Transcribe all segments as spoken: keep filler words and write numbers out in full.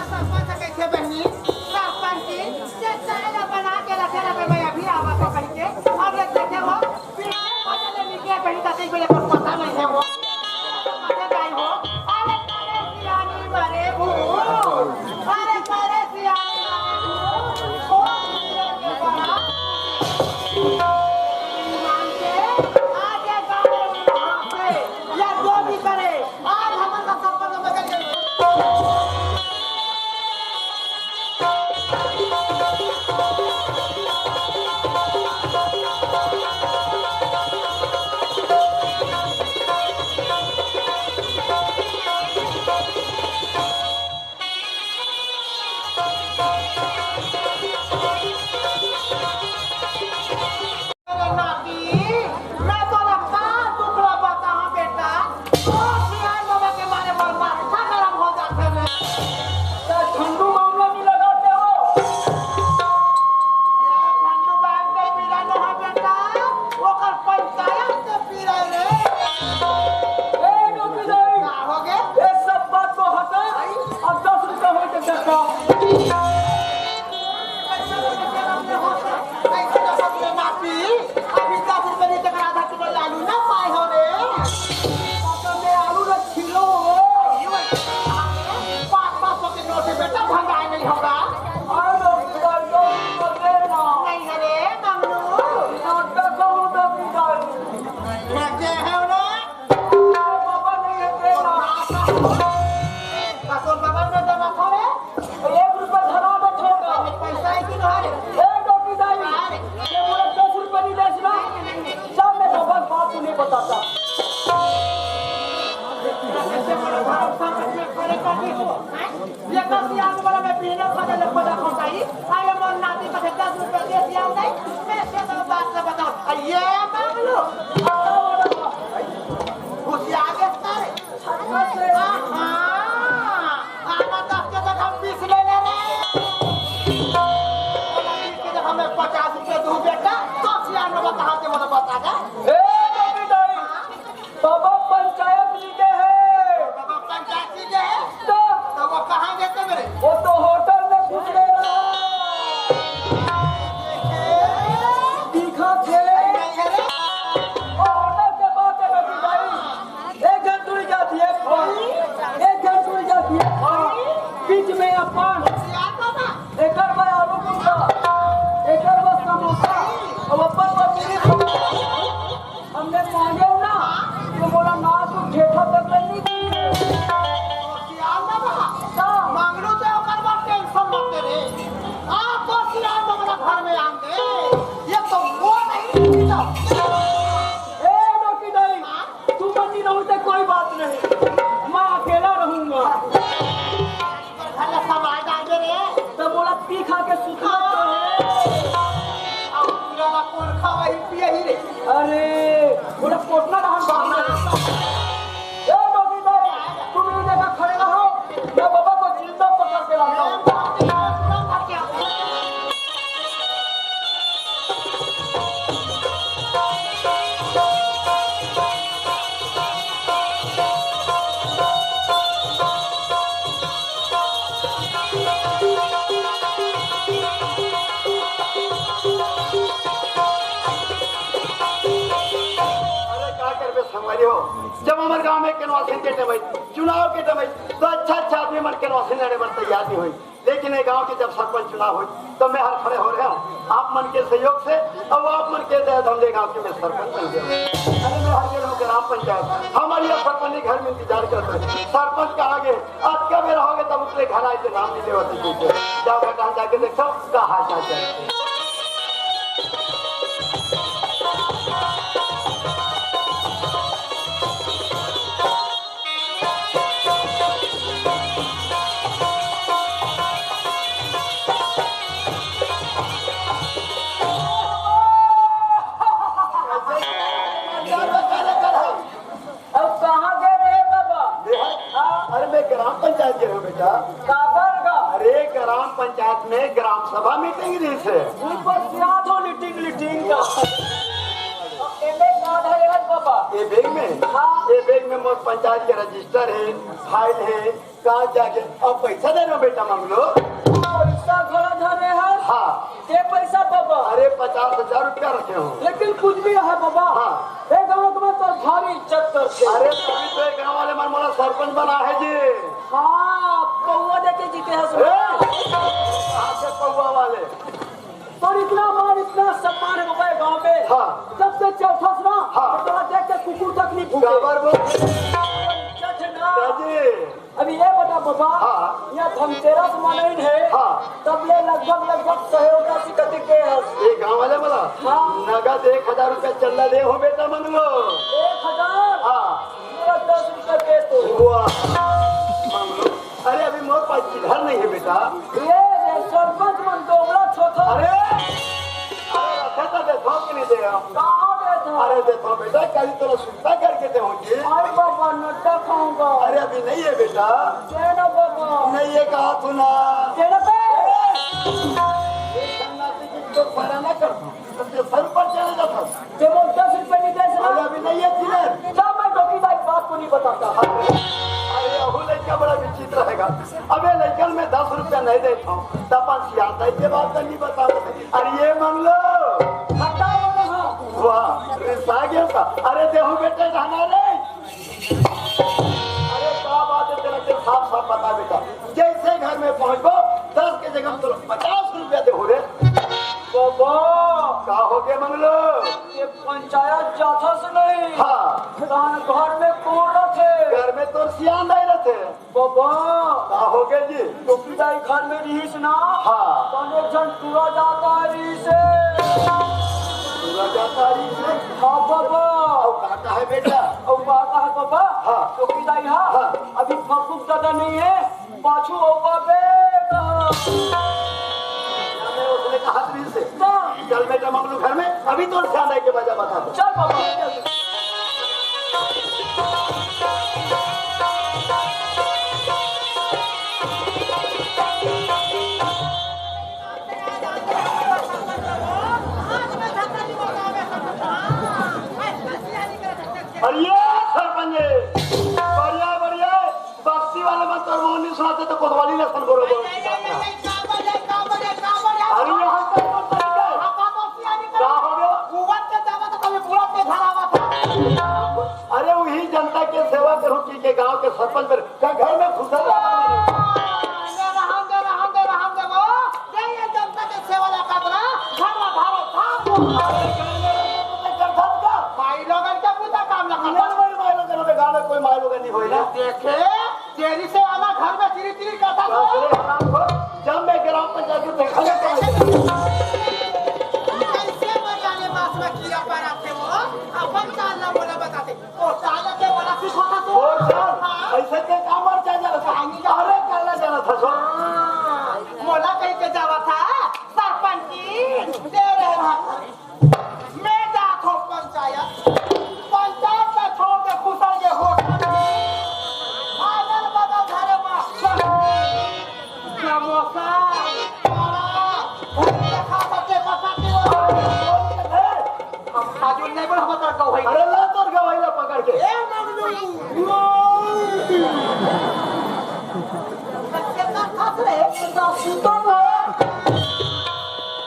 सरपंच कइसे बनी? सरपंच जी, ये चाय ला बना के रखे रहे, मैं अभी आवा तो कहिके। अब ये देखे हो, पिराए भले ले निकले बनी, कतई बेले कुछ पता नहीं है वो। अरे भाई हो, अरे करे सियानी मरे भूल, अरे करे सियानी मरे भूल। ओ ईमान से, आगे गाँव में यहाँ से, या जो भी करे, आज हमन का संपर्क में करिए। अरे नाती, मैं तोला का दुख ला बतावं बेटा, तोर सियान बाबा के मारे मोर माथा गरम हो जाथे रे। त झंडू मामला नहीं लगाते हो? ये झंडू बाम के पीड़ा नोहे बेटा, ओकर पंचायत के पीड़ा रे। ए डोकी दाई, का हो गे? ये सब बात तो हटा, अब दस रुपया होय के चक्का। अभी दस रुपये नापी, अभी दस रुपये नहीं, तेकर आधा किलो आलू ना पाए हो रे। तो मैं आलू ना छीलो हो। पाँच पाँच सौ के नोट है बेटा, भंगार नहीं होगा। अरे, नहीं है रे, मंगलू। रखे हो ना? बाबा नहीं है तेरा। कसम बाबा ने दमा खा रे। एक रुपया धरा दे छोड़ दे। पैसा है कि ना रे? ए डोकी दाई, ये बोला दस रुपया नहीं दे सुना। चल मैं बाबा बात को नहीं बताता। ये दस याद वाला मैं पीने खा ले पड़ा खा गई। अरे मोर नाती का दस रुपया दे दिया नहीं। मैं से तो बात ना बताओ। ये मांग लो। घुसिया के सारे। हाँ, आना दस के जगह बीस ले ले रे। बीस के जगह मैं पचास रुपये दूँ बेटा, तो सियान में कहाँ से बोला बता दे। ए, रवि दाई, बाबा पंचायत जी के है। बाबा पंचायत जी के है? तो? तो वो कहाँ गए थे मेरे? वो तो होटल में घुस गए रहा। दिखा थे। नहीं है रे। वो होटल के बात है रवि दाई। एक घंटुरी जाती है, एक घंटुरी जाती है, बीच में अपन। यार बाबा। एकर बर आलू कुलचा, एकर बर समोसा, अब अपन बर मिली। हमने मांगे ना, ये बोला ना, तू ठेठा तक नहीं दी। यार बाबा, मांगलू तो ओकर बर टेंशन मत ले रे। आप तो सियान बाबा घर में आन दे। ये तो वो नहीं, तो ए, डोकी दाई, तू बनी रहू तो कोई बात नहीं, मैं अकेला रहूंगा। घर ला संभाल डाल दे रे। तो बोला पी खा के सुतना तो है। अब पूरा ला कौन खावा ही पिया ही रे। अरे, बोला कोटना रहन बाहर। ए, डोकी दाई, तुम ये जगह खड़े रहो, मैं बाबा को जिंदा पकड़ के लाता हूँ। अरे का करबे संगवारी हो, जब हमर गांव में किनवासिन के टमई, चुनाव के टमई, तो अच्छा अच्छा आदमी मन किनवासिन लड़े बर तैयार नहीं होई। लेकिन ये गांव के जब सरपंच चुनाव होई, तो मैं हर खड़े हो रहे हूँ आप मन के सहयोग से, और आप मन के दया धमले गांव के मैं सरपंच बन गया। अरे मैं हर जगह ग्राम पंचायत, हमारी अब सरपंच घर में इंतजार करते हैं। सरपंच कहाँ गए? आज कब रहोगे तब उसके घर आए के नाम नहीं लेवा सकते। जाओ बेटा जाके देखो कहाँ जाके। लिटिंग जइसे। ऊपर से आ तो लिटिंग लिटिंग का। अब एमे का धरे हस बाबा? ये बैग में? हाँ। ये बैग में मोर पंचायत के रजिस्टर हे, फाइल हे, कागज हे। अब पैसा दे रहा बेटा, मांग लो। पैसा घला धरे हस? हाँ। दे पैसा बाबा। अरे, पचास हजार रुपया रखे हो। लेकिन कुछ भी रहा बाबा। हाँ। ए गाँव में तो भारी इज्जत करथे। अरे, तभी तो ये गाँव वाले मन मोला सरपंच बना हे जी। हाँ, पौवा देके जीते हस। ए, आपके पौवा वाले। पर इतना मान, इतना सम्मान हे बाबा ये गाँव में। हाँ। जब से चौथस ना, हाँ। तो तोला देख के कुकुर तक नहीं भूखे। काबर बोल? इज्जत हे ना। जी। अभी ये बता बाबा, हाँ। ये धनतेरस मनइन हे, हाँ। तब ले लगभग, लगभग सहयोग राशि कतिक दे हस? ये गाँव वाले वाला? हाँ। नगद एक हजार रुपया चंदा दे हो बेटा, मांग लो। एक हजार? हाँ। पूरा दस रुपया दे तो। वाह। मांग लो। अरे, अभी मोर पास चिल्लर नहीं हे बेटा। ये रे, सरपंच मन दोगला छोथा। अरे, अरे, रखे तो देथो कि नहीं दे हम? कहाँ देथो? अरे, देथो बेटा, कल तोला सुस्ता करके दे होंगे। अरे बाबा, नड्डा खाऊंगा। अरे, अभी नहीं हे बेटा। दे ना बाबा। नहीं हे, कहा तू ना। दे ना बे। एक सन्नाटी की तो फराना कर। सबके सर पर चले जाता। ते मोर दस रुपया नहीं दे सका। अरे, अभी नहीं हे चिल्लर। जा, मैं डोकी दाई बात को नहीं बताता। अरे, अहू लड़का बड़ा विचित्र रहेगा। अबे लड़कन में दस रुपया नहीं देता हूँ, तब सियान दाई के बात नहीं बताता। अरे, ये मांग लो। हटाओ ना। वाह, रिसा गया का। अरे, देहू बेटे, रहना रे। अरे, का बात हे तेरा, तेरा साफ साफ बता बेटा। जैसे घर में पहुंचबो, दस के जगह हम तो पचास रुपया देहू रे। बाबा। का हो गया मंगलू? ये पंचायत जाथस नहीं। हाँ। तहान घर में कोन रथे? घर में तोर सियान दाई रथे। बाबा। का हो गया जी? डोकी दाई घर में रहिस ना। हाँ। तहान एक झन टूरा जात रहिस हे। टूरा जात रहिस हे? हाँ बाबा। अउ का कहे बेटा? अउ का कहे बाबा? हाँ। डोकी दाई हा। हाँ। अभी फफूक ददा नहीं हे। पाछू अउ बाबे का। मैं उसने कहा रहिस हे। हाँ। चल बेटा मंगलू घर में, अभी तोर सियान दाई के वजह बता दो। चल बाबा। अरे ये सरपंच, बढ़िया, बढ़िया, बस्ती वाले मन तोर मुंह नहीं सुनाते तो कोतवाली लसन बोलो, बोलो। अरे यहाँ का बोलता है? का हो गया? अरे वही जनता के सेवा करूँ कि के गांव के सरपंच पर का घर में घुसा रहा? रहन दे, रहन दे, रहन दे वो। ये, ये जनता के सेवा ला करत ना, घर ला धारो, धाम को। अरे, घर में रहते तो नहीं करता था। माई लोगन के पूजा काम ला करता। नहीं, नहीं, माई लोगन के गांव में कोई माई लोगन नहीं होई ना। देखे, तेरी से आना घर में चिरी चिरी करता था। अरे, हराम को, जब मैं ग्राम पंचायत में देखा जाता हूँ। कैसे मजाले मास में कीड़ा पड़ा थे वो, अपन चाल ना बोला बताते। ओ, चाल के बोला, कुछ होता तो? ओ, सर, हाँ। ऐसे के काम और क्या जाना था? पानी का अरे, करना जाना था, सर। हाँ, मोला कहीं के जावा था, सरपंच जी, दे रहे हैं। मैं जात हूँ पंचायत, पंचायत में छोड़ के घुसल के होटल में। फाइनल बदल धरे मास्टर। समोसा, बड़ा, भूख देखा सबके पसंद की वो। हम खाजू नहीं बोला, हम तो गवाही। अरे ला तोर गवाही ला पकड़ के। ए मंगलू। बच्चे का खस रहे, तो सुतो ना।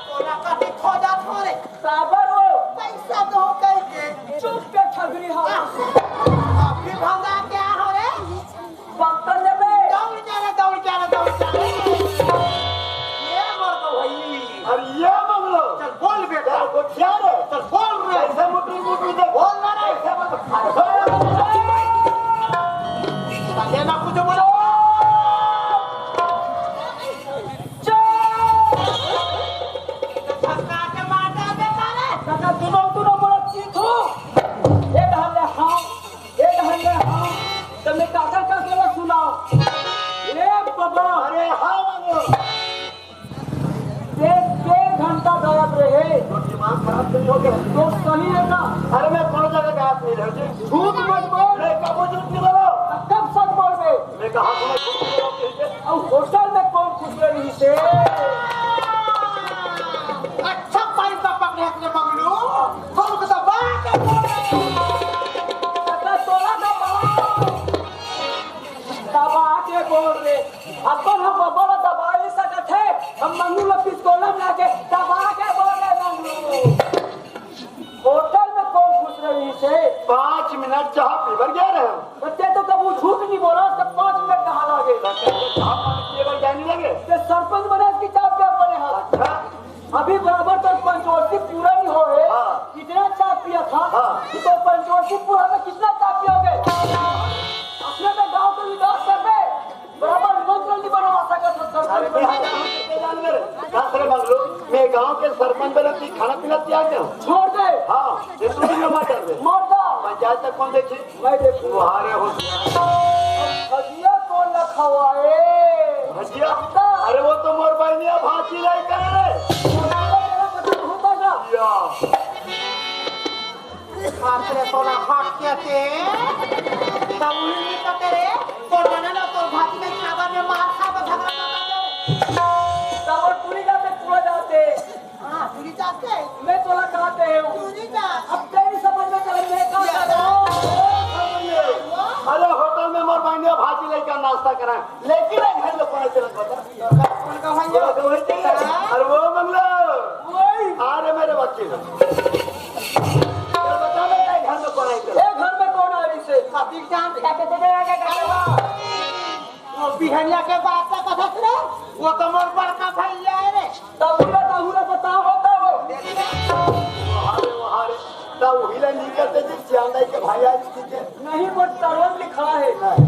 तोरा कभी खोजा थोड़े। साबर हो। पैसा दो कह के। चुप के ठगरी हो। अभी भंगा क्या हो रे? बक्कल लेबे। दौड़ जा रे, दौड़ जा रे, दौड़ जा रे। ये मर गो भाई। अरे ये मंगलू। चल बोल बेटा। चल गोठिया रे। चल बोल रे। कैसे मुटुर मुटुर दे। बोल ना रे। कैसे बोल? अरे बोल। चले ना कुछ बोलो। चल। धक्का के मार दे बेटा रे। काका, दुनो, दुनो बोलो, चीथू। ये धान ले। चाह पीबर गया रहे। बच्चे तो कबू झूठ नहीं बोला, सब पाँच मिनट कहा लागे। चाह पानी पिए बर जाने लगे। ते सरपंच बने, इसकी चाह क्या बने हाथ? अच्छा। अभी बराबर तो पंचवर्षी पूरा नहीं हो है। हाँ। इतना चाह पिया था हाँ। कि तो पंचवर्षी पूरा में कितना चाह पियोगे? अपने तो गांव के विकास कर दे। बराबर मंत्र नहीं बनवा सकत हो सरपंच अरे बन मैं के। गाँव के जानवर, का सर मंगलू, मैं गांव के सरपंच बने ती खाना पीना त्याग दे। छोड़ दे। हाँ, ये तू भी मत कर दे। मर जा। पंचायत तक कौन देखे? मैं देखूंगा। तुम्हारे हो। भजिया कौन रखा हुआ है? भजिया? अरे वो तो मोर बहनिया भाजी लाई कर रे। होता ना। या। बाप रे, तोला हक के ते? तब उही नहीं तो करे। तोर बना ना, तोर भाजी के खावा में मार खा, बस हमरा ना करे। तब वो टूरी जाते, टूरा जाते। हाँ, टूरी जाते। मैं तोला कहते हूँ। टूरी जाते। अब तेरी समझ में चले, मैं कहाँ जा रहा हूँ? अरे होटल में मोर बहनिया भाजी लेकर नाश्ता करा, लेकिन एक घर में पानी चला बता। कौन का भैया? बोला तो वही चाहिए। अरे वो मंगलो। वही। अरे मेरे बच्चे। ये बता बेटा, घर में कौन आई तेरा? ए, घर में कौन आई से? अभी जान क्या कहते थे, क्या कहते थे? वो बिहनिया के बात ना कथस रे, वो तो मोर बड़का भैया है रे। तहुरा, तहुरा बताओ, बताओ। अरे, अरे, तब उहिला नहीं करते जी, सियांदाई के भाई आज ठीक है। नहीं, वो तरोन लिखा है। नहीं।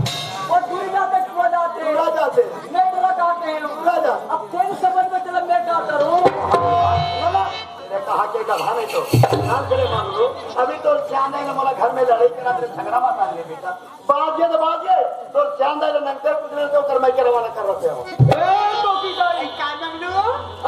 वो दूर जाते, दूर जाते। दूर जाते। नहीं, दूर जाते हैं। दूर जाते। अब तेरी समझ में चला, मैं क्या करूँ? बोला, मैंने कहा कि गधा नहीं तो, कान के लिए मांग लो। अभी तो सियांदाई ने बोला, घर में लड़ाई करा, तेरे झगड़ा मत आने बेटा। बाजे तो बाजे, तो चांदा ले नंतर कुछ नहीं तो कर मैं के रवाना कर रहे हो। ए, टोकी दाई। ए, का मंगलू?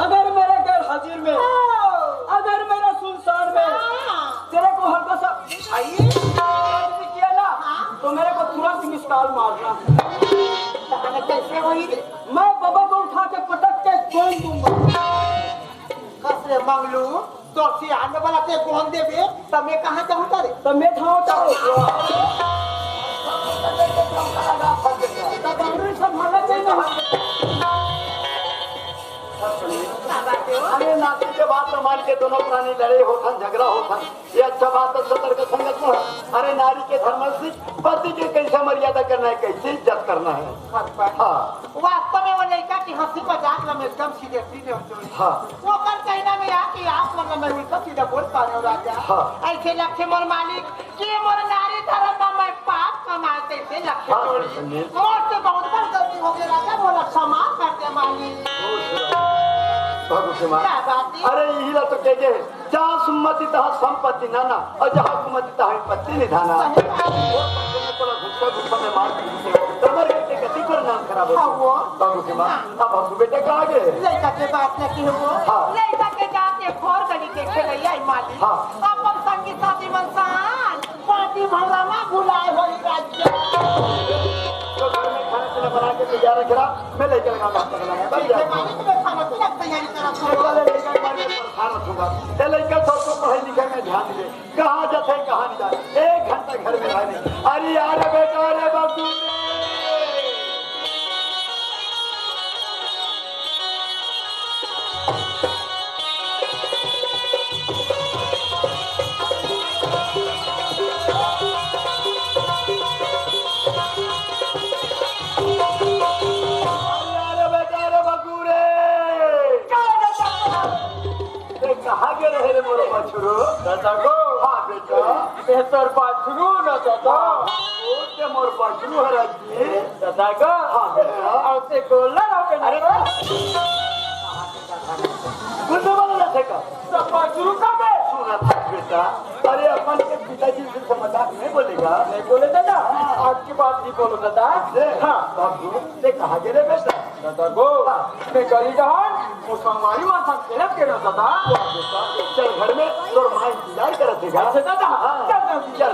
अगर मेरे गैर हाजिर में, हाँ। अगर मेरा सुनसान में, हाँ। तेरे को हल्का सा आई? भी किया ना, हाँ। तो मेरे को तुरंत मिस कॉल मारना। ताने कैसे होई रे? मैं बबा को उठा के पटक के छोड़ दूंगा। कस रे मंगलू, तोर से आने वाला ते कौन देबे? त मैं कहाँ जाऊँ तारे? त मैं ठाव तारे। त बाउंड्री संभालना चाहिए ना। अरे नाती के बात तो मान के दोनों प्राणी लड़े होथन, झगड़ा होथन, ये अच्छा बात है, सतर्क संगत में। अरे नारी के धर्म से पति के कैसे मर्यादा करना है, कैसे इज्जत करना है। हाँ। वास्तव में वो लड़का की हंसी मजाक में एकदम सीधे सीधे होते हैं। हाँ। ओकर कहना में आ कि आप मन में उल्टा सीधा बोल पा रहे हो राजा। हाँ। ऐसे लक्ष्य मोर मालिक कि मोर नारी धर्म में मैं पाप कमाए तैसे लक्ष्य हाँ, जोड़ी। संदीप। मोर से बहुत बड़ गलती हो गई राजा, मोला क्षमा कर दे मालिक। बहुत सुंदर। बहुत सुंदर। क्या बात है? अरे यही ला तो कह गए, जहाँ सुमति तहाँ संपत्ति नाना, और जहाँ कुमति तहाँ विपत्ति निधाना। सही बात। वो पंचों में तोला घुटका घुटका में मार के घुसे। कमर के गति पर नाम खराब हो। हाँ, वो। बाबू के माँ, हाँ। अब हम बेटे कहाँ गए? लड़का के बात न की हो। हाँ। लड़का के जाते खोर गली के खेलैया ही मालिक। हाँ। अपन संगी साथी मन सान, पार्टी भंगामा भुलाए होई राज्य। तो घर में खाना पीना बना के तैयार रख रहा, मैं लेकर लगा नाश्ता बनाया। ठीक है, मालिक, मैं खाना पीना की तैयारी करत हूँ। चले लेकर मारे परेशान रखूंगा। ये लड़का सबको पढ़ाई लिखाई में ध्यान दे। कहाँ जाते हैं, कहाँ नहीं जाते, एक घंटा घर में रह नहीं। अरे यार बेटा, अरे बाबू रे। अरे यार बेटा, अरे बाबू रे। ए, कहाँ गे रहे रे मोर बछरू? दादा गो। हाँ बेटा। ए तोर बछरू न दादा। हाँ, ओ ते मोर बछरू हरा जी। दादा गो। हाँ बेटा। अउ ते गोल्लर हो के अरे, ना। कुछ बोल रहे थे का? तो बछरू का बे? सुना था बेटा। अरे अपन के पिताजी से मजाक नहीं बोलेगा। नहीं बोले दादा। हाँ। आज की बात नहीं बोलो दादा। से? हाँ। बाबू, ते कहाँ गे रे बेटा? दादा गो, हाँ। मैं गली डहर, वो संगवारी मन संग खेलत के रहो, दादा। वाह बेटा, चल घर में, तोर माँ इंतजार करत हे गा। अच्छा, दादा, हाँ। चल, चल, चल।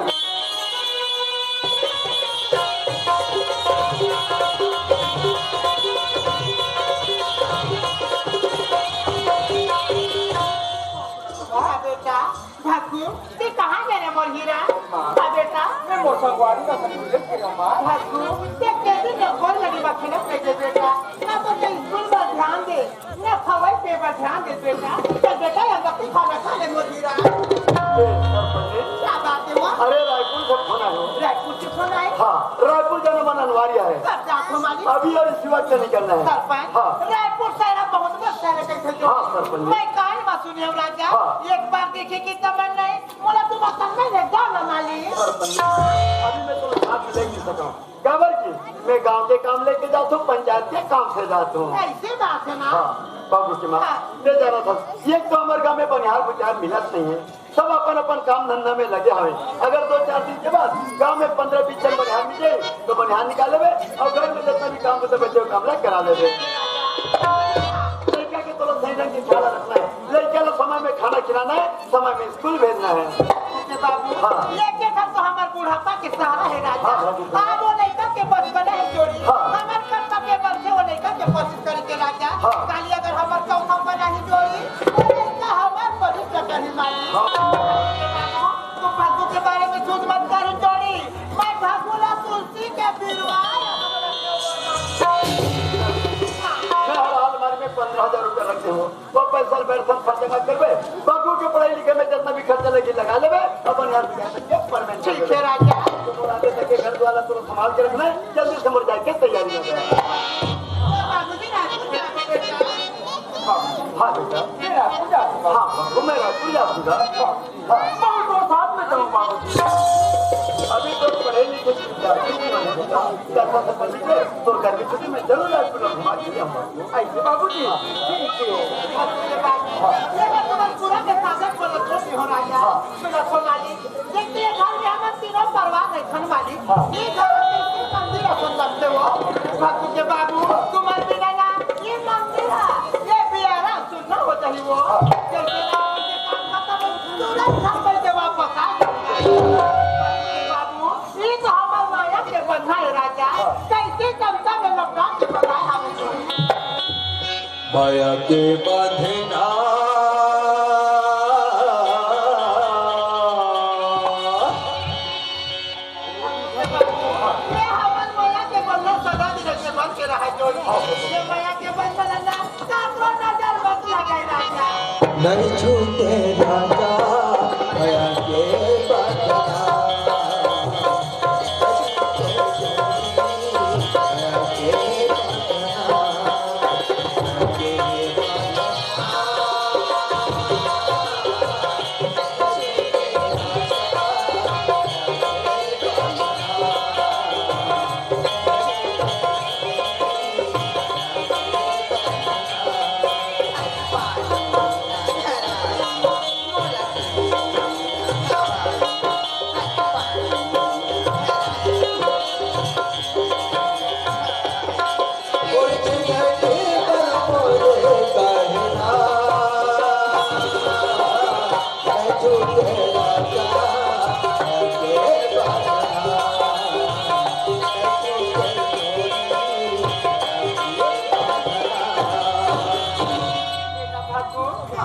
वाह बेटा, भागू, ते कहाँ गे रे मोर हीरा? माँ। हाँ बेटा। मैं मोर संगवारी का संग खेलत के रहो, माँ। भागू, ते कैसे ने खोल लगी बा खेलत के जे बेटा? ना तो ते स्कूल पर ध्यान दे, ना खवाई पे पर ध्यान दे बेटा। चल बेटा, ये वक्त खाना खा ले मोर हीरा। ए, सरपंच जी। क्या बात है माँ? अरे रायपुर से फोन आयो। अभी और इसी वक्त नहीं करना है। सरपंच, हाँ। रायपुर शहर बहुत बड़ा शहर है, कैसे जो हाँ, सरपंच जी। मैं काल में सुने हो राजा, हाँ। एक बार देखे की तमन नहीं, मोला तुम असल में ले जाओ ना मालिक। सरपंच, अभी मैं तुम्हें साथ ले नहीं सका हूँ। काबर कि मैं गांव के काम लेके जाता हूँ, पंचायत के काम से जाता हूँ। ऐसी बात है ना? हाँ, बाबू की माँ, हाँ। ले जाना था। ये तो हमारे गांव में बनिहार बुझार मिलत नहीं है। सब अपन अपन काम धंधा में लगे हवे। अगर दो चार दिन के बाद गांव में पंद्रह बीस जन बनिहार निकले तो बनिहार निकाल लेबे, और घर में जितना भी काम होता बचे काम ला करा लेबे। लड़का के तो सही ढंग से ख्याल रखना है, लड़का ला समय में खाना खिलाना है, समय में स्कूल भेजना है। बाबू, हाँ। ये के घर तो हमार बुढ़ापा के सहारा है राजा। हाँ, हाँ, बिल्कुल। आज वो लड़का के बचपन है जोड़ी, हाँ। हमार कर्तव्य बन के वो लड़का के कोशिश करे के राजा। हाँ। काली अगर हमार चौथा बना ही जोड़ी, तो लड़का हमार भविष्य कहीं मानी। हाँ। तू फालतू के बारे में सोच मत कर जोड़ी, मैं भगुला तुलसी के बिरवा। मैं हर हाल मार में पन्द्रह हजार रुपया रखे हो। वो पैसा बैठ सब खर्चा मत करबे। बाबू के पढ़ाई लिखे में जितना भी खर्चा लगी लगा लेबे, अपन यार बिगाड़ के परमेंट ठीक है राजा। तो बोला दे सके घर वाला तो संभाल के रखना है, जल्दी से मर जाके तैयारी हो जाए। हाँ, हाँ बेटा। मेरा पूजा। हाँ, बाबू मैं राजपूत जाऊंगा। हाँ। बहुत साथ में जाऊँ बाबू। अभी तो पढ़े लिखे विद्यार्थी नहीं है बेटा। ज्यादा से पढ़ लीजिए, तो गर्मी छुट्टी में जरूर राजपूत घुमा के ले आऊंगा। ऐसे बाबूजी, ठीक है। ये बात तुम्हारे पूरा के साथ बोलो, जो भी हो रहा है। हाँ। सुनो, सुनो, मालिक, देखते हैं, घर में हम तीनों परिवार नहीं खन मालिक। हाँ। ये घर में तीन मंदिर अपन लगते हो। बाबू के बाबू, तुम्हारे बिना ना, ये मंदिर है, ये बियारा सुनना हो चाहिए वो। हाँ। जैसे ना, उनके काम खत्म हो, तुरंत घर में से वापस आ जाओ। बाबू, ये तो हमारे माया के बंधन है, राजा। हाँ। कैसे चमचा में लपटा के बताए हमें। माया के बंधना। ये हमर माया के बंधन सदा दिन के बन के रहे जोड़ी। ये माया के बंधन ना, काकरो नजर मत लगे राजा। नहीं छूटे राजा, माया के बंधना।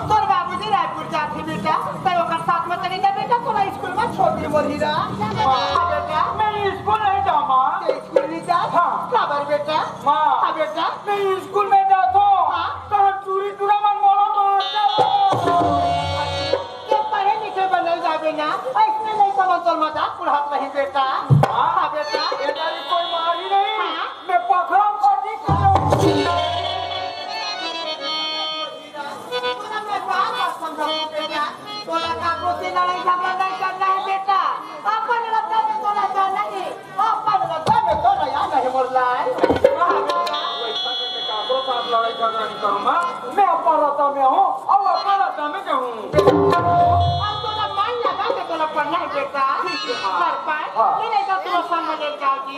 तोर बाबूजी रायपुर जाथे बेटा, तै ओकर साथ में चली जा बेटा, तोला स्कूल में छोड़ दे मोर हीरा। हाँ बेटा। मैं स्कूल नहीं जाऊँ माँ। तै स्कूल नहीं जा? हाँ। काबर बेटा? माँ। हाँ बेटा। मैं स्कूल में जाथो। हाँ। कहाँ चूरी चूरा मन मोला मार डालो। के पढ़े लिखे बनल जाबे ना, ऐसने नहीं समझ तोर मजाक उड़ात रही बेटा। हाँ। हाँ बेटा। ये तारी कोई मारी नहीं। हाँ। मैं पकड़ा पटी करो। तोला मैं बार बार समझाऊं बेटा, तोला काकरो से लड़ाई झगड़ा नहीं करना है बेटा, अपन रद्दा में तोला जाना है, अपन रद्दा में तोला जाना है मोर लाल। वैसा मैं काकरो साथ लड़ाई झगड़ा नहीं करूँ माँ, मैं अपन रद्दा में हूँ और अपन रद्दा में जाऊँ। अब तोला मन लगा के तोला पढ़ना है बेटा। ठीक है माँ। कर पाए, हाँ। नहीं, नहीं तो तोला संग में ले जाओगी।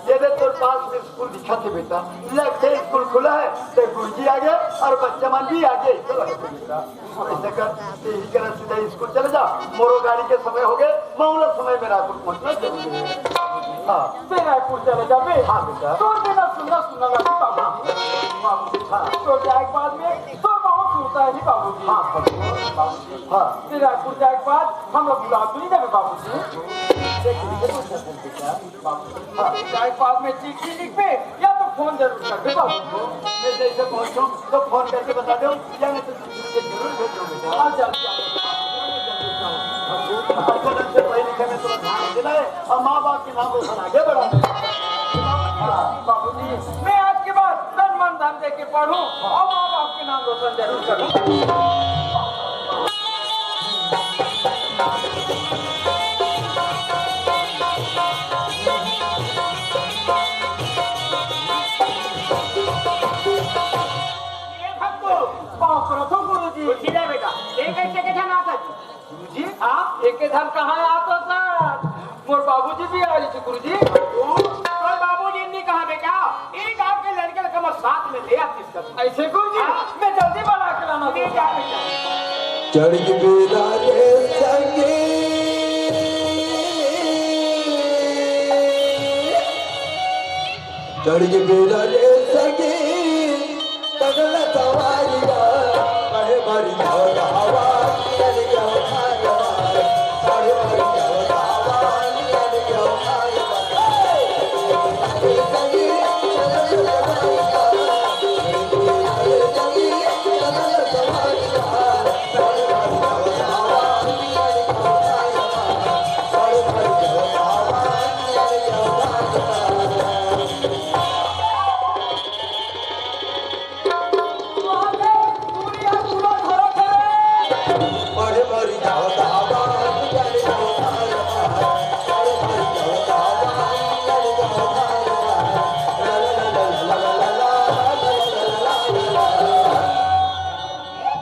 ये देख, तोर पास में स्कूल दिखत हे बेटा, लगथे स्कूल खुला है, ते गुरुजी आगे और बच्चा मन भी आगे, तो लगथे बेटा। ऐसा कर, ते ही करा सीधा स्कूल चले जा, मोरो गाड़ी के समय हो गए, मैं उला समय में रायपुर पहुंचना जरूरी है। हाँ। ते रायपुर चले जाबे। हाँ बेटा। तोर बिना सुन्ना सुन्ना लगथे बाबूजी। बाबूजी, हाँ। तो जाए के बाद में तोर बहुत सुनता है बाबूजी। हाँ, बाबूजी। हाँ। ते रायपुर जाए के बाद हम लोग बुला तो नहीं जाबे बाबूजी। देख, देख, देख, देख, देख, हाँ। जाए के बाद में चिट्ठी लिखबे या तो फोन जरूर कर दे बाबू को। मैं जैसे पहुंचूं तो फोन करके बता दो, या नहीं तो तुझे जरूर भेजूं बेटा। आ जा, आ जा। अच्छा ढंग से पढ़े लिखे में थोड़ा ध्यान देना है और माँ बाप के नाम रोशन आगे बढ़ाना है। बाबूजी, मैं आज के बाद तन मन धन दे के पढ़ूं और माँ बाप के नाम रोशन जरूर करूं। ए भक्तो, पाँव परत हूँ गुरुजी। कुर्सी ले बेटा, एक एक के झन आत हस। गुरुजी, हाँ? एक के झन कहाँ आत हस सर? मोर बाबूजी भी आ रही थी गुरुजी। तू, तोर बाबूजी नहीं कहा बेटा, एक आपके लड़के लड़का मैं साथ में ले आती। अइसे गुरुजी, हाँ? मैं जल्दी बला के लाना ले जा बेटा। चढ़ के बेरा रे संगी, चढ़ के बेरा रे संगी, पगल सवारिया, कहे मर जाओ हवा, चल जाओ हवा, कहे मर जाओ हवा।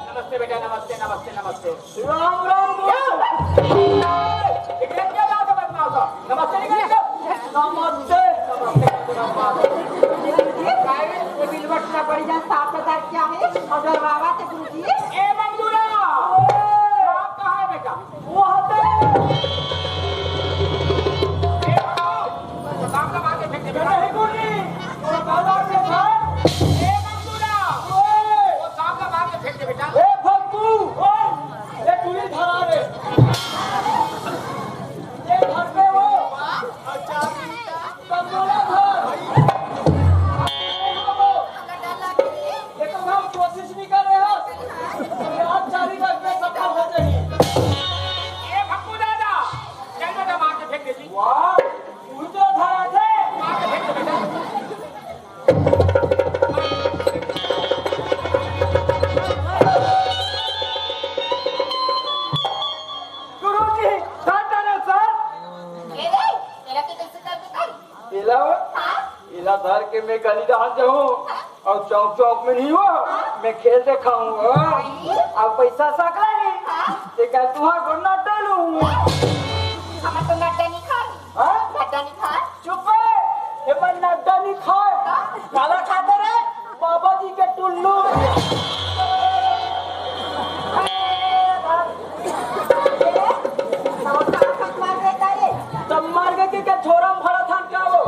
नमस्ते बेटा, नमस्ते, नमस्ते, नमस्ते। राम राम। नमस्ते नहीं करेगा? नमस्ते, नमस्ते, नमस्ते। काय रे, वो बिलवट ना पड़ी जाए, साफ पदार्थ क्या है? और डरवावा से गुरुजी। ए मंगलूरा, राम कहाँ है बेटा? वो होते। ए बाबा, वो सांप का मार के फेंक दे बेटा। नहीं गुरुजी, वो बाबा के घर। ए मंगलूरा, ओए। वो सांप का मार के फेंक दे बेटा। ए भक्तू, ओए। ये टूरी धरा रे। ये घर पे वो। अच्छा। तंबोला धर। ये तो हम कोशिश नहीं कर रहे हो। ये आज चारी का इसमें सफल हो जाएगी। ये भक्कू दादा, चल बेटा, मार के फेंक दे जी। वाह, तू तो धरा थे। मार के फेंक दे बेटा। गुरुजी, धर डालो सर। ए रे, तेरा के कैसे कर दे भाई? एला, हाँ? एला धर के मैं गली डहर जाऊँ हाँ? और चौक चौक में नहीं हो, हाँ? मैं खेल देखाऊँ, हाँ? नहीं। अब पैसा सकला नहीं, हाँ? ते कह तुहा को नड्डा लूँ। हम तो नड्डा नहीं खाई। हाँ? नड्डा नहीं खाए। चुप बे, एमन नड्डा नहीं खाए। हाँ? काला खाते रे, बाबा जी के टुल्लू। तब मार गए कि क्या छोरा में भरा था क्या वो?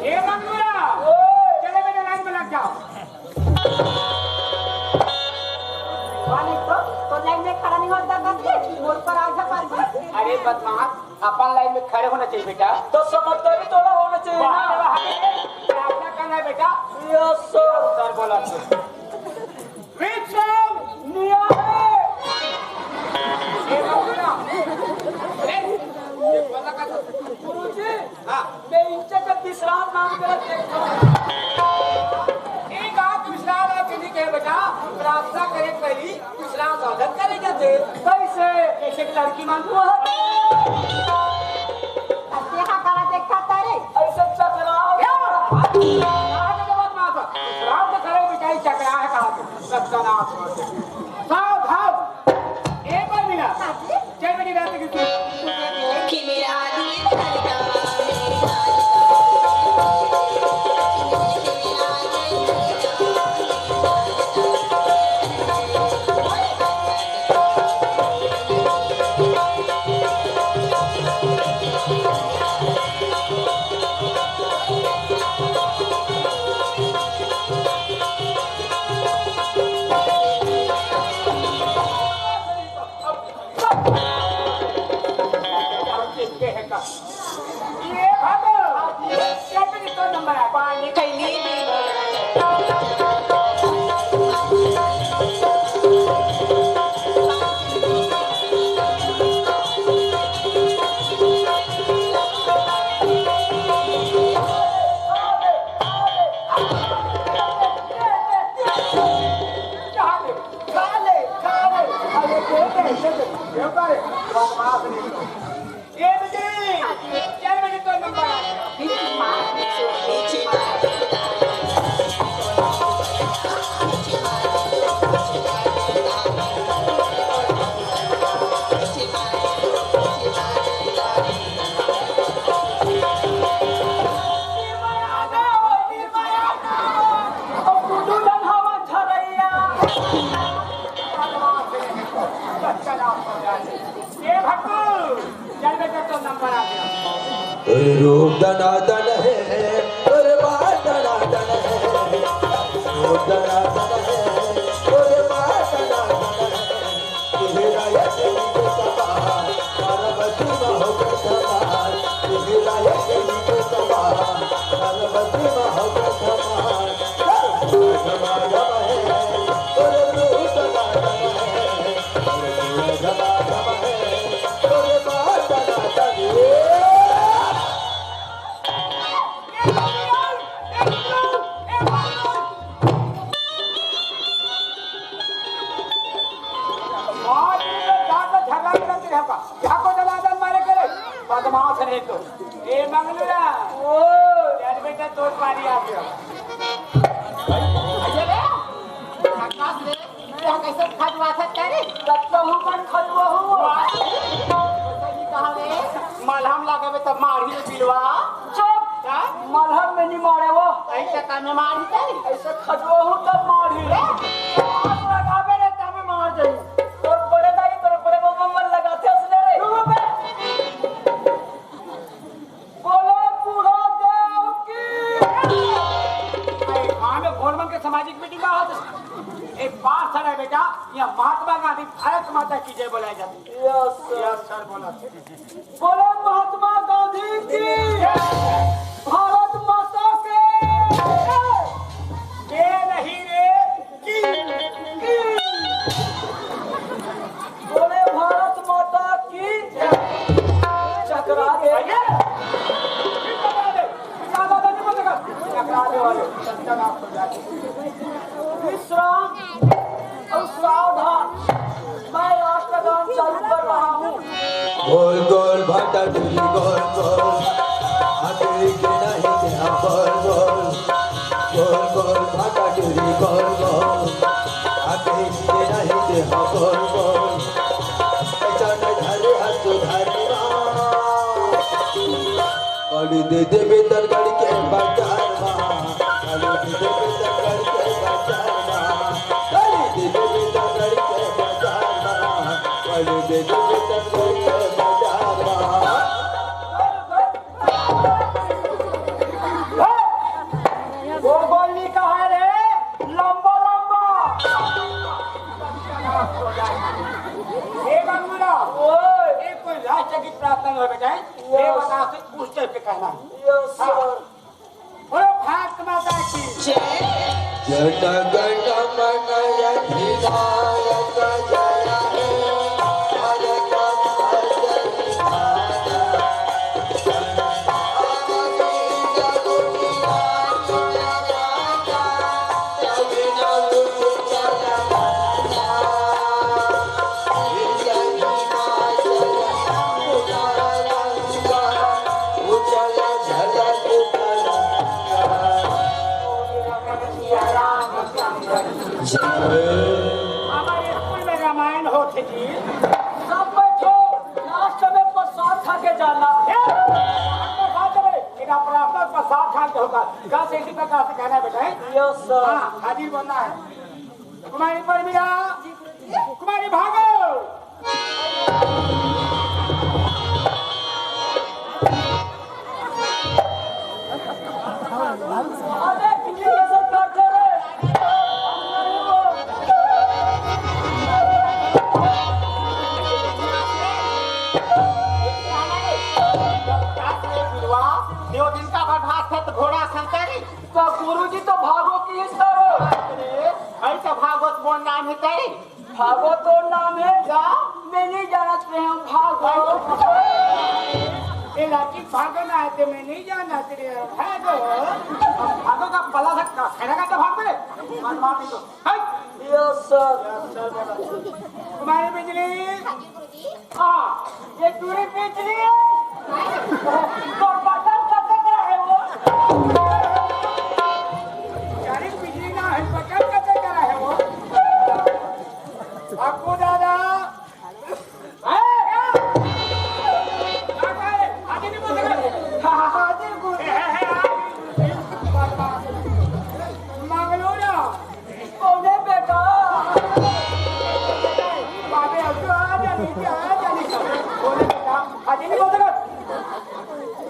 ए मंगूरा, ओए। चले मेरे लाइन में लग जाओ। मालिक तो, तो लाइन में खड़ा नहीं होता था कि मोर पर आधा पार कर। अरे बदमाश, अपन लाइन में खड़े होना चाहिए बेटा। तो समझदारी थोड़ा होना चाहिए वाह ना। रे वाह, प्रार्थना करना है बेटा। Yes sir. सर बोला तो। विक्रम निया है। ये बाबू ना। ए, ये बोला का तो। गुरुजी, हाँ। मैं इनसे जब विश्राम नाम करत देखता हूँ। एक आंख विश्राम आप यदि कहे बेटा, प्रार्थना करे पहली विश्राम साधन करे जाते। कैसे? जैसे कि लड़की मांगू है। अब यहाँ करा देखा तारे। ऐसे चकराओ। क्या? आज के बाद माता, विश्राम तो करे बेटा, ये चकरा है कहा तू? सत्यानाश हो गया। सावधान। एक बार मिला। हाँ जी। जय मेरी रात की कि मेरा दिल धड़का, ए बेटी, चल बेटी, तो नंबर आ गया। ए भक्कू, चल बेटा, तो नंबर आ गया। तेरे रूप दनादन है, तेरे बाल दनादन है। रूप दनादन है, तेरे बाल दनादन है। तेरा ये दिल के सवाल, पार्वती माँ हो गए धमाल। तेरा ये दिल के सवाल, पार्वती माँ हो गए धमाल। धमाधम है, तेरे रूप दनादन है। बदमाश नहीं तो। ए मंगलूरा। ओ। यार बेटा, तोर पारी आ गया। अरे रे, आकाश रे। तें कइसे खजुवाथस का रे? कतहूँ मन खजुवाहूँ। वाह। कइसे नइ कहा रे? मलहम लगाबे तब मारही रे बिलवा। चुप। का? मलहम में नइ मारे वो। अइसे का में मारही तें? अइसे खजुवाहूँ तब मारही रे। हाथ लगाबे रे तब में मार जाही। तोर बड़े दाई, तोर बड़े बबा मन लगाथे असने रे। चुप बे। बोलो बूढ़ा देव की। अरे, गाँव में घोर मन के सामाजिक मीटिंग में हाथ, एक बात सुना बेटा, यहाँ महात्मा गांधी भारत माता की जय बोला जाता है। Yes sir. यस सर, बोला। बोलो महात्मा गांधी की, भारत माता के। ये नहीं रे, की, की। बोले भारत माता की। चकरा दे। विश्राम और सावधान, मैं राष्ट्रगान चालू कर रहा हूँ। गोल गोल भाटा डुरी गोल गोल, आते के नहीं तेरा बोल बोल। गोल गोल भाटा डुरी गोल गोल, आते के नहीं तेरा बोल बोल। ऐसा न धरे हाथ धरे। पानी दे दे बेतनगढ़ के बाजार मा, पानी दे दे बेतनगढ़ के बाजार मा, पानी दे दे बेतनगढ़ के बाजार मा, पानी दे दे बेतनगढ़ के बाजार मा। गोल गोल नहीं कहा रे, लंबा लंबा। हे बाबूराव, ओए। ये कोई राष्ट्रगीत प्रार्थना नहीं हो बेटा, ये यस। बता से पूछते पे कहना है। यस हाँ। सर। बोलो भारत माता की जय। जन गण मन अधिनायक जय हे। हमारे स्कूल में रामायण होथे जी। सब बैठो, लास्ट में प्रसाद खा के जाना। ए, प्रसाद दे, इनका प्रार्थना प्रसाद खा के होगा। गा से इसी प्रकार से कहना है बेटा, हैं? Yes sir. हाँ, हाजिर बनना है। कुमारी परमीरा, कुमारी भागो। देव दिन का भर भात खात घोड़ा संतारी। तो गुरुजी तो भागो की ही तरह। अरे, ऐसा भागवत बोल नाम है तेरी। भागो तो नाम है। क्या? मैं नहीं जानत रहे हूँ, भागो। ए लाठी, भागो ना है तो मैं नहीं जानत रहे हूँ, भागो। भागो का पला सकता, खड़ा का तो भाग बे। मन मार दी तो। हट। Yes sir. हमारी बिजली। हाँ जी गुरुजी। हाँ, ये टूरी बिजली है। तो बटन कते का है वो? अरे बिजली ना है, बटन कते का है वो? आपको दादा।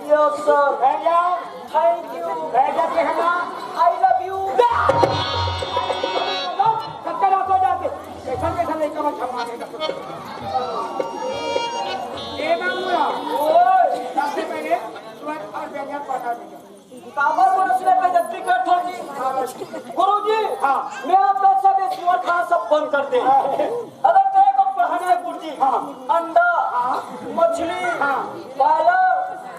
Yes, sir. Thank you. I love you. कैसन कैसन लइका मन छपा देता। ए मामूला, ओए, सबसे पहले स्वर और व्यंजन पढ़ा दीजिए। काबर बोलो, सुने पे जल्दी कर थोड़ी। गुरुजी, हाँ। मैं आपका सब ये स्वर खाना सब बंद कर दे। हाँ। अगर तेरे को पढ़ाना है गुरुजी, हाँ। अंडा, हाँ। मछली, हाँ। पालक,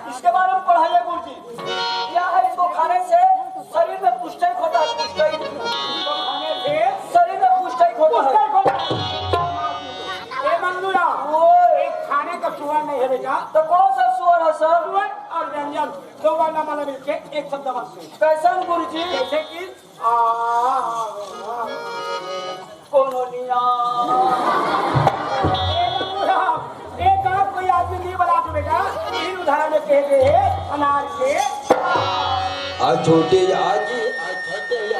इसके बारे में पढ़ाइए गुरुजी। क्या है, इसको खाने से शरीर में पुष्टैक होता है, पुष्टैक। इसको खाने से शरीर में पुष्टैक होता है। पुष्टैक होता है। ए मंगूरा, ओए। एक खाने का सुअर नहीं है बेटा। तो कौन सा सुअर है सर? सुअर और व्यंजन दो वर्णमाला मिलके एक शब्द बनते हैं। कैसन गुरुजी? जैसे कि आ, आ, आ, आ। कोनो निया। ए, बाबूराव, एक आध कोई आदमी नहीं बना दो बेटा, तीन उदाहरण में कह दे, अनार के। आ छोटे आजी, आ छोटे आ।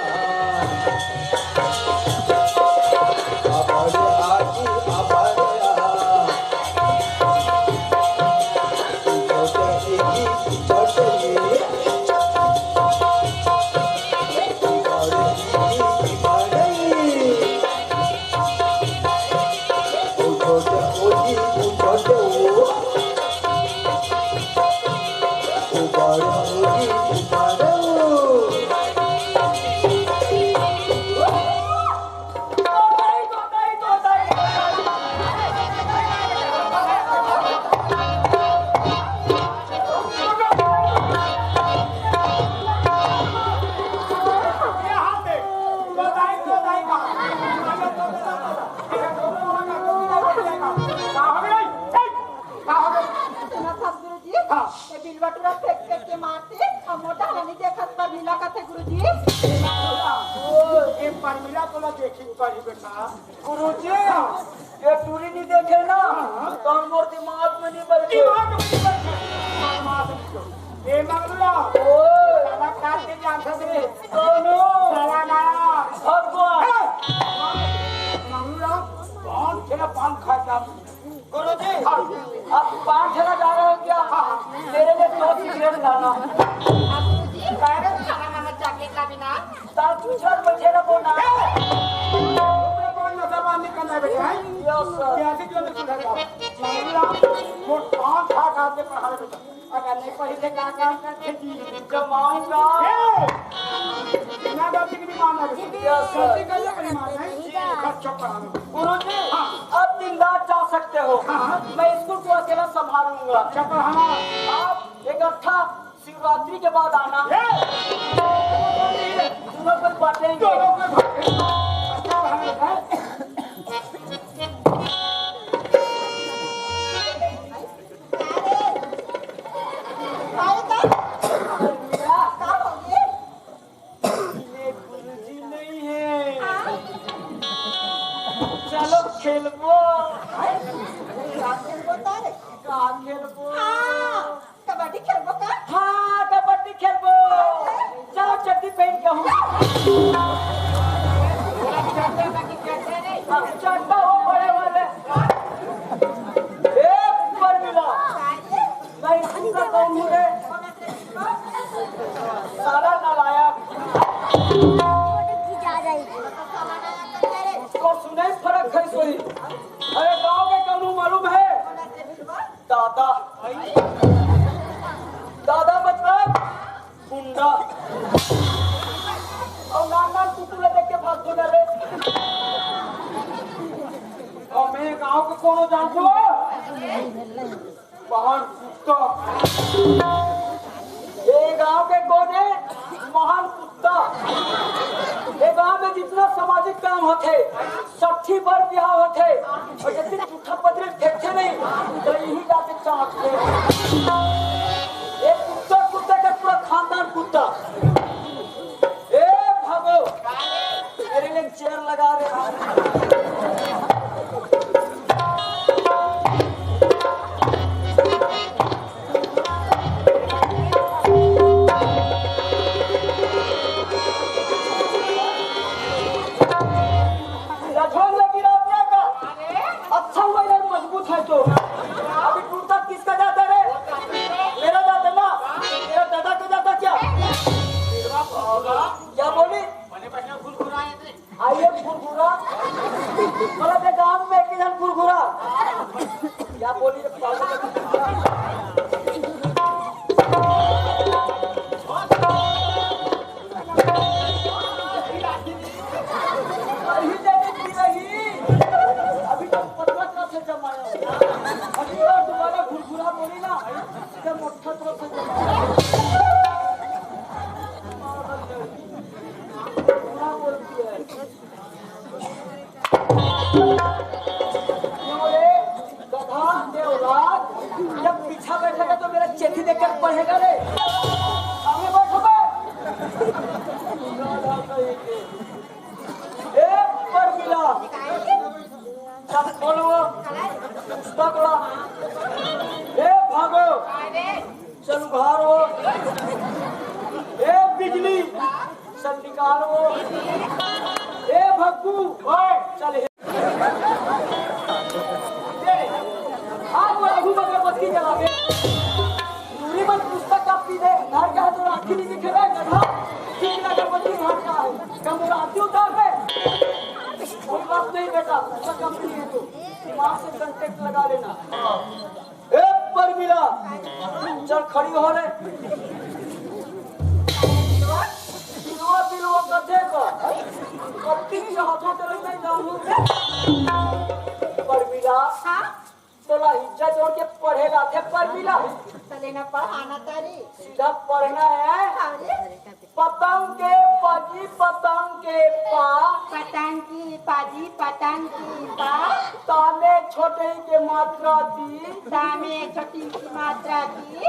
आ बड़े आजी, आ बड़े आ। छोटे आजी, छोटे आ। सुना था गुरुजी, हाँ। ये बिलवा टूरा फेंक फेंक के मारते, हम मोटा हला नहीं देखत पर नीला कथे गुरुजी। ये परमिला तो ना देखी पड़ी बेटा। गुरुजी, ये टूरी नहीं देखे ना, हाँ। तो मोर दिमाग में नहीं बैठे। दिमाग में नहीं बैठे। बदमाश है। ए मंगलूराम, ओए। साला काट के जान सकते। कौनो? साला ना। भगवान। ए! मंगलूराम, पान खेला, पान खा जा। गुरुजी, हाँ। आप पान खेला जा रहे हो क्या? हाँ, हाँ। मेरे लिए दो सिगरेट लाना। गुरुजी, साला ना, चॉकलेट ला भी ना। तार दूसरा बचे ना बोलना। ए! कौन नजर बांध निकलना है बेटा, हैं? Yes, sir। कैसे क्यों नहीं सुधर जाओ? मंगलूराम, वो पान खा खा के पढ़ा रहे बेटा। अगर नहीं पढ़ी तो क्या काम करते जी? जमाऊंगा। ए! ना गलती की नहीं मानना है। Yes, sir। गलती कर ले, अपनी माँ है। जी। खर्चा पढ़ा लो। गुरुजी, हाँ। अब दिन रात जा सकते हो। हाँ। मैं स्कूल को अकेला संभालूंगा। खर्चा पढ़ाना। आप इकट्ठा शिवरात्रि के बाद आना। ए! दोनों को बांटेंगे। दोनों को बांटेंगे। खर्चा पढ़ाना है। ये गुरुजी नहीं है। चलो खेलबो। का खेलबो? कबड्डी खेलबो का? हाँ, कबड्डी खेलबो। जाओ चड्डी पहन के हम। चड्डा हो बड़े वाले। ए, परमिला। मैं इसका कौन हूँ रे? साला नालायक। तो सुने फरक है सोई। अरे गांव के कौन हूँ मालूम है? दादा। दादा मतलब गुंडा। और नाम नाम कुकुर देख के भाग दो ना रे। और मैं गांव के कोनो जानते हो? महान कुत्ता। ये गांव के कोने महान कुत्ता। त ये गांव में जितना सामाजिक काम होथे, सट्ठी बर बिहाव होथे, अउ जतिन जूठा पतरी फेंकथे नहीं, त इही जाके चाटथे। ये कुत्ता, कुत्ता के पूरा खानदान कुत्ता। ए भागो, मेरे लिए चेयर लगा दे। रजवन में गिरा दिया का? अच्छा हुआ यार, मजबूत है तो। अभी टूटता किसका जाता रे? मेरा जाता ना? मेरा दादा का जाता क्या? क्या बोली? आइए फुरफुरा। मतलब ये गांव में एक ही जन फुरफुरा। क्या बोली रे पागल? अभी देखे की रही। अभी तो पतला का से जमाया। अभी और दोबारा फुरफुरा बोली ना, तो मोटा तो से जमाया। फुरफुरा बोलती है। क्यों रे, गधा के औलाद, जब पीछा बैठेगा तो मेरा चेथी देखकर पढ़ेगा रे। आगे बैठो बे। ए परमिला, चल खोलो, पुस्तक ला। ए भागो, चल उघारो। ए बिजली, चल निकालो। ए भक्कू, ओए, चल हे। आज वो रघु अगरबत्ती जलावे। पूरी मन पुस्तक का पी दे, घर का तो राखी नहीं दिखे रे, गधा। ठीक ना अगरबत्ती घर का है। कम राती उतार दे। कोई बात नहीं बेटा, पुस्तक का पी है तो। दिमाग से कॉन्टैक्ट लगा लेना। ए परमिला, चल खड़ी हो रे। बिलवा, बिलवा कथे का? कत्ती के हाथों तेरे नहीं जाऊं। परमिला, हाँ? तोला इज्जत जोड़ के पढ़े लाथे परमिला। चले ना पढ़ाना तारी। सीधा पढ़ना है। अरे। पतंग के पाजी पतंग के पा। पतंग की पाजी पतंग की पा। तामे छोटे के मात्रा ती। तामे छोटी की मात्रा की।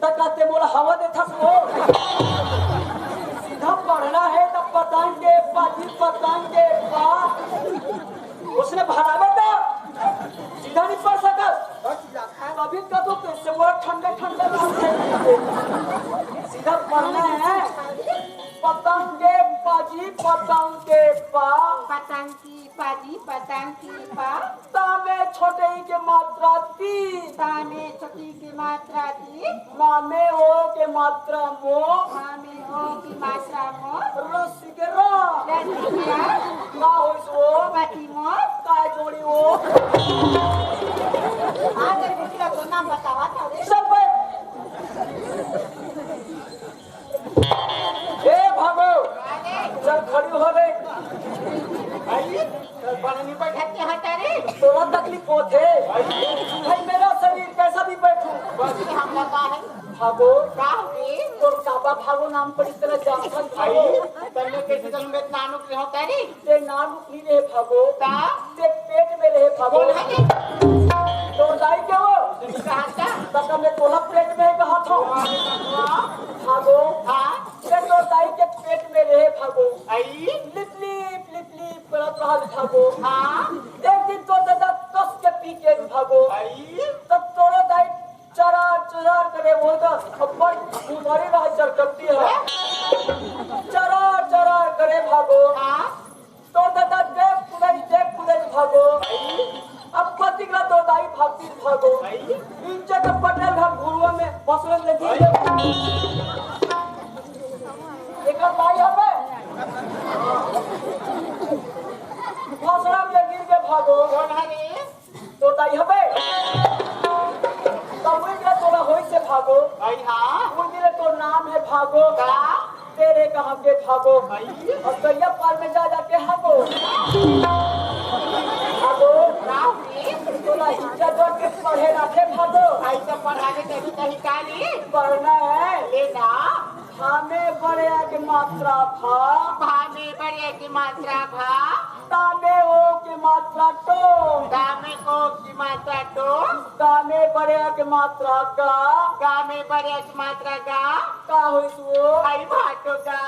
त कहते मोला हवा देथस वो। सीधा पढ़ना है त पतंग के पाजी पतंग के पा। उसने भरावे त सीधा नहीं पढ़ सकस। अभी का तो कैसे बोला ठंडा ठंडा दूध है। सीधा पढ़ना है। पतंग के पाजी पतंग के पा। पतंग की पाजी पतंग की पा। तामे छोटे के मात्रा ती। तामे छोटी के मात्रा ती। मामे ओ के मात्रा मो। मामे ओ की मात्रा मो। रस के रा। रस के रा। का होइस वो? पति मोर। काय जोड़ी वो? आज एक दूसरा को नाम बतावा था रे। सब बे-, ए भागो, चल खड़ी हो रे। आई, बड़ा नहीं बैठा के हटा रे। तोरा तकलीफ होत हे। भाई मेरा शरीर कैसा भी बैठू। बस हम लगा है। भागो। का हुई? तोर काबा भागो नाम पड़ी तेरा जानथन भाई, भागो। तन्ने कैसे जन्म में नानुक रहो तारी? ते नानुक नहीं रहे भागो। ता? ते पेट में रहे भागो। कौन है? तोर दाई के वो? कहा था? तब मैं तोला पेट में कहा था। वाह। भागो। हाँ। ते तोर दाई के पेट में रहे भागो। आई? लिप लिप, लिप लिप करत रहल भागो। हाँ। एक दिन तोर दादा कस के पी के भागो। आई? तब तोरो दाई चरार चरार करे, वो तो अब्बड़ बीमारी रहे, चरकट्टी है। चरार चरार करे भागो। हाँ। तोर दादा देख कुदई, देख कुदई भागो। अब पतिकला तोर दाई भागती भागो। इंचे के पटेल घर घुरुआ में बसरन लगी। एकर दाई हवे। बसरन लगी के भागो। कौन है रे? तोर दाई हबे। तब उही दिला तोला होई से भागो। भाई हाँ। उही दिला तोर नाम है भागो। का? तेरे कहाँ के भागो। भाई। और कहिया पार में जा जाके हागो। हागो। का हुई? तोला इज्जत दे के पढ़े रखे भागो। भाई तो पढ़ाने के भी कहीं का नहीं। पढ़ना है। लेना। भा में बड़े आ के मात्रा भा। भा में बड़े आ के मात्रा भा। ता में ओ के मात्रा टो। ता में ओ के मात्रा टो। गा में बड़े आ के मात्रा गा। गा में बड़े आ के मात्रा गा। का होइस वो? आई भाटो गा।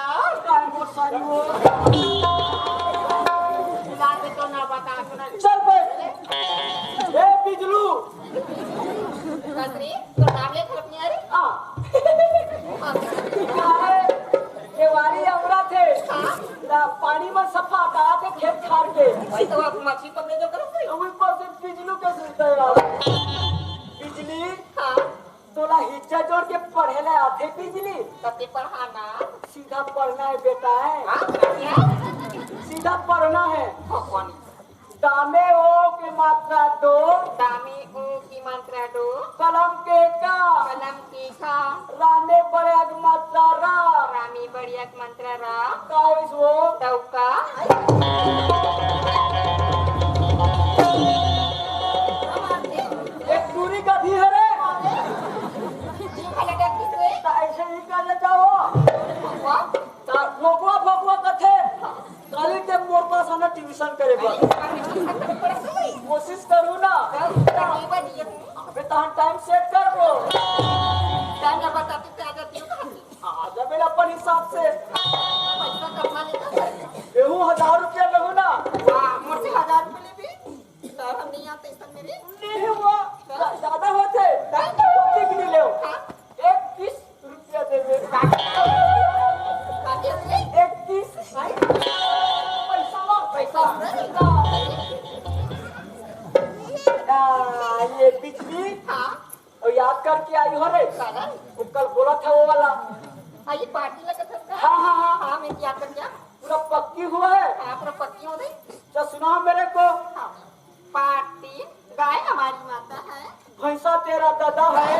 का मोर सारी वो? बुला दे तो ना बता सुना। चल बे। ए बिजलू। कसरी, तो नाम ले खलप नहीं आ रही? हाँ। अरे, केवारी अमरा थे। हाँ। ना पानी में सफा का थे खेत खार के। भाई तो आप मछली पकड़े जो करो कोई। तो ऊपर से बिजलू के सुनता है यार। बिजली। हाँ। तोला हिज्जा जोड़ के पढ़े ले आथे बिजली। कते पढ़ाना? सीधा पढ़ना है बेटा है। हाँ, क्या? सीधा पढ़ना है। भगवान। दामे ओ के मात्रा दो। दामे ओ की मात्रा दो। कलम के का। कलम के का। रामे बड़े की मात्रा रा। रामे बड़े की मात्रा रा। का होइस वो? डौका। एक टूरी गधी है रे। जी, भला डर किस हुए? त ऐसे ही कर लेता हो। वाह। त भोगवा भोगवा कथे। काली के मोर पास आना ट्यूशन करे बर। कोशिश करू ना। अबे तहन टाइम सेट कर वो। टाइम ना बताती तो आ जाती हूँ। आ जा मेरा अपन हिसाब से। पैसा कमा लेता है। एहू हजार रुपया लगू ना। वाह, मोर से हजार रुपया लेबी? सर, हम नहीं आते इस मेरे। नहीं हुआ। ज्यादा होते। ठीक नहीं ले। हाँ। एक किस रुपया देबे। बाकी होते? एक किस। भाई। पैसा ला, पैसा। आ, ये बिजली। हाँ। और याद करके आई हो रे। कौन? वो कल बोला था वो वाला। हाँ, ये पार्टी लगा था उसका। हाँ, हाँ, हाँ। हाँ, मैं याद कर गया। पूरा पक्की हुआ है। हाँ, पूरा पक्की हो गई। तो सुनाओ मेरे को। हाँ। पार्टी, गाय हमारी माता है। भैंसा तेरा दादा है।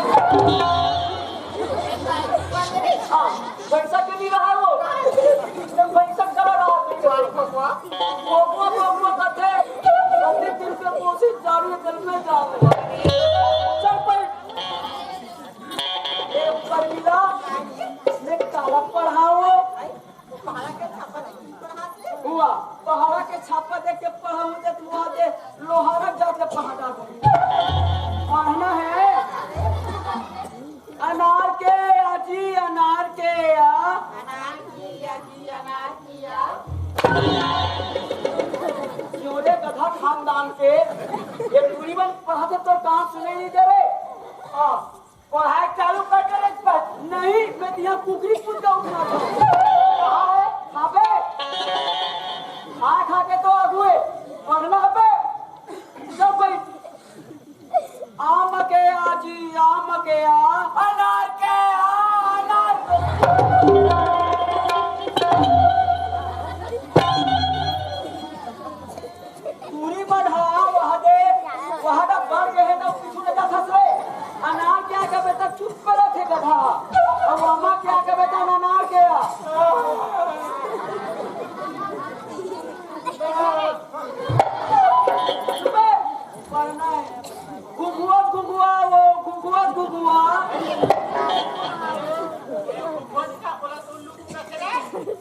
हाँ, भैंसा के नहीं रहा वो। तो भैंसा चला रहा है। अरे भगवान। भगवान, भगवान करते। बंदी दिल के कोशिश जारी है, दिल में जान। चल पर। ए, परमिला, मैं काला पढ़ाओ। पहाड़ा के छापा देख के पढ़ा से। हुआ, पहाड़ा के छापा देख के पढ़ा, मुझे तू वहाँ दे, लोहारा जाके पहाड़ा दे। पढ़ना है। अनार के आजी, अनार के आ। अनार की आजी, अनार की आ। क्यों रे गधा खानदान के, ये टूरी मन पढ़ा से तो कहाँ सुने नहीं दे रे। हाँ। पढ़ाई चालू कर दे रे, बस। नहीं, मैं तो यहाँ कुकरी कूद के उठना था। हाँ बे, खा खा के तो अगुए, पढ़ना बे। सब भाई, आम के आ जी, आम के आ। अनार के आ, अनार के। टूरी मन हा, वहा दे, वहा दा बढ़ गए हे, तो पीछू ले जाथस रे। अनार के आगे बेटा चुप करत हे गधा। अब अम्मा के आगे बेटा अनार के आ। चुप हे, पढ़ना हे। घुघुआ, घुघुआ, वो घुघुआ, घुघुआ।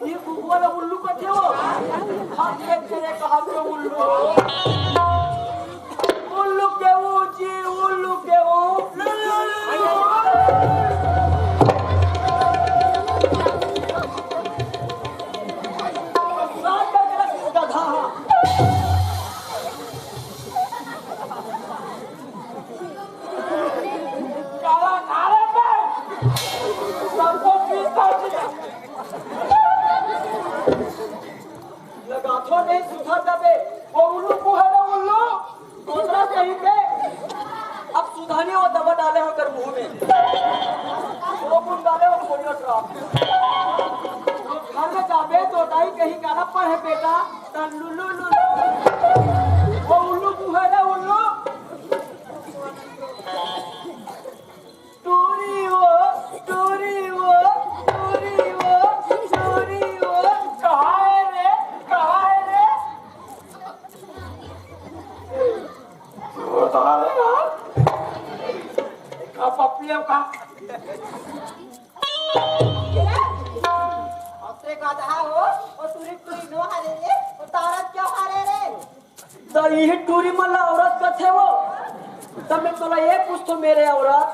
ये कुकुआ ला उल्लू कथे हो। हम देख के रे कहा के उल्लू। उल्लू के ऊ जी, उल्लू के ऊ। साथ करके रख गधा। काला नारे पे सबको पीस कर दिया। लगाथो नहीं सुधा दबे, वो उल्लू को है ना उल्लू, दूसरा कहीं के। अब सुधानी वो दबा डाले हो कर मुंह में, वो गुण डाले हो कोरियो ट्रॉप। घर में जाबे तो दाई कहीं गाना पढ़े बेटा, ता लुल्लू लुल्लू, वो उल्लू को है ना उल्लू। टूरी वो, टूरी वो, टूरी वो, टूरी वो। कहाँ है रे? कहाँ है रे? वो तो आ रहा है यार। का पप्पी है का? अतरे गधा हो, ओ टूरी टूरी नो हरे रे, ओ तारत क्यों हरे रे? त इही टूरी मन ला औरत कथे वो। त मैं तोला ये पूछथों मेरे औरत,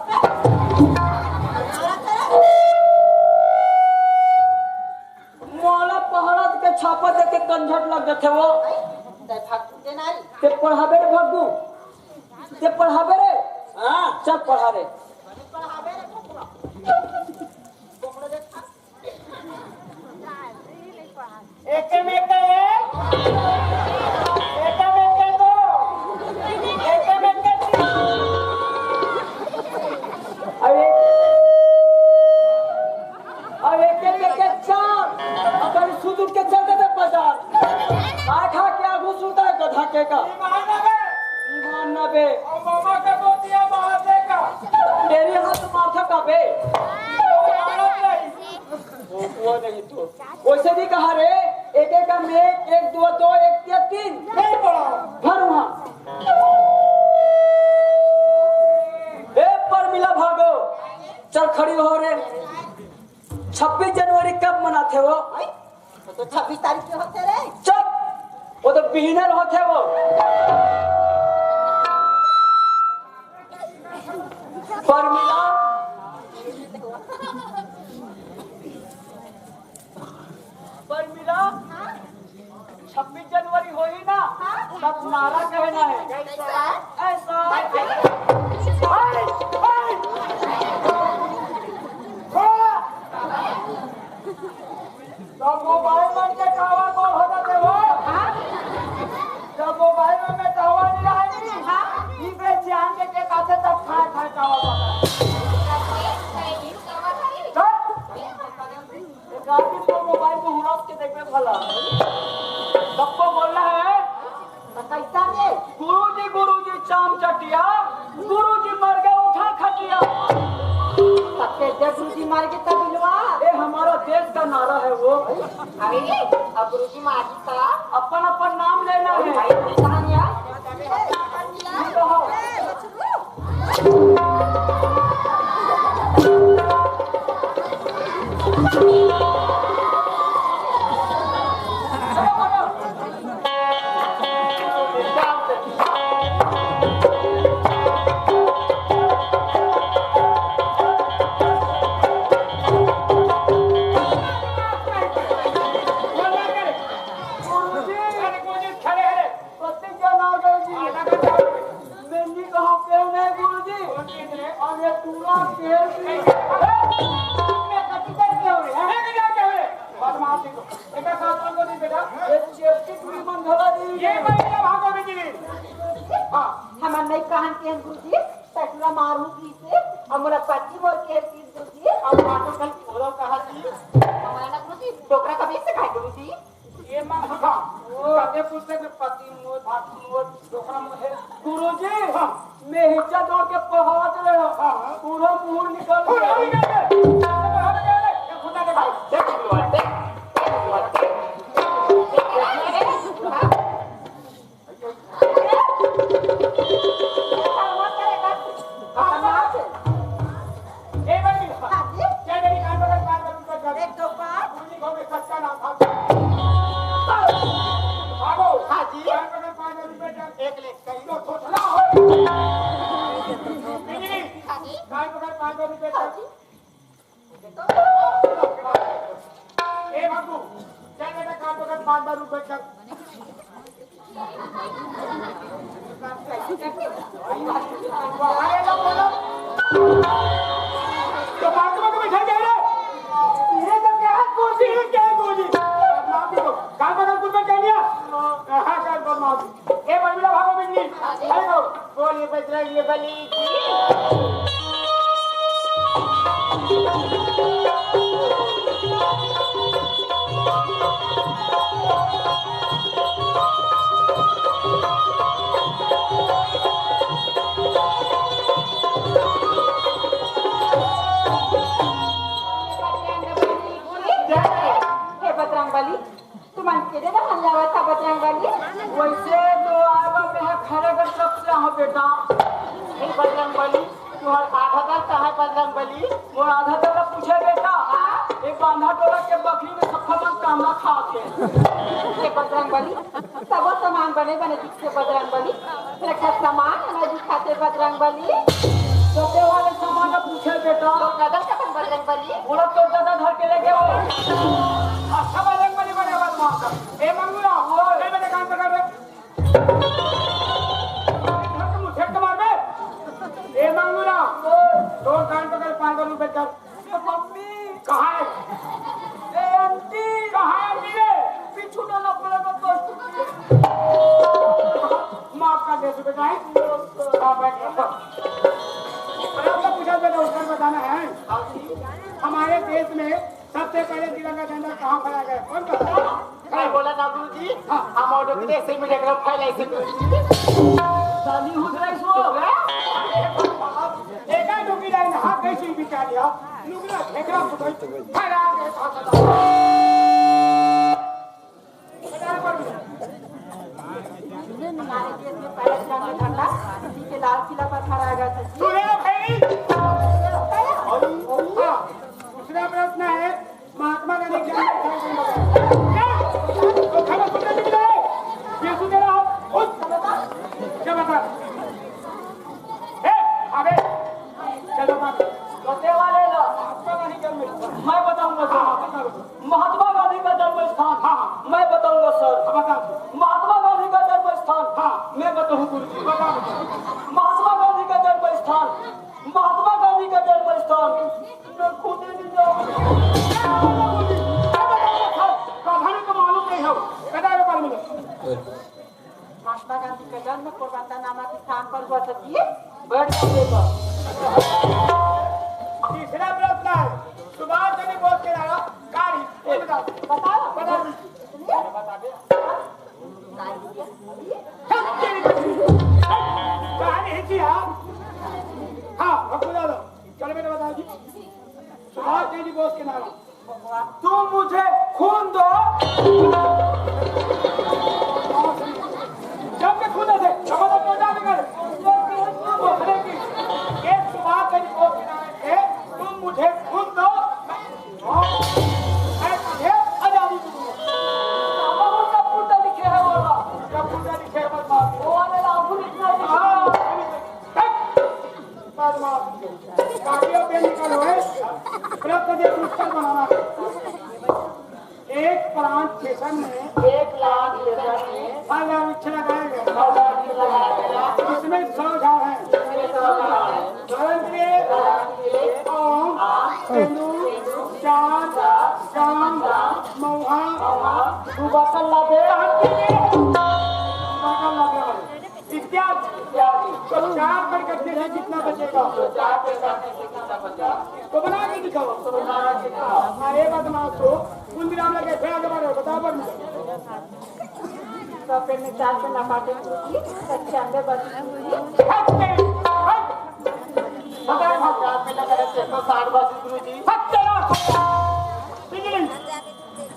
मोला पहाड़ा के छापा देके कंझट लग जथे वो। ते भागू दे नारी। ते पढ़ाबे रे भागू। ते पढ़ाबे रे। हाँ। चल पढ़ा रे। पढ़ाबे रे भागू। एके में के एक, एके में के दो, एके में के तीन। अरे, अरे, एके में के चार, अपन सुधुर के चल दे बाजार। आठा के आगू सुता है गधा के का। ईमान ना बे। ईमान ना बे। और मामा का तो दिया बाहर देखा। तेरी हाथ माथा का बे। वो, वो नहीं तू। वैसे भी कहा रे, एक एक का में एक, दो, दो, एक, तीन, तीन। नहीं पड़ा। भर वहाँ। ए, परमिला भागो। चल खड़ी हो रे। छब्बीस जनवरी कब मनाथे वो? वो तो छब्बीस तारीख के होथे रे। चुप। वो तो बिहिनर होथे वो। परमिला, परमिला, छब्बीस जनवरी होही ना, तब नारा कहना है। ऐसा। तो मोबाइल मन के टावर गोल हो जाथे वो। जब मोबाइल मन में टावर नहीं रहे नी, इकरे जान के के काथे तब खाए खाए टावर बता। एक आदमी तो मोबाइल में हुड़क के देखबे भला। सबको बोलना है। तो कैसा रे? गुरुजी, गुरुजी, चाम चटिया, गुरुजी मर गए, उठा खटिया। तब के जब गुरुजी मर गए तब बिलवा। ये हमारा देश का नारा है वो। अरे, अब गुरुजी मारी का? अपन अपन नाम लेना है। भाई, ये कहानी है। ये कहो। प्रतिज्ञा ना कर जी। मैं नहीं कहा, क्यों नहीं गुरुजी? और ये टूरा खेल भी। मैं कति कर के हो रे? मैं नहीं क्या कह रहे? बदमाशी को। बेटा, साथ में को नहीं बेटा। ये चेपटी टूरी मन घला दी। ये मैं क्या भागो बिजली? हाँ। हमन नहीं कहन के हैं गुरुजी, ससुरा मारू की से, और मोला पति मोर के हैं गुरुजी। अब बातों कल बोलो कहा जी। हमारा गुरुजी, डोकरा कभी से खाए गुरुजी? ये मन हाँ। कते पुस्तक में पति मोर, भात मोर, डोकरा मोर है। गुरुजी, हाँ। मैं हिच्चा जोड़ के पढ़ावत रहे हो। हाँ, हाँ। पूरा मुंह निकल पूरा गया। निकल गया। ये खुदा के भाई, देख लो, देख, देख लो, देख। ए, बंटी, हाँ जी। चल, मेरी कान पकड़, कान पकड़, कान पकड़। एक दो बार। पूरी को मैं सच्चा ना था। भागो। हाँ जी। कान पकड़, पाँच सौ रुपए चल। एक ले, कहीं तो थोथला हो। बिजली। हाँ जी। कान पकड़, पाँच सौ रुपए चल। हाँ जी। ए बाबू, चल बेटा, काम तो कर, पाँच बार रुक बैठ कर। अरे लो, बोलो। तो बाथरूम में तो बैठा क्या रे? ये तो क्या है, कुर्सी है, क्या है, कुर्सी? बदमाशी को। काम तो कर, कुछ कर लिया। हाँ, कर बदमाशी। ए, परमिला, भागो बिन्नी। हेलो, बोलिए बजरंग बली की। हे बजरंग बली, तुमन के दे दहन जावत हा बजरंग बली? वैसे तो आवा में है खड़े कर कब से हो बेटा। नहीं बजरंग बली, तुम्हार आधा दल कहाँ है बजरंग बली? वो आधा दल पूछे बेटा। ये बकरी में सब फल मन कामना खात हे। हे बजरंग बली, सबो सामान बने बने दिखथे बजरंग बली। फेर एक ठन सामान नइ दिखाथे बजरंग बली। तो ते वाले सामान ला पूछे बेटा। तो कदर कदर बजरंग बली। बोला तो दादा धर के लेके आओ। अच्छा बजरंग बली बने वाला मास्टर। ए मंगूरा, ए मेरे कान पकड़ रे। धर के मुझे के मार बे। ए मंगूरा, तोर कान पकड़ पाँच सौ रुपए का। मम्मी। कहाँ है? ए, आंटी। कहाँ है आंटी रे? पीछू डाला पड़ेगा दस रुपये। माफ कर दे बेटा, हैं? हाँ, बैठ, बैठ। अरे, आपका पूछा बेटा, उत्तर बताना है। हमारे देश में सबसे पहले तिरंगा झंडा कहाँ फहराया गया? कौन बताया? मैं बोला ना गुरुजी, हाँ। हम और लोग देश में देख रहे फैला इसे गुरुजी। साली हुजरा इसको। एका डुकी लाइन हाथ गई सी बिचारी हो। लुगड़ा घेकरा फुटोई। फैला के खाता था। हमारे देश में पहला तिरंगा झंडा दिल्ली के लाल किला पर फहराया गया था। सुने भाई। हाँ, दूसरा प्रश्न है, महात्मा गांधी क्या क्या? तो खाना सुनने के लिए ये सुन रहा हूँ। उस क्या बता? ए, अबे, चलो बात। तो सेवा ले लो। महात्मा गांधी क्या मिलता? मैं बताऊंगा, हाँ, सर। बता दो। महात्मा गांधी का जन्म स्थान। हाँ। मैं बताऊंगा सर। हाँ, बता दो। महात्मा गांधी का जन्म स्थान। हाँ। मैं बताऊं गुरुजी। बता दो। महात्मा गांधी का जन्म स्थान, महात्मा गांधी का जन्म स्थान मैं खुद ही नहीं जाऊंगा। क्या बता दो गुरुजी? क्या बता दो सर? कहानी तो मालूम नहीं हो। बता दो पर मुझे। महात्मा गांधी का जन्म पोरबंदर नामक स्थान पर हुआ था जी। बैठ जाइए बस। तीसरा प्रश्न है, सुभाष चंद्र बोस के नारा कारी। बताओ। बता दीजिए। बता दे। कहानी है जी, हाँ। हाँ, अब बता दो। चलो बेटा, बता दीजिए। सुभाष चंद्र बोस के नारा। तुम मुझे खून दो। जब मैं खून से हमारा बेटा निकल, बोलने की एक बात है, वो सुनाए थे, तुम मुझे खून दो, मैं तुझे आजादी दूंगा। अब वो सब पुट्टा लिखे है, वो वाला। सब पुट्टा लिखे है, बदमाश। वो वाले लाखों लिखना है। हाँ। बदमाश। काफी अध्ययन कर लो, है? प्रश्न के उत्तर बनाना है। एक प्लांट स्टेशन में, एक प्लांट स्टेशन में फल का वृक्ष लगाया गया। फल का वृक्ष लगाया गया। इसमें सौ झाड़ हैं। इसमें सौ झाड़ हैं। कदम के, आम, तेंदू, चांद, जाम, महुआ, सुबह का लबे, सुबह का लबे। इत्यादि, इत्यादि। तो चार पेड़ कटने से कितना बचेगा? तो चार पेड़ काटने से कितना बचा? तो बना के दिखाओ। तो बना के दिखाओ। अरे बदमाश हो, कुंदराम लगे, फिर आगे बढ़ो, बताओ, बढ़ो। तो पेड़ में चार पेड़ ना काटे, गुरुजी, पचानवे बचे, गुरुजी। हट, हट। बताओ, हम चार पेड़ लगा रहे थे, तो साठ बचे, गुरुजी। हट, चलो। बिजली।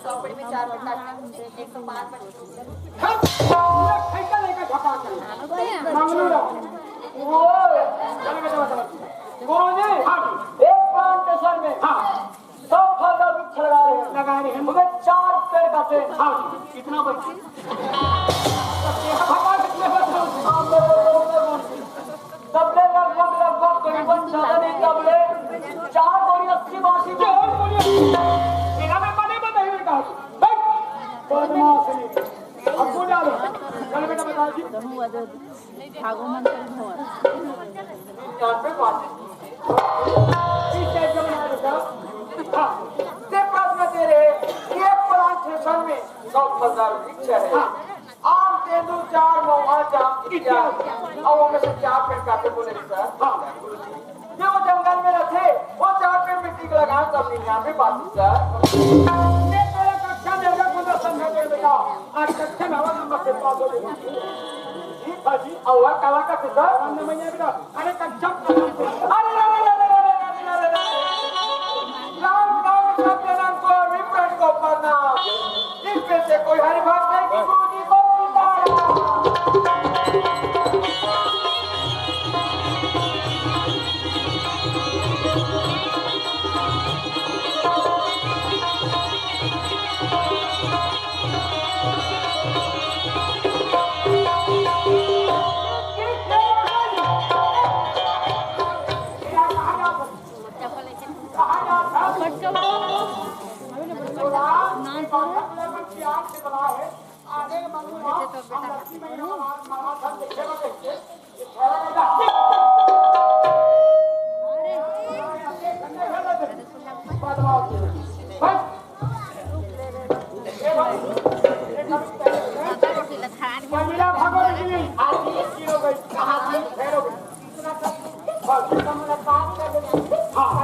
सौ पेड़ में चार पेड़ काटना, एक सौ पाँच बचे। हट! पूरा ठेका लेके खपा के। मंगलू रहो। वो, चलो बेटा बताओ। कौन है? हाँ। एक प्लांटेशन में हाँ। सौ फल का वृक्ष लगा रहे हैं। लगा रहे हैं। उसमें चार पेड़ काटे। हाँ। कितना बचे? भगवान कितने बचे? हाँ, मैं बोल रहा हूँ, मैं बोल रहा हूँ। सबले लगभग, लगभग करीबन ज्यादा नहीं, सबले चार बोरी अस्सी बासी। चार बोरी अस्सी। तेरा मैं बने बताइए बेटा। बैठ। बदमाश नहीं। अब को डालो। चलो बेटा, बता दी। भागो मंत्र भवन। यहाँ पे बात। इस टाइप का बना बेटा। हाँ। ये प्रश्न दे रहे, ये प्लांटेशन में सौ फलदार वृक्ष है। हाँ। आम, तेंदू, चार, महुआ, जाम इत्यादि। अब ओमे से चार पेड़ काटे बोले सर। हाँ। जो वो जंगल में रहथे, वो चार पेड़ मिट्टी के लगान सब निन्यानवे बासी सर। ये तेरे कक्षा में अगर बंदा समझा दे बेटा, आज कक्षा में हवा नंबर से पास हो गया। जी, हाँ जी। और वह काला का सर? बंद में ये बेटा। अरे कच्चा। अरे, अरे, अरे। राम, राम, सत्यनारायण को, विप्र को प्रणाम। इसमें से कोई हरि भक्त है कि गुरु जी को पिटाया? प्यार से बना है। आने के मन में हम लक्ष्मी मैया महाराज, महाराज हम देखे बा कैसे। बस। ए भाई, ए भाई, ए भाई, भागो नहीं। आज ये की हो गई, कहाँ से फेर हो गई। हाँ।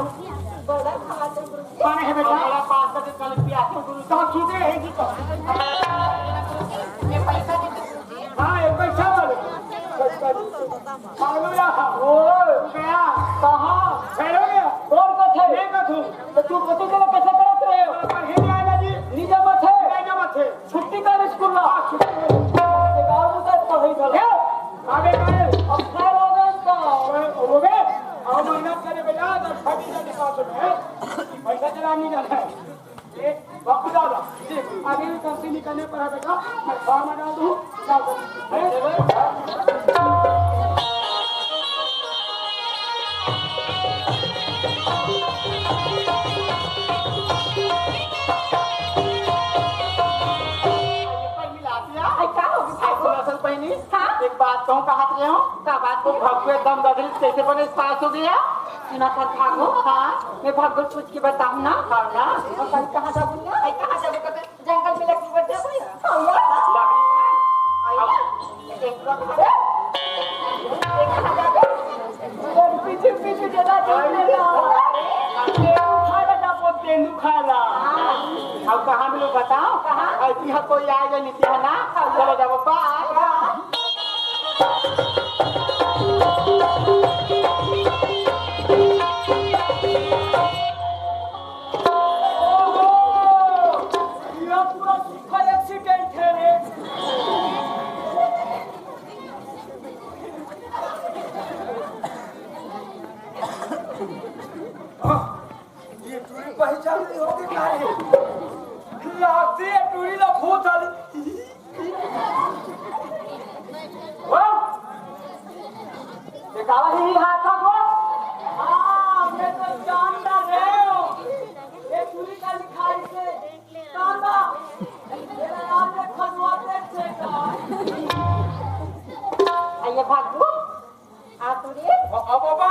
कौन है बेटा? बड़ा पास से कल पिया क्यों गुरु? तो सूते है जी तो। ये पैसा दे दो। हाँ, ये पैसा वाले। पैसा दे। हालेलुया। ओ, गया। कहाँ? फेर हो गया। और कथे? ये कथू। तो तू कथू के कैसे करत रहे हो? पढ़े नहीं आया जी। नहीं जमत है। नहीं जमत है। छुट्टी कर स्कूल ला। हाँ, छुट्टी कर। ये गाँव में तो पढ़े चल। ए, आगे करे। अब फेर हो गए तो। हो गए? अब मेहनत करे बेटा, दस फटी जाने पास में। पैसा चला नहीं जाना है। ए, बापू दादा, अभी भी गलती नहीं करने पर है बेटा, मैं फॉर्म डाल दूँ, डाल दूँ। अरे, का हो गया? असल बहिनी, हाँ? एक बात कहूँ, कहा तो हूँ। का बात वो है? भगवे दम ददरी कैसे बने पास हो गया? सुना था भागो। हाँ, मैं भागो पूछ के बताऊँ ना। हाँ ना। और कल कहाँ जाबो ना? आई कहाँ जाबो कबे? जंगल में लकड़ी बचे कोई? हाँ यार। लकड़ी का? आई ना। एक बार खा ले। ये कहाँ जाबो? पीछे पीछे जरा जोर ले लो। अरे, अरे, खा ले ना, वो तेंदू खा ला। हाँ। अब कहाँ मिलो बताओ? कहाँ? ऐसी है कोई आए या नीचे है ना? हाँ। चलो जाओ, बाय। हाँ। ओहो, ये पूरा सुपर एक्सीडेंट है रे। ये टूरी पहचान नहीं होगी का रे? लागती है टूरी ला भूत आली। वाह! ये काला ही हाथ था वो? हाँ, मैं तो जानता रहे हो। ये टूरी का लिखाई से काला। मेरा नाम है खनवा पेट से का। आइए भागू। आ तू रे। अब बाबा,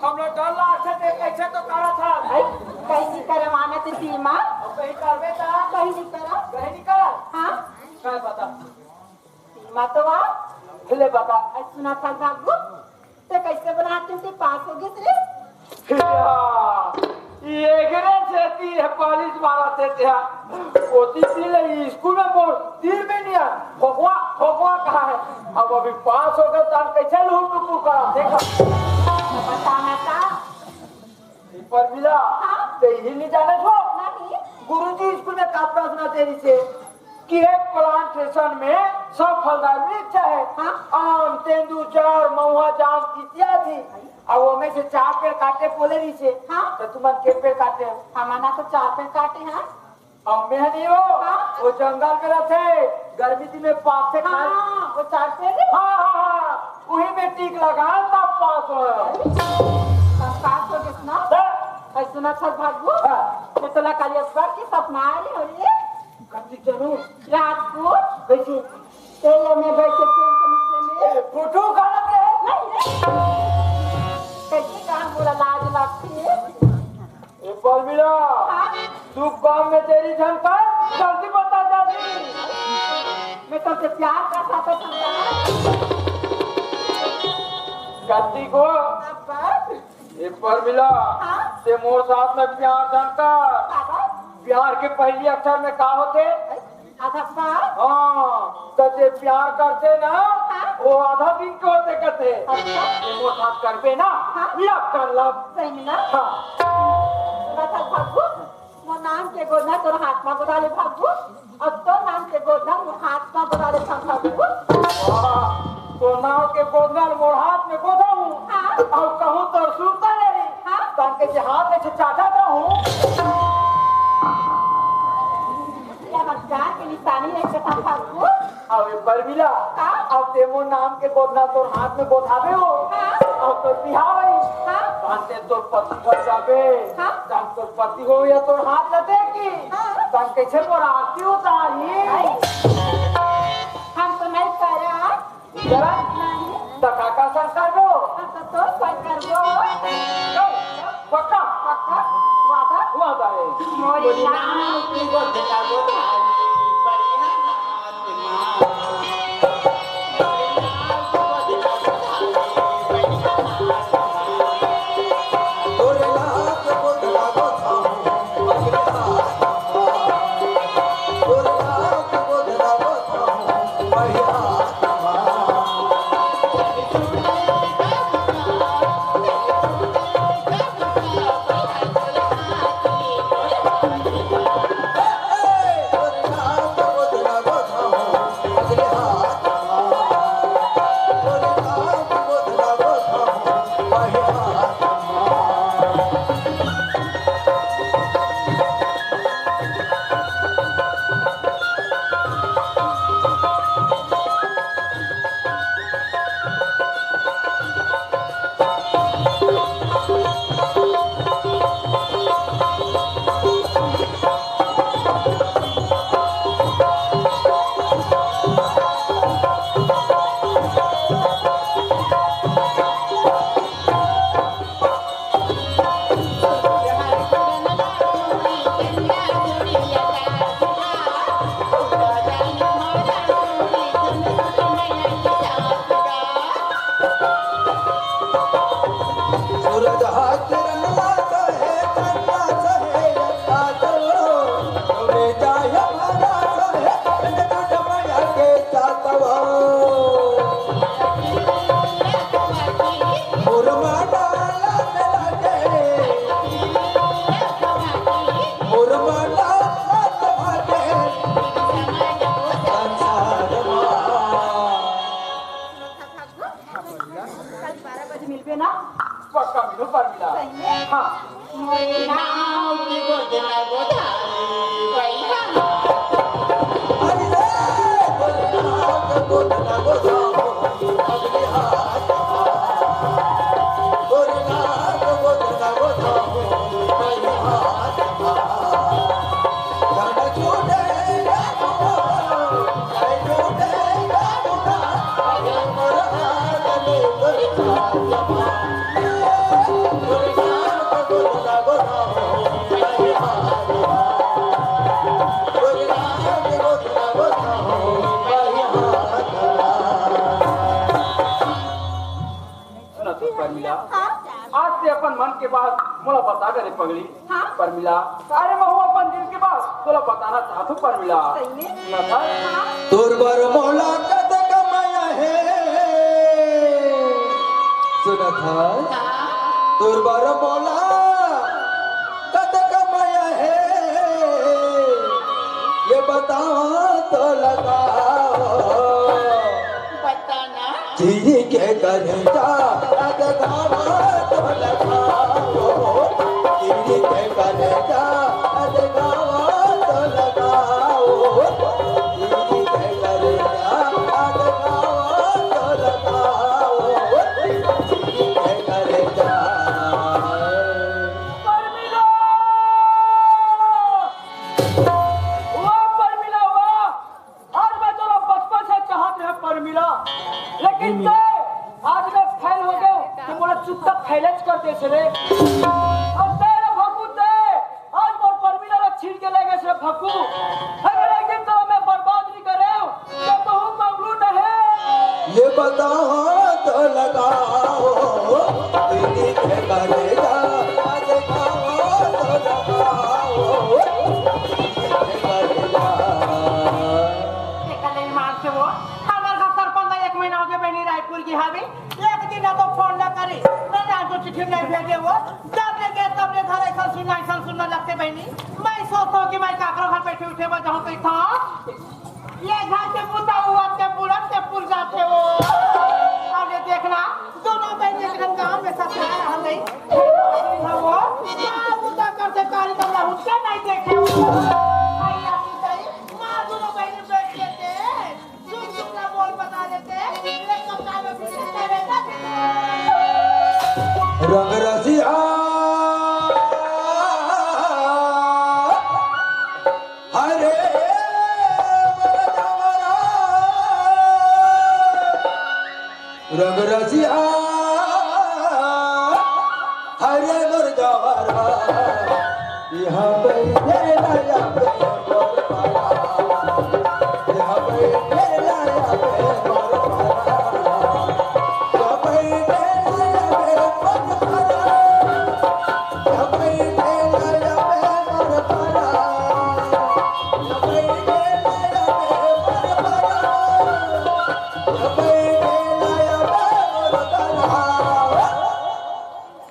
हम लोग डर लागथे ते कैसे तो करा था। भाई, कहीं नहीं करे माने ते सीमा। अब कहीं करबे ता? कहीं नहीं करा। कहीं नहीं करा? हाँ। काय पता। सीमा तो आ। ले बता। आई सुना था भागू। ते कैसे बनाते ते पास हो गए रे? या, ये गिरे छेती है, पालिश मारा थे त्या। ओती सी ले स्कूल में बोल, तीर में नहीं आ। भगवा, भगवा कहाँ है? अब अभी पास हो गए तो हम कैसे लूट टुकुर करा? देखो। बताना था। पर मिला, हाँ? ते ही नहीं जाने छो। नहीं। गुरुजी स्कूल में का प्रश्न तेरी से? कि एक प्लांटेशन में सौ फलदार वृक्ष है। हाँ। आम, तेंदू, जाड़, महुआ, जाम इत्यादि। और वो में से चार पेड़ काटे बोले रही से। हाँ। तो तुमन के पेड़ काटे हो? हमारा तो चार पेड़ काटे हैं। और मैं नहीं हो। हाँ। वो जंगल में रहते, गर्मी दिन में पाक से खाए। हाँ, वो चार पेड़। हाँ, हाँ, हाँ। वही में टीक लगा, तब पास हो। तब पास हो गए ना? हाँ। ऐसा ना था भागो। हाँ। मैं तो लगा लिया, बार की सपना आ रही हो रही है। कति जरूर। रात को कैसे? तेल में बैठे पेड़ के नीचे में। ए, फोटो उखाड़ा के? नहीं, नहीं। कैसे कहाँ बोला लाज लगती है? ए, परमिला, हाँ? तू काम में तेरी झंकार जल्दी बता जल्दी। मैं तुमसे प्यार करता था, संतान। गलती को। अब बस। ए, परमिला, हाँ? ते मोर साथ में प्यार झन कर। बाबा। प्यार के पहली अक्षर में का होथे? आधा बार। हाँ, तो जे प्यार करथे ना, हाँ? वो आधा दिन के होथे कथे। अच्छा। ते मोर साथ करबे ना, हाँ? लब कर लब। सही में ना? हाँ। सुना था भागू, मोर नाम के गोदना तोर हाथ में गोदा ले भागू। अब तो नाम के गोदन मोर हाथ में गोदा ले संग हूँ। वाह, तो नाम के गोदन मोर हाथ में गोदा हूँ। हाँ। अब कहूँ तो सुरता ले रही। हाँ। तान के जे हाथ में से चाटा था हूँ। ये हथियार के निशानी है के संग हूँ। अब एक बार मिला। हाँ। अब ते मोर नाम के गोदना तोर हाथ में गोदावे हो। हाँ। अब तो बिहाव है। हाँ। अंते तोर पति घर जाबे, हाँ? तब तोर पति हो या तोर हाथ ल देखी, हाँ। तब कैसे मोर आरती उतारी? हम तो नहीं करा। जरा नहीं। त काका सर कर दो। हाँ, तो तोर सर कर दो। पक्का? पक्का? वादा? वादा है। मोरी नाम की गोद लागो थारी, बढ़िया नाम। कल बारह बजे मिलबे ना? पक्का मिलो परमिला। सही में? हाँ। मोरे नाम की गोद लागो थारी, भैया। सुना तो परमिला, हाँ? आज ते अपन मन के बात मोला बता दे रे पगली। हाँ? परमिला, अरे महूँ अपन दिल के बात तोला बताना चाहत हूँ परमिला। सही में? ना था? हाँ? तोर बर मोला कतक मया हे। सुनत हस? हाँ? तोर बर मोला कतक मया हे, ये बताओ तो लगाओ। बताना। चीरी के करेजा, अद गावा तो लगाओ। चीरी के करेजा, अद गावा तो लगाओ। चीरी के करेजा, अद गावा तो लगाओ। चीरी के करेजा। परमिला! वाह परमिला, वाह! आज मैं तोला बचपन से चाहत रहे परमिला, लेकिन तैं आज मैं फेल हो गयो, तो मोला चुत्ता फेलच कर देस रे। अउ तैं रे भक्कू, तैं आज मोर परमिला ला छीन के ले गेस रे भक्कू। अगर एक दिन तोला मैं बर्बाद नहीं करे, तो तहूँ मंगलू नहीं। ये बताओ तो लगाओ, दीदी के करेजा, आज खाओ तो लगाओ। तेकर ले मार से वो, हमर घर सरपंच एक महीना हो गया बहनी रायपुर की हावी, एक दिन ना तो फोन ना करी, ना जान तो चिट्ठी नहीं भेजे वो, जब ले गए तब ले घर ऐसा सुनना, ऐसा सुनना लगते बहनी। मैं सोचता हूँ कि मैं काकरो घर बैठे उठे बजाऊँ तो इतना ये घर के बुता हुआ ते बुढ़त ते पुर जाते हो। अब ये देखना, दोनों बहन एक दिन गांव में ससुराल हम नहीं। वो क्या बुता करते कारी कमला उसका नहीं देखे हो। भैया की सही, माँ दोनों बहन बैठ लेते, सुन सुन ना बोल बता देते, एक कम काम में फिर रहता। रंग रसिया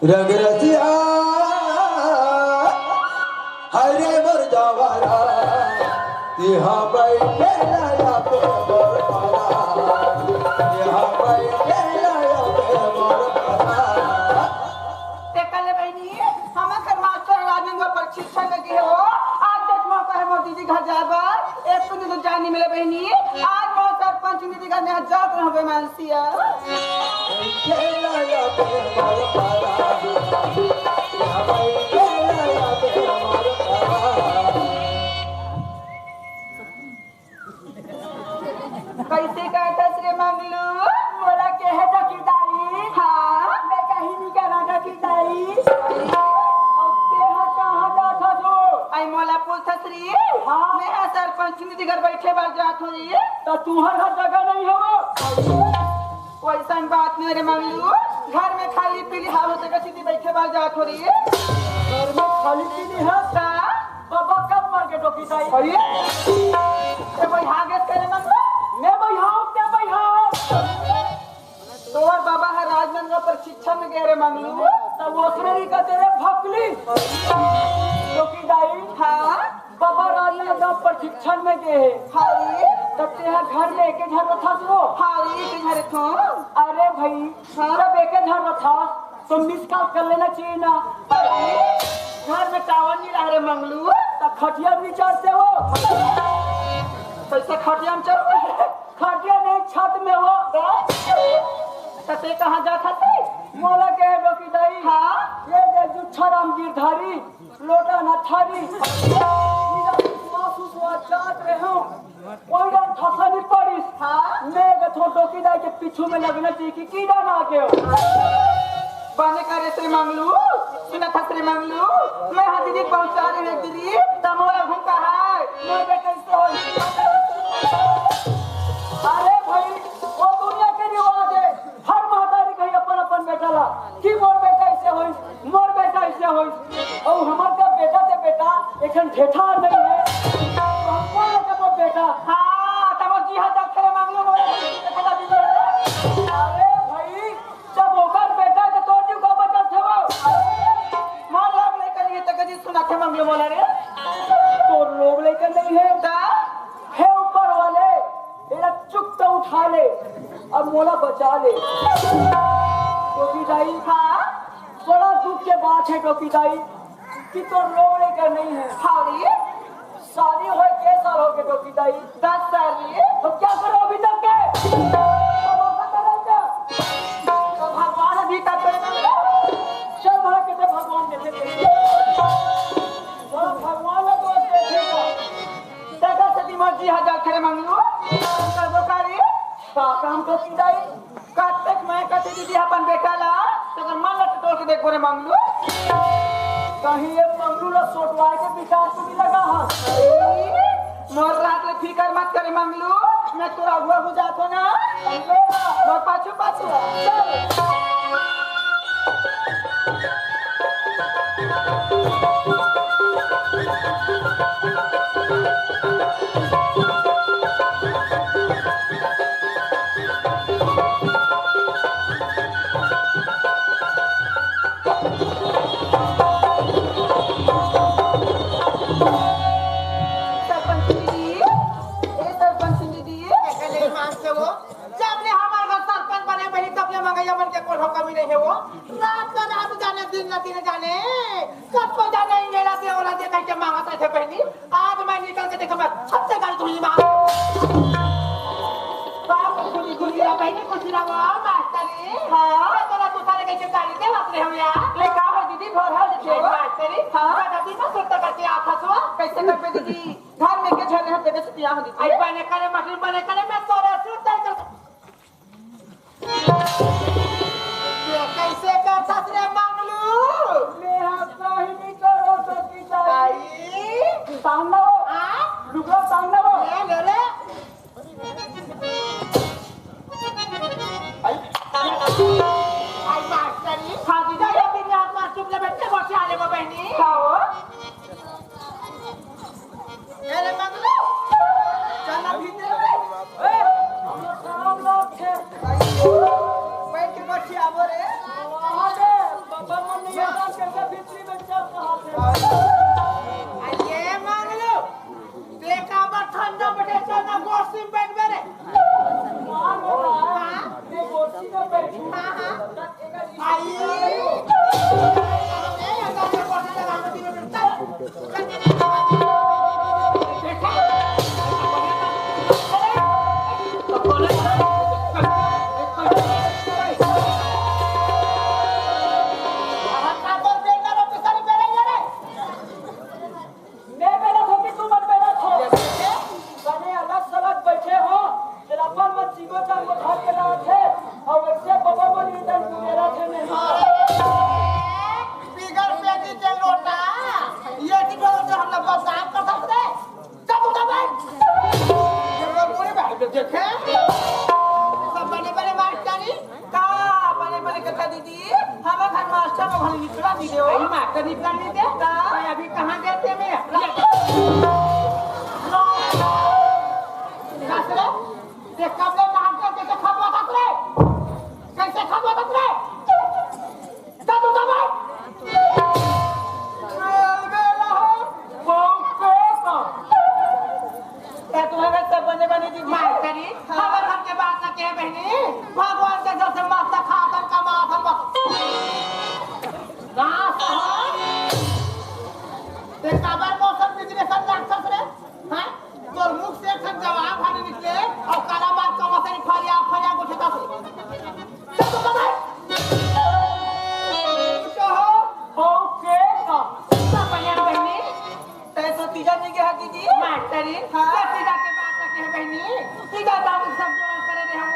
रंग रसिया हरे मोर जवारा, यहाँ बैठे लाया पे मोर पारा, यहाँ बैठे लाया पे मोर पारा। ते कले बहिनी, हमर घर मास्टर राजेंद्र प्रशिक्षण में गे हो। आज तक मौका है मोर दीदी घर जाए बर, एक दिन तो जाए नहीं मिले बहिनी। आज मोर सरपंच दीदी घर में जात रहबे मानसिया। कैसे कहत हस रे मंगलू? मोला केहे डोकी दाई? हाँ। मैं कहीं नहीं करा डोकी दाई। अउ तेहा कहाँ जात हस ओ? आई मोला पूछत हस रे? हाँ। मैं हा सरपंच दीदी घर बैठे बर जात हों रे। त तुंहर घर जगह नहीं हवय? वइसन बात नहीं रे मंगलू, घर में खाली पीली हाल होथे कथे बैठे बर जात हों रे। घर में खाली पीली है? त बाबा कब मर गे डोकी दाई? अरे, ते बइहा गेस करे मंगलू? मैं बइहाओं, ते बइहाओं। तोर बाबा ह राजनांदगांव प्रशिक्षण में गे रे मंगलू। त ओसने नहीं कहते रे भकली। डोकी दाई। हाँ। बाबा राजनांदगांव प्रशिक्षण में गे हे। हाँ रे। त तेहा घर में एके झन रथस ओ? हाँ रे, एके झन रथों। अरे भाई, हाँ। जब एके झन रथस, त मिस कॉल कर लेना चाहिए ना। अरे, घर में टावर नहीं रहा रे मंगलू। त खटिया भी चढ़ते ओ? कैसे खटिया में चढ़? खटिया नहीं, छत में ओ। त ते कहाँ जात हस? मोला केहे डोकी दाई। हाँ। ये दे जुच्छा राम गिरधारी, लोटा ना थारी। मेरा सुसवा सुसवा जात रहे हूँ। कोई डर फंसा नहीं पड़िस। हाँ। मैं कथों डोकी दाई के पीछू में लगना चाहिए कि कीड़ा ना आगे हो। बने करे श्री मंगलू, सुनत हस श्री मंगलू, मैं हा दीदी पहुंचा रही हूँ दीदी, तमोरा घूम का है, मैं बेटा इससे हो। अरे भाई, वो दुनिया के रिवाज है, हर महतारी कही अपन अपन बेटा ला कि मोर बेटा ऐसे होई, मोर बेटा ऐसे होई। अउ हमर का बेटा ते बेटा एक ठन ठेठा नहीं है, तो हम कौन ला कबो बेटा? हाँ, तब जी हाँ, जब खेले मांग लो, मोरे बेटा दीदी है। अरे भाई, जब ओकर बेटा के तोर जीव का बचत है वो। मार लाग नहीं करिए तो कजी सुना थे मंगलो मोला रे। तोर लोग लेकर नहीं है। ता? हे ऊपर वाले, एला चुप तो उठा ले, अब मोला बचा ले। डोकी दाई, हाँ? बड़ा दुख के बात है डोकी दाई, कि तोर लोग लेकर नहीं है। हाँ रे? शादी होए के साल हो गए डोकी दाई? दस साल रे। तो क्या करो अभी तक के? तो भगवान अभी तक के नहीं। चल भला कहते भगवान देते। भगवान ने तो देखे। दादा से दिमाग जी हजार खरे मांग लो। कर दो का रे? का काम डोकी दाई? कतेक मैं कथे दीदी अपन बेटा ला, तेकर मन ला टटोल के देख बोरे मंगलू। कहीं ये मंगलू ला सोटवाए के विचार तो नहीं लगा हा? मोर रात ले फिकर मत करे मंगलू, मैं तोरा अगुआ हो जात हो ना। मोर पाछू पाछू। सरपंच दीदी, ए सरपंच दीदी। एके नहीं मानते वो। जब ले हमार घर सरपंच बने बही, तब ले मंगैया मन के कोनो कमी नहीं है वो। रात का रात जाने, दिन ना दिन जाने। कब को जाने, ये ला दे, ओला दे, कह के मांगत रहे थे बहनी। आज मैं निकल के देखो, मैं सबसे गाड़ी धुली मार। बाप खुली खुली रहा, बहनी खुशी रहा, मास्टरी। हाँ। मैं तोला दूसरे कह के गाड़ी दे, बाप रे, हम यार। ले का हो दीदी, भोर हो दीदी। मास्टरी, हाँ। दादा भी ना सुनता करके आप हंसुआ। कैसे कर पे दीदी? घर में के झगड़े होते, कैसे पिया हो दीदी? आई बने करे, मटरी बने करे, मैं तोरे से उतर कर ये कैसे करथस रे मंगलू? मेरा कहीं लुगरा तान ले वो। ले, ले, ले। आई, आई मास्टरी। हाँ, दीदी, ये दिन यहाँ पर चुप ले बैठ के बच्चे आ ले वो बहनी। का हो? ए रे मंगलू, चल ना भीतर रे। ए, हम लोग खराब लोग थे। बैठ के बच्चे आवो रे। वहाँ रे, बाबा मन नहीं आता, कैसे भीतरी में चल रहा थे। अरे मंगलू, ते काबर ठंडा बटे चल ना गोसी में बैठ बे रे। हाँ, हाँ। हाँ, हाँ। आई। मैं बेरा थों कि तुमन बेरा थो। बने अलग सलग बैठे हो, तेला अपन मन चीगो चांगो धर के लात हे, अउ वैसे बबा मन इधर बेरा थे नहीं। बिगर पेटी के लोटा, ये की बोल के हम लोग बदनाम कर सकते हैं? चल तू तो बैठ। ये लोग पूरे बैठ के देखे। सब बने बने मास्टरी, का बने बने कथा दीदी, हमर घर मास्टर में भले निकला नहीं दे, ओ मास्टर निकला नहीं दे, का? भाई अभी कहाँ गए थे मैं? कासरे, ते कब ले मास्टर कैसे खपवा था रे? कैसे खपवा था रे? जा तू तो बैठ। ए, तुम्हारे सब बने बने दीदी। मास्टरी, हमर घर के बात ना कहे बहनी। भगवान के जैसे मस्त खातन का माथन बस। नाश हो। ते काबर मौसम बिजली सब राक्षस रे? हाँ? तोर मुख से एक ठन जवाब हानि निकले, अउ काला मार कमसरी फरिया, फरिया गोठे दस। चल तो बैठ। कहो, हो के का? सब बढ़िया बहनी। तै तो तीजा नहीं गया दीदी? मास्टरी, हाँ। तो तीजा के बात रखे है बहनी। तीजा दाम सब जोड़ा करे रहे हो।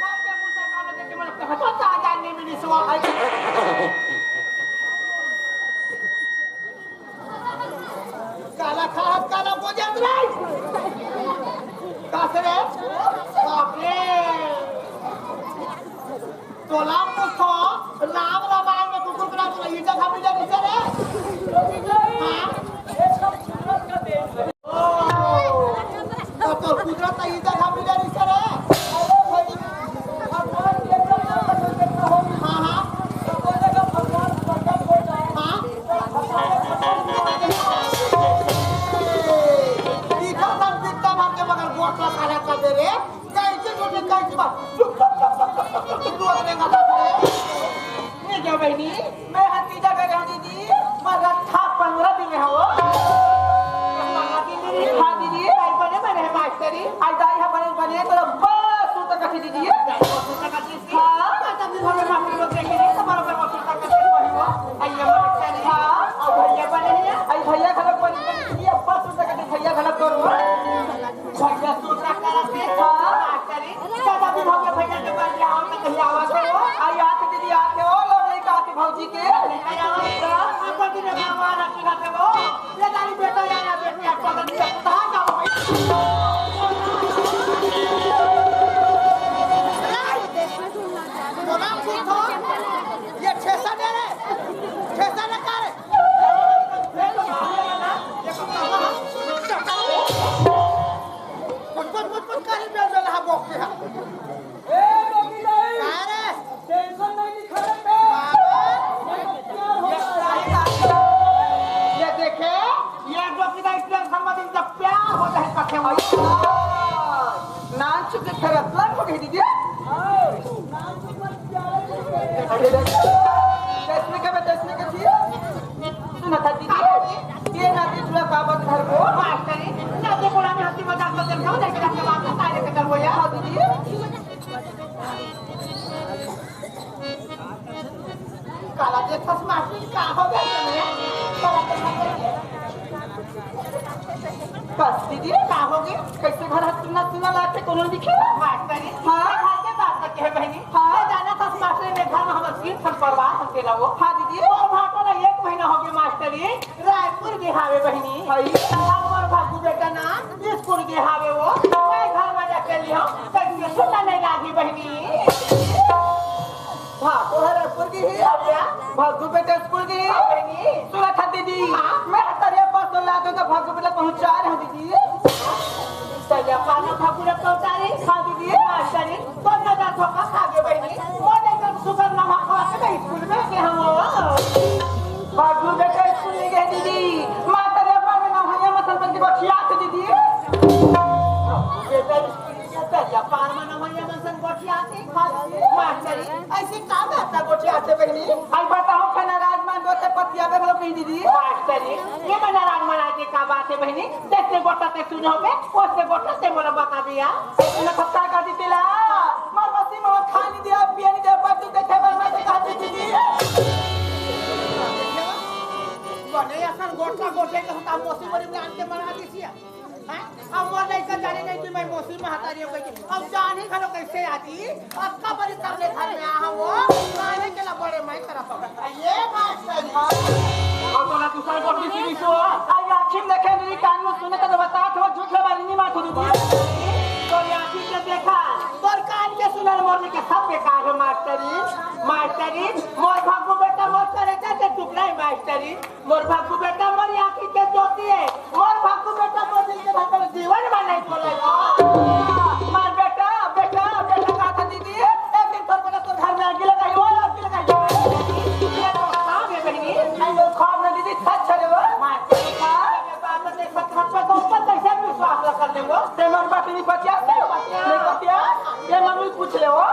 घर के मुद्दा काम देखे मन कहत हो, ताजा नहीं मिली सुआ। काला खात, काला बोजत नहीं। कासरे? बाप रे। तोला पूछो, राम रामायण में कुकुर के नाम तो इज्जत हम ले नहीं रे। हाँ? ओ, तो, तो कुदरत का इज्जत हम ले नहीं रे। हाँ, हाँ। हाँ। तीखा सन दिखता भर के मगर गोठ ला खाना कर दे रे। कैसे छोटे कैसे बा। चुप, चुप, चुप। नहीं क्या बहनी? मैं हर तीजा गए रहूं दीदी, मगर था पंद्रह दिन में हो। पंद्रह दिन में? हाँ दीदी, आई बने बने है मास्टरी। आई दाई है बने बने, तो बस सूत कथी दीदी। हाँ, तब दिन भर में मास्टर लोग देखे नहीं, तो बराबर वो सूत कथी वही हुआ। आई ये मास्टरी। हाँ, और भैया बने हैं। आई भैया घर बने बने दीदी, अब बस सूत कथी भैया घर करो। भैया सूता करत हे, हाँ, करे। ज्यादा दिन हो गए भैया के पास जाओ तो कहीं आवा करो। आ, याद दीदी, याद है, ओ लोग नहीं कहते भौजी के। नहीं आवा, आपको दिन में आवा ना कि ना करो। ये दाई बेटा या, या बेटी आपको तो नहीं पता है क्या भाई। बोला, पूछो। ये ठेसा दे रे। ठेसा ना कर। कुछ, कुछ, कुछ, कुछ करी बेल बेल हा बोक के हा। ए, डोकी दाई। का रे? टेंशन नहीं लिखा रे बे। बाबा। मैं तो प्यार हो ये गया। सारी बात। ये देखे, ये डोकी दाई टेंशन मत ले, जब प्यार हो जाए कथे हो। नान चुके खरत लग हो गई दीदी। हाँ, नान चुके प्यार हो गई। अरे देख, कैसने का बे, कैसने का थी? सुना था दीदी, ये नाती चूड़ा काबर घर को? मास्टरी, नाती चूड़ा में हंसी मजाक मत कर, जाओ, देखो, जाके बात में सारे खत्म हो जाए। हाँ दीदी। काला देखस मास्टरी, का हो गया तुम्हें? बस दीदी, का हो गया? कैसे घर हंसी ना सुना लाते कोनो दिखे? मास्टरी, हाँ? घर के बात करके है बहनी। हाँ। मैं जाना था मास्टरी, मैं घर में हमर तीन ठन परिवार हम के लगो। हाँ दीदी। वो भाटो ना एक महीना हो गया मास्टरी। रायपुर बिहावे बहिनी। हई। हमर भागू बेटा ना, के हावे वो, मैं घर में जाके लियो, कइसे सुनना नहीं लागी बहिनी। हाँ, तोहर स्कूल की ही भैया, भग्गू बेटा स्कूल की ही। हाँ बहिनी। सुना था दीदी, हाँ। मैं तरिया पार तो ला दो तो भग्गू बेटा पहुँचा रहा हूँ दीदी। तरिया पार में भग्गू बेटा पहुँचा रही। हाँ दीदी। हाँ, सही। तो नजर धोखा खा गए बहिनी। वो नहीं तो सुगर नहा खवा के नहीं स्कूल में गए हम वो। भग्गू बेटा स्कूल नहीं गए दीदी। माँ तरिया पार में नहैया में संपत्ति को खिया थे दीदी। बेटा स्कूल नहीं गए, तरिया पार में नहैया में संपत्ति आती। मास्टरी, ऐसी का बात ना गोठियाथे बहिनी? आई बताओ, का नाराज मान दो ते पतिया बे बोलो कहीं दीदी। मास्टरी, ये मैं नाराज मना के का बात है बहिनी? जैसे गोठा ते सुनो बे, वैसे गोठा ते बोलो बता दिया। ना पता का दी तेला, मार मसी मार खानी दे, पियनी दे, बच्चू देखे बर मैं तो कहती दीदी। बने असन गोठा गोठे के होता, मौसी बड़ी में आके मना दीजिए। हैं? अब मोर लइका जाने नहीं कि मैं मौसी महतारी हो गई। अब जानी घलो कैसे आती? अब का बड़ी तरले घर में आ वो? जाने के ला बड़े मैं तरफ अब। ये मास्टर जी। और तोला दूसरा गोटी सुनी सो? आई आँखी में देखे नहीं, कान में सुने तो बता, तो झूठ ले बारी नहीं मार खुद। तो ये आँखी के देखा, तोर कान के सुनल मोर के सब बेकार है मास्टरी। मास्टरी, मोर भागू बेटा मोर करे के टुकड़ा है मास्टरी। मोर भागू बेटा मोर आँखी के ज्योति है, मोर भागू बेटा मोर दिल के धड़कन जीवन में नहीं बोले। मार बेटा, बेटा, बेटा कहा था दीदी, एक दिन तोर बेटा तोर घर में आगी लगाई, और आगी लगाई। ये तो ख्वाब है बहिनी। नहीं, वो ख्वाब ना दीदी, सच है वो। मार बेटा, ये बात तो देख सकते हैं, तो ऊपर कैसे विश्वास कर लेंगे? ते मन बात नहीं पतिया, नहीं पतिया, ये मन भी पूछ ले वो।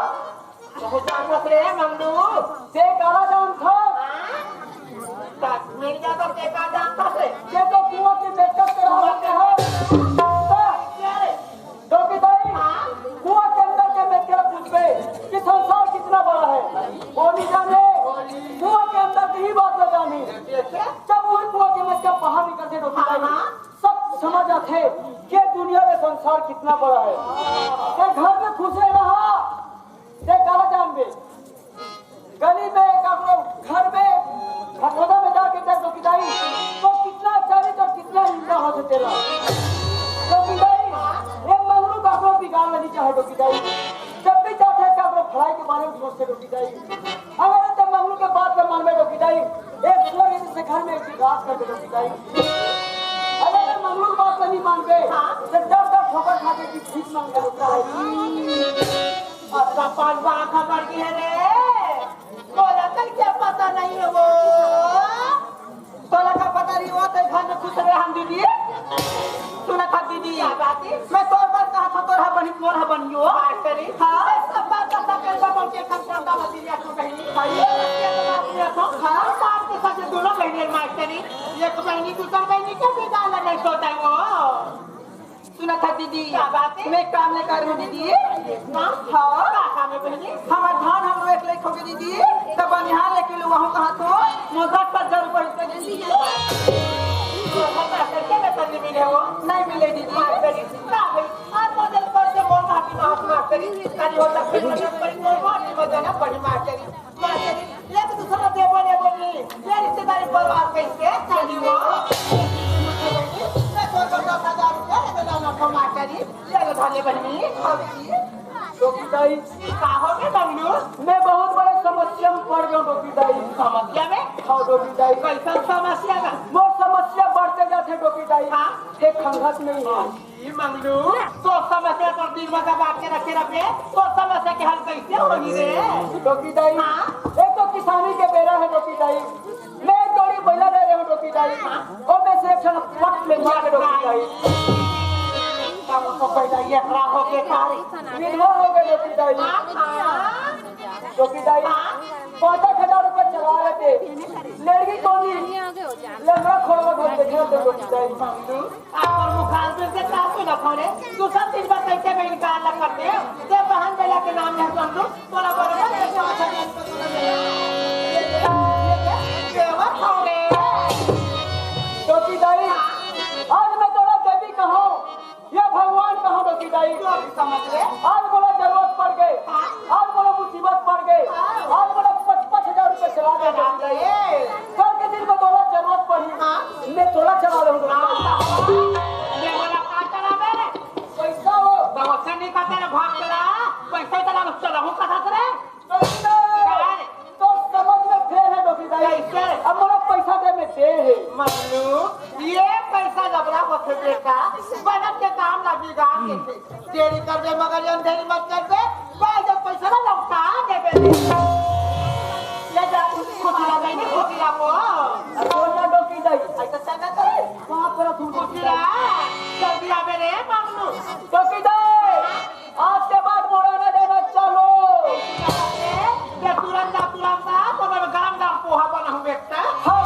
बहुत जानत रे मंगलू। ते काला जानथस? हाँ? मिल जाता ते का जानता से? ते तो कुआं के बेटा के रहते हो। क्या रे? डोकी दाई, हाँ? कुआं के अंदर के बेटे पूछबे कि संसार कितना बड़ा है। वो नहीं जाने, कुआं के अंदर की ही बात न जानी। जब वही कुआं के बेटे बाहर निकलते डोकी दाई, हाँ, हाँ। सब समझ आते कि दुनिया में संसार कितना बड़ा है। ते घर में खुश रहा, ते काला जानबे। गली में, काकरो घर में, भटोदा में जाके देख डोकी दाई, तो कितना आचरित और कितना निंदा हो तेला। डोकी दाई, ये मंगलू काकरो बिगाड़ नहीं चाहे डोकी दाई। जब भी जाते काकरो भलाई के बारे में सोचते डोकी दाई। अगर ते मंगलू के बात न मानबे डोकी दाई, एक सुअर जैसे घर में एक रात कर दे डोकी दाई। अगर ते मंगलू की बात नहीं मानबे, तो दस दस ठोकर खा के भी भीख मांग ले डोकी दाई। अब कपाल बा खबर की है रे। तोला कइसे पता नहीं है वो? तोला का पता रही वो तो घर में खुश रहे हम दीदी। सुना था दीदी। क्या बात है? मैं तोर बर कहा था, तोर हा बनी, मोर हा बनियो। बात करी। हाँ। ये सब बात बता के बबन के खन खन दावा दीदी तू कहीं। हाँ, ये बात के तो बात नहीं था। हाँ। बात के साथ दोनों बहनी मास्टरी। एक बहनी दूसर बहनी के भी गाला नहीं सोता है वो। सुना था दीदी, क्या बात है? मैं काम नहीं कर रही दीदी। काम? हाँ। का काम है बहनी? हमार धान हम एक लेख हो गए दीदी, तब बनिहार लेके लो वहाँ कहाँ तो मुझे पचास हजार रुपये दे दीदी। तो हम मास्टर के वेतन नहीं मिले वो? नहीं मिले दीदी। मास्टर जी, ना भाई, आज मदद कर दे, बोल माफी माफ मास्टर जी, कल हो तक फिर मदद करी, बोल माफी मदद ना पड़ी मास्टर जी। मास्टरी, एक दूसरा देबो लेबो नहीं, ये रिश्तेदारी परिवार कैसे चली हो? मैं तो दस हजार रुपया ले देना ना को मास्टरी, ले लो धन्य बहनी, अब की? डोकी दाई। का हो गए मंगलू? मैं बहुत बड़े समस्या में पड़ गया डोकी दाई। समस्या में? हाँ डोकी दाई। कैसन समस्या में? वो समस्या बढ़ते जाते डोकी दाई। हाँ। एक खंगत नहीं है। ई मंगलू, तो समस्या तो दिल में दबा के रखे रखे, तो समस्या के हल कैसे होही रे? डोकी दाई, हाँ? एक तो किसानी के बेरा है डोकी दाई, मैं एक जोड़ी बैला ले रहे हूँ डोकी दाई, हाँ? और मैं से एक क्षण पट ले मार डोकी दाई। तब तो पैदा ये खराब हो के तारी। विधवा हो गए डोकी दाई। हाँ, हाँ। डोकी दाई, हाँ? पाँच हजार रुपए चला रहे थे, लड़की को नहीं, लंगड़ा खोड़ा को देखे थे डोकी दाई। मंगलू, अपन मुखार पे से का सुना था रे? दूसरा तीन बार कैसे में इनकार लग करते हैं? ते बहन बेला के नाम है समझो, तोला बरोबर है, तो अच्छा नहीं, तो तोला नहीं। ये देवर खौरे। डोकी दाई, आज मैं तोला देवी कहूँ, ये भगवान कहूँ डोकी दाई। जो भी समझ ले। आज बोला जरूरत पड़ गई, हाँ। आज बोला मुसीबत पड़ गई, हाँ। आज बोला पच-, पाँच हजार रुपये चला दे डोकी दाई। अरे। कल के दिन में बोला जरूरत पड़ी, हाँ। मैं तोला चला रहा हूँ। हाँ। ये वाला का चला बे? पैसा जबरा होथे बेटा, बनत के काम ला बिगाड़ देथे। देरी करबे मगर अंधेरी मत करबे, बाद में पैसा ला लौटा देबे। ले जा, खुशी ला दे, खुशी ला वो। कोन ना डोकी दई? ऐसा चलना तो है। कहाँ पर तू खुशी ला, जल्दी आबे रे मामलू। डोकी दई। आज के बाद मोड़ा ना देना चालू। ये तुरंत आ, तुरंत आ, तो मैं गरम गरम पोहा बनाऊं बेटा। हाँ।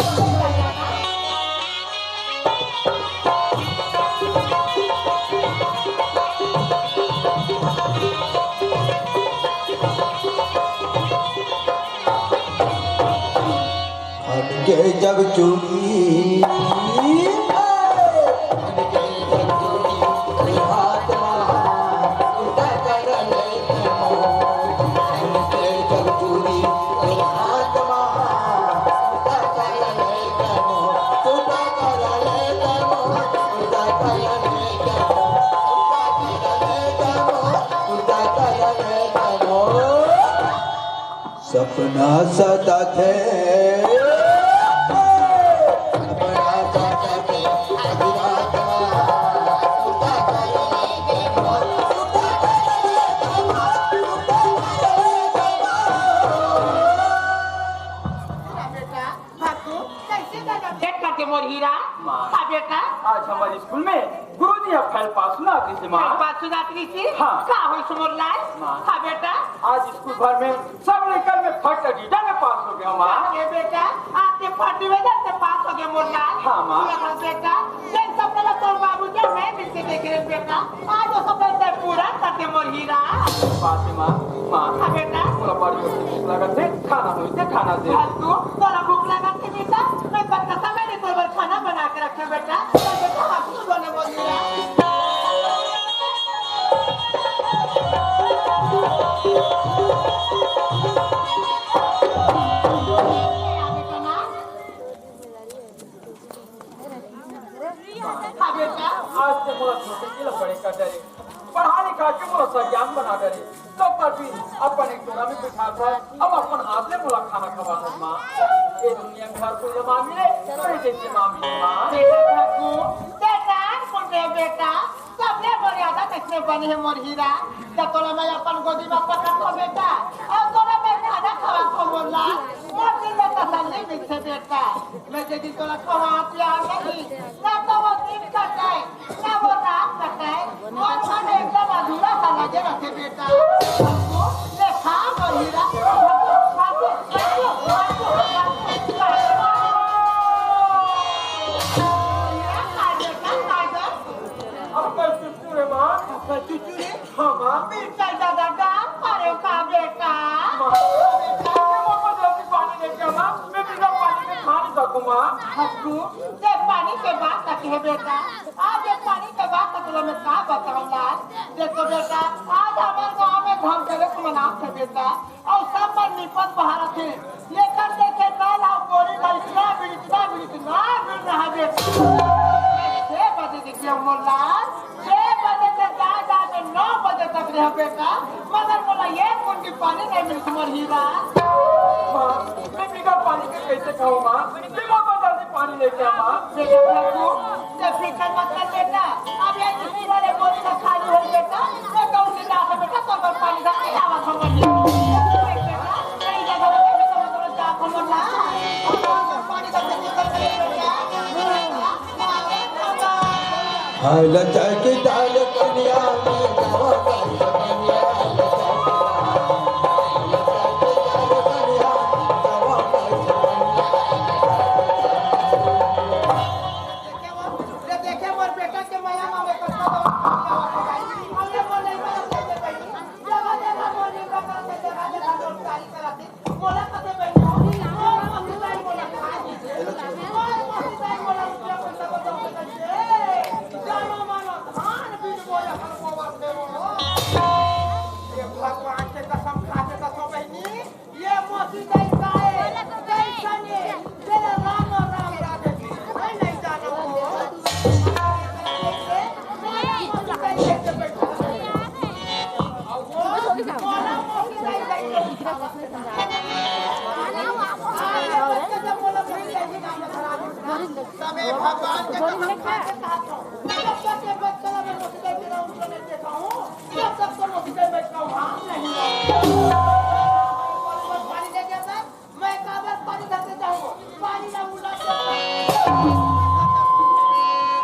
के जब चूड़ी सपना सताथे। बेटा, भागो, कैसे दादा? देख करके मोर हीरा। माँ। हाँ बेटा। आज हमारे स्कूल में गुरुजी ह फैल पास सुनात रहिसे माँ। फैल पास सुनात रहिसे? हाँ। का होइस मोर लाल? माँ। हाँ बेटा। आज स्कूल भर में सब लइका में फर्स्ट डिवीजन में पास हो गया माँ। ये बेटा, आज ते फर्स्ट डिवीजन से पास हो गया मोर लाल। हाँ माँ। ये बेटा, ये सपना ला तोर बाबू जी मैं मिलके देखे रहे बेटा। आज वो सपना ते पूरा कर दे मोर हीरा। बात है माँ, माँ। हाँ बेटा। मोला बड़ी भूख लगत हे, खाना होई ते खाना दे। फालतू, तोला भूख लगत हे बेटा, मैं कतका समय ले तोर बर खाना बना के रखे बेटा, चल बेटा, हम तू बोले बोल दिया। हाँ बेटा। आज ते मोला छोटे के लिए बड़े कर डरे। पढ़ा लिखा के मोला सज्ञान बना डरे। तो पर भी अपन एक टोरा में बिठा था, अब अपन हाथ ले मोला खाना खवा दे माँ। ये दुनिया में हर कोई माँ मिले, तो ये जैसे माँ मिले माँ। बेटा ठाकुर, बेटा, सुन रे बेटा, सबले मर्यादा किसने बने है मोर हीरा। जब तोला मैं अपन गोदी में पकड़ लो बेटा, और तोला मैं खाना खवा को बोला, मोर दिल में तसल्ली मिलते बेटा। मैं यदि तोला खवा प्यार नहीं, ना तो वो दिन कटे, ना वो रात कटे, मोर मन एकदम अधूरा सा लगे रहते बेटा। हमको देखा वो हीरा, हमको, हमको, हमको, हमको, हमको, हमको, हमको, अब कल चुचू रे माँ। अब कल चुचू रे? हाँ माँ। मिर्चा ज्यादा डाल मारे का बेटा। माँ, बेटा, ये मम्मा जल्दी पानी लेके आ माँ, मैं बिना पानी के खा नहीं सकूँ माँ। हक्कू, ते पानी के बात तक है बेटा। आज ये पानी के बात तक लो मैं का बताऊँ लाल। देखो बेटा, आज हमारे गाँव में धमतरी को मनात है बेटा। अउ सब मन निपत बहारत हे। एकर देखे ना लाओ गोरी ला इतना भी, इतना भी, इतना भी रहा दे। छह बजे के गेहूं मोला, छह बजे से जा, जा के नौ बजे तक रह बेटा, मगर मोला एक बूंदी पानी नहीं मिल तुम्हार हीरा। माँ, मैं बिना पानी के कैसे खाऊं माँ? ये मोर बर जल्दी पानी लेके आ माँ। बेटा, देखो, जब फिकर मत कर बेटा, अब ये किसी वाले बोली ना खाली हो बेटा, ये कौन सी बात है बेटा, तो बस पानी का नहीं आवा खबर नहीं। नहीं जगह पे भी तो मतलब क्या खबर ना, पानी का जल्दी कर दे बेटा। हाय लचकी डाल कनिया में जावा देखे मोर बेटा के मया मा मैं कतना दवा खा लिया होगा भाई। अरे बोल नहीं, मैं कैसे भाई? जगह जगह बोल नहीं, मैं कैसे जगह जगह बोल सारी कराते। बोला कते बहन, मोर मौसी दाई बोला खाए दीजिए। मोर मौसी दाई बोला रुपया पैसा को दो पैसा दे। जानो मानो धान बीज बोया हमको वास्ते हो। ये भगवान के कसम खा के कसम बहनी। ये मौसी दाई का है, कैसन है? तेरा राम और राम राधे कृष्ण। मैं नहीं जाना वो।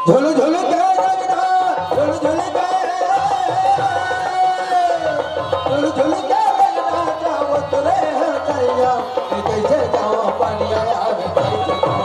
झोलू झोलू के जगना, झोलू झोलू के, झोलू झोलू के जगना, जावत रे हर करिया, कैसे जाओ पानी आया, कैसे जाओ।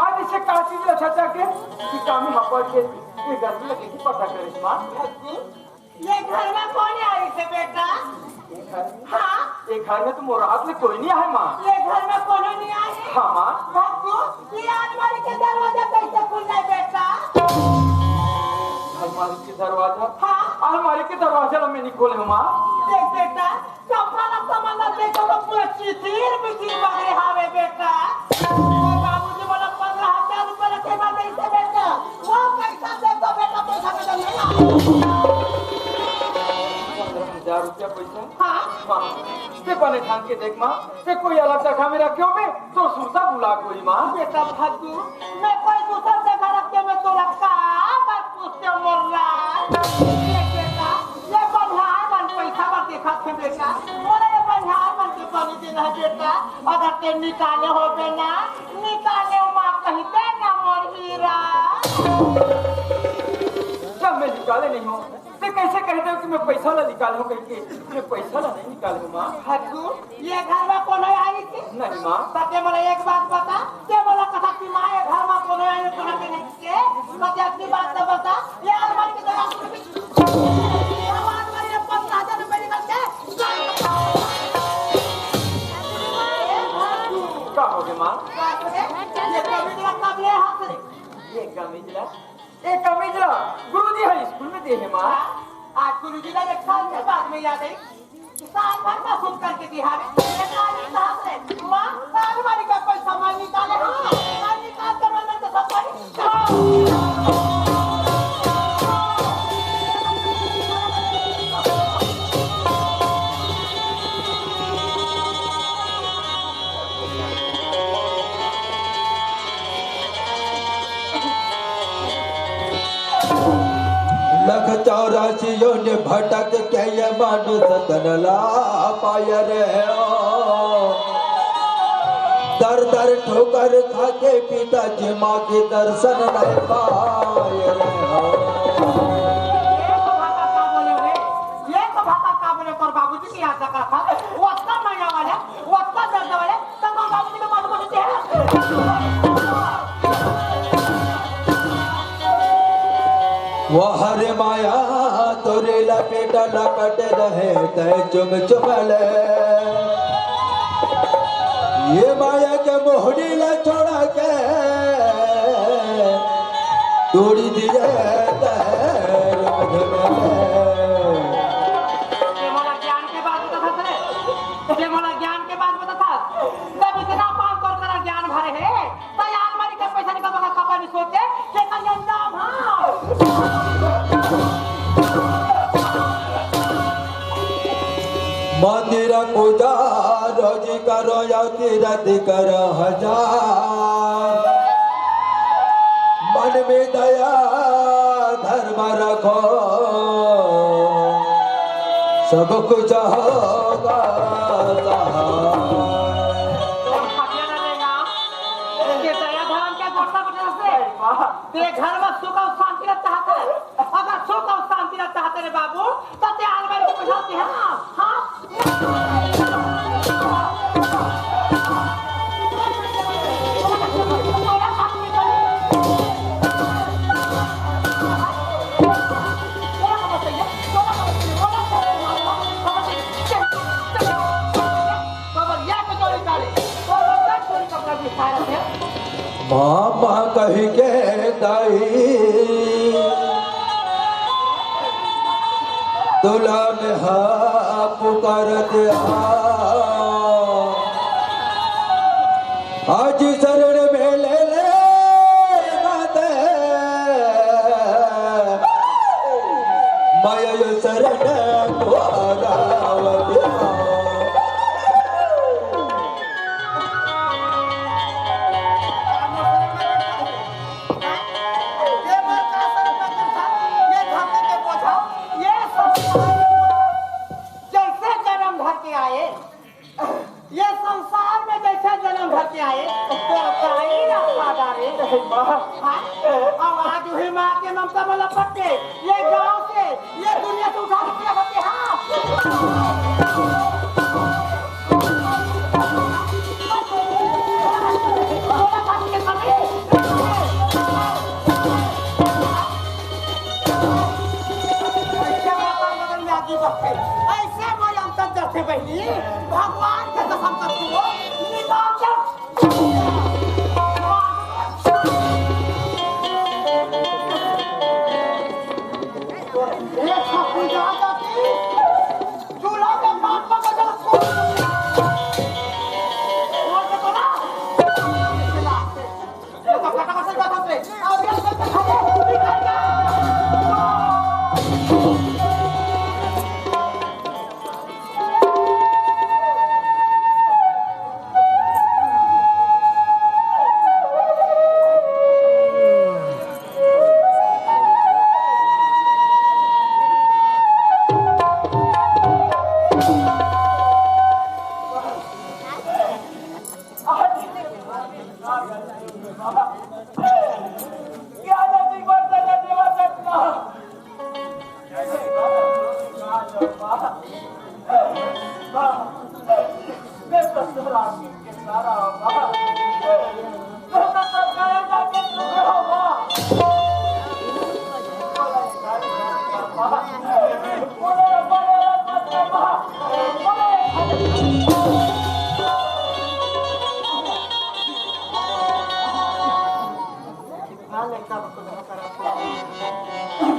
आज इसे का चीज रखा जाके कि कामी हपड़ के ये गर्मी लगे की पता करे माँ। ये घर में कौन आइसे बेटा? ये घर में? हाँ। ये घर में तो मोर हाथ में कोई नहीं आए माँ। ये घर में कोनो नहीं आए? हाँ माँ। भक्कू, ये अलमारी के दरवाजा कैसे खुल जाए बेटा? अलमारी के दरवाजा? हाँ। अलमारी के दरवाजा ला मैं नहीं खोले माँ। देख बेटा, कपड़ा ला सामान ला देखो तो पूरा चितिर बितिर बाहरे हावे बेटा। वो बाबूजी बोला पन्द्रह हजार रुपया ला केना देते बेटा? वो पैसा देखो बेटा, पैसा बेटा नहीं आवे। पन्द्रह हजार रुपया पैसा? हाँ। माँ, ते बने ढंग के देख माँ, ते कोई अलग जगह में रखे हो बे, तो सुरता भुला गई माँ। बेटा भग्गू, मैं कोई दूसर जगह रखे में तो रखा, मत पूछते मोर लाल। ये बेटा, ये बनिहार मन पैसा बर देखत हे बेटा, मोला ये बनिहार मन के बनी दिन है बेटा, अगर ते निकाले होबे ना, निकाले माँ कहिते ना मोर हीरा। जब मैं निकाले नहीं हूँ, ते कैसे कह दे कि मैं पैसा ला निकाले हूँ कह के? मैं पैसा ला नहीं निकाले हूँ माँ। भग्गू, ये घर में कोनो आई थी? नहीं माँ। तो ते मोला एक बात बता, ते मोला कहा कि माँ ये घर में कोनो आई, कोनो के नहीं के? तो ते अपनी बात तो बता, ये अलमारी की जगह सुन भी, ये अलमारी में पन्द्रह हजार रुपए निकल के, ए भग्गू। का हो गया माँ? का हो गया? ये कमीज ला कब ले हाथ रे? ये कमीज ला? ए कमीज ला गुरुजी ह स्कूल में दे हे माँ। आज गुरुजी ला एक साल के बाद में याद आई। साल भर का सुन करके दिहावे। ये साल एक साल से माँ साल भर का पैसा मैं निकाले हूँ। मैं निकाल कर मैं तो सब पढ़ी। लख चौरासी योनि भटक के ये मानुष तन ला पाय रे हो। दर दर ठोकर खा के पिताजी माँ के दर्शन नहीं पाय रे हो। ये तो भाषा का बोले रे? ये तो भाषा का बोले? तोर बाबूजी की याद रखा था। वो अच्छा मजा वाला, वो अच्छा दर्द वाला, तब हम बाबूजी को मालूम होते हैं। वो हरे माया तोरे लपेट लपट रहे तय चुम चुम ले। ये माया के मोहनी ला छोड़ा के तोड़ी दिए तय रुम झुम ले। ये मोला ज्ञान के बात बता था रे। ये मोला ज्ञान के बात बता था। जब इतना पाप कर करा ज्ञान भरे है, तो यार मारी के पैसा निकल बगा कपड़ा नहीं सोचे, ये तो यंदा भाव। मंदिर पूजा रोज करो या तीरथ करो हजार। मन में दया धर्म रखो, सब कुछ होगा सहाय। ये दया धर्म के गोठा बटस रे। ते घर में सुख और शांति रहता है। अगर सुख और शांति रहता है तेरे बाबू, तो ते अलमारी को बुझाते हैं। हाँ, हाँ। मामा कहि के दाई, तोला मेहा पुकारत हा। आज शरण में ले ले माते, मैं शरण को रावत हा। ये धरती के बोझा, ये संसार के बोझा, जैसे जन्म धर के आए, ये संसार में जैसे जन्म धर के आए, तो काई ना फायदा रे। हाँ? अब आज वही माँ के ममता में लपट के ये गांव से, ये दुनिया से उठा के किया करते, हाँ। ऐसे माता मदन में आदमी बसते, ऐसे मोर अंतर जैसे बहनी, भगवान के कसम करती हो, निकाल दे। एक सौ पूजा जाती, चूल्हा में मार पका जला, छोड़ दे तो ना। ये तो फटाफट से बात रे। अब ये सब खा ले, निकल जा। ना लइका बा तो धोखा करत हे।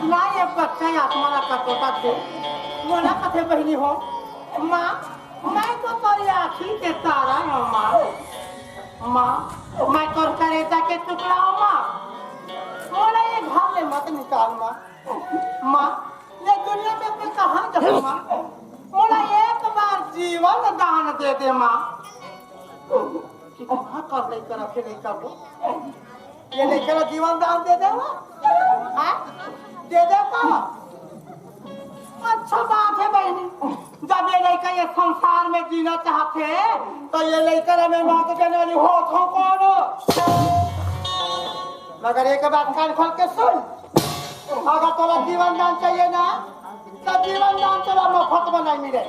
ना ये बच्चा ये आत्मा ला कटोटा दे। मोला कथे बहिनी हो, माँ, मैं तो तोरी आँखी के तारा हूँ माँ। माँ, मैं तोर करेजा के टुकड़ा हूँ माँ। मोला ये घर ले मत निकाल माँ। माँ, ये दुनिया में मैं कहाँ जाऊँ माँ? मोला एक बार जीवन दान दे दे माँ। कितना कर लइका रखे लइका को। ये लइका ला जीवन दान दे दे वो। हाँ? दे दे तो। अच्छा बात है बहिनी, जब ये लइका ये संसार में जीना चाहथे, तो ये लइका ला मैं माँ के देने वाली होत हूँ कौन? मगर एक बात कान खोल के सुन, अगर तोला जीवन दान चाहिए ना, तो जीवन दान तोला मुफ्त में नहीं मिले।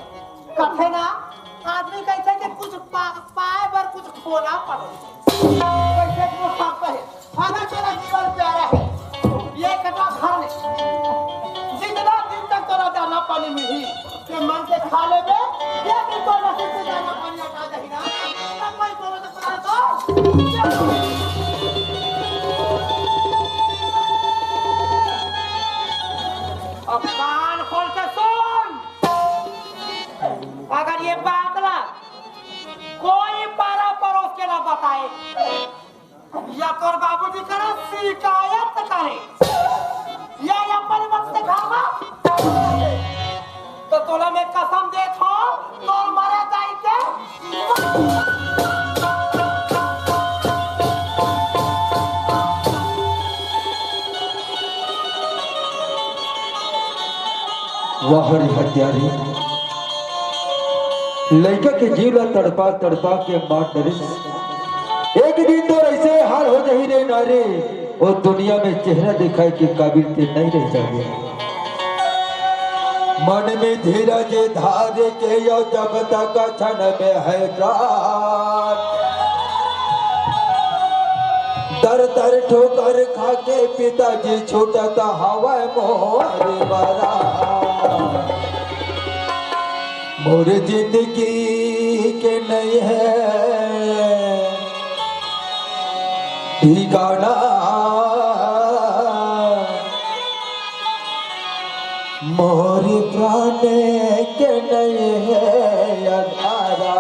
कथे ना, आदमी कहिथे कि कुछ पा-, पाए बर कुछ खोना पड़े। वैसे कुछ शर्त है। अगर तोला जीवन प्यारा है, ये कटा घर ले। जितना दिन तक तोला दाना पानी मिली, ते मन से खा लेबे, ये दिन तोर नसीब से दाना पानी हटा जाही ना, तब मैं तोला तो खा तो। अब कान खोल के सुन, अगर ये बात ला कोई पारा परोस के ना बताए, या तोर बाबूजी करा शिकायत करे, या, या अपन मन से खावा, तो तोला मैं कसम देत हूँ, तोर मरे जाई के। वाह रे हत्यारी, लइका के जीव ला तड़पा तड़पा के मार डरिस। एक दिन तो ऐसे हाल हो जाही रे नारी, वो दुनिया में चेहरा दिखाए के काबिल ते नहीं रह जाबे। मन में धीरज धार के यो जब तक क्षण में है प्राण। दर दर ठोकर खा के पिताजी छूटत हवय मोर बरा। मोर जिंदगी के नहीं है ठिकाना मोर प्राण के नहीं है अधारा।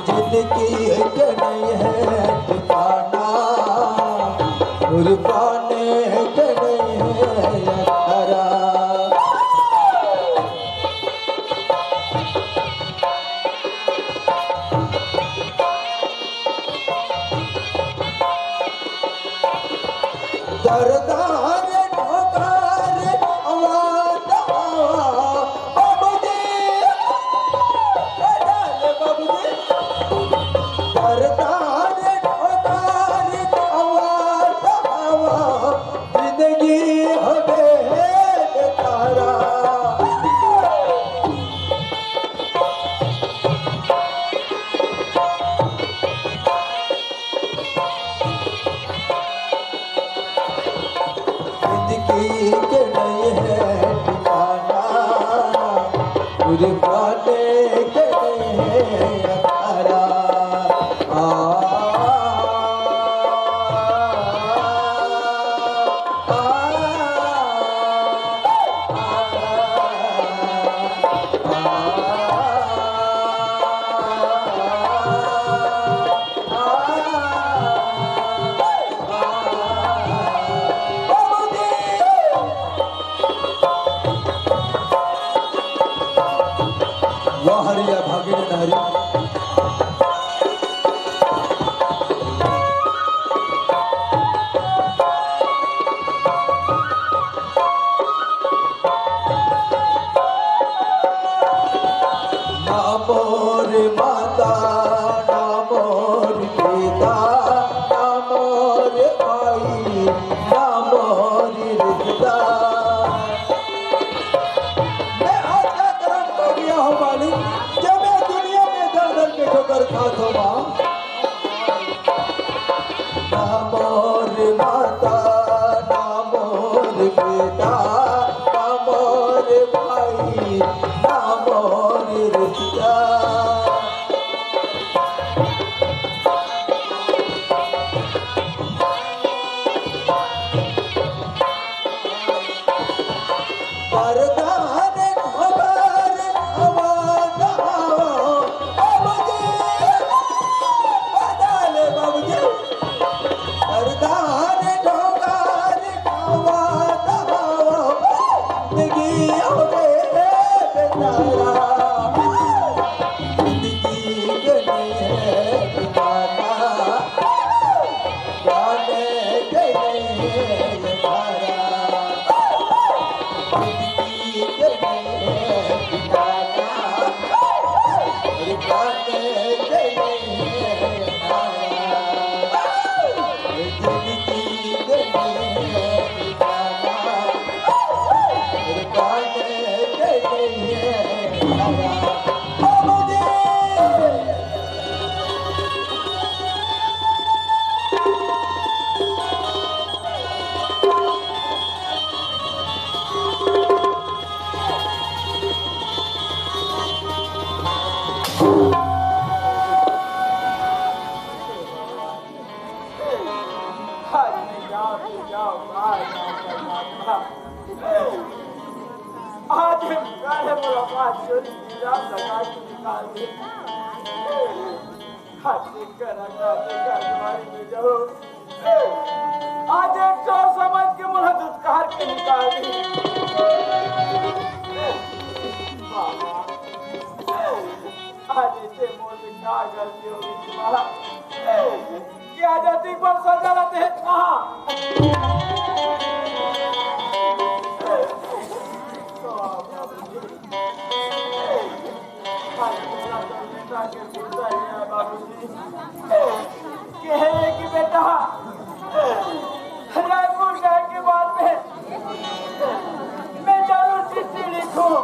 जिंदगी के नहीं है ठिकाना, कुर्बान के नहीं है अठारा। दरदार ठोकर आवाज आवा, बाबूजी, ए डाले बाबूजी। दरदार ठोकर आवाज आवा, जिंदगी हवे बेकारा। जिंदगी के नहीं है ठिकाना, कुर्बान के नहीं है अखाड़ा। आ, आ, आ, आ, आ। वाह रे या भागिन नारी। ना मोर माता, ना मोर पिता, ना मोर भाई, ना मोर रिश्ता। मैं आज का कर्म कर गया हूँ मालिक, जब मैं दुनिया में दर दर के ठोकर खात हूँ माँ। ना मोर माता, ना मोर बेटा, ना मोर भाई, ना मोर रिश्ता। वरदान हमार आवाज आओ, बाबूजी, बजा ले बाबूजी। वरदान हमार आवाज आओ, जिंदगी हो रे बेचारा, जिंदगी के नहीं है ठिकाना। आज हम काले मुलाकात चोरी की रात लगा के निकाल दे। आज करा का देखा तुम्हारी में जाओ। आज एक सौ समझ के मुला दुत्कार के निकाल दी। बाबा, आज इसे मोर में का गलती हो गई तुम्हारा? क्या जाति पर सजा लाते हैं कहाँ? कहे कि बेटा, रायपुर जाए के बाद में मैं जरूर चिट्ठी लिखूं।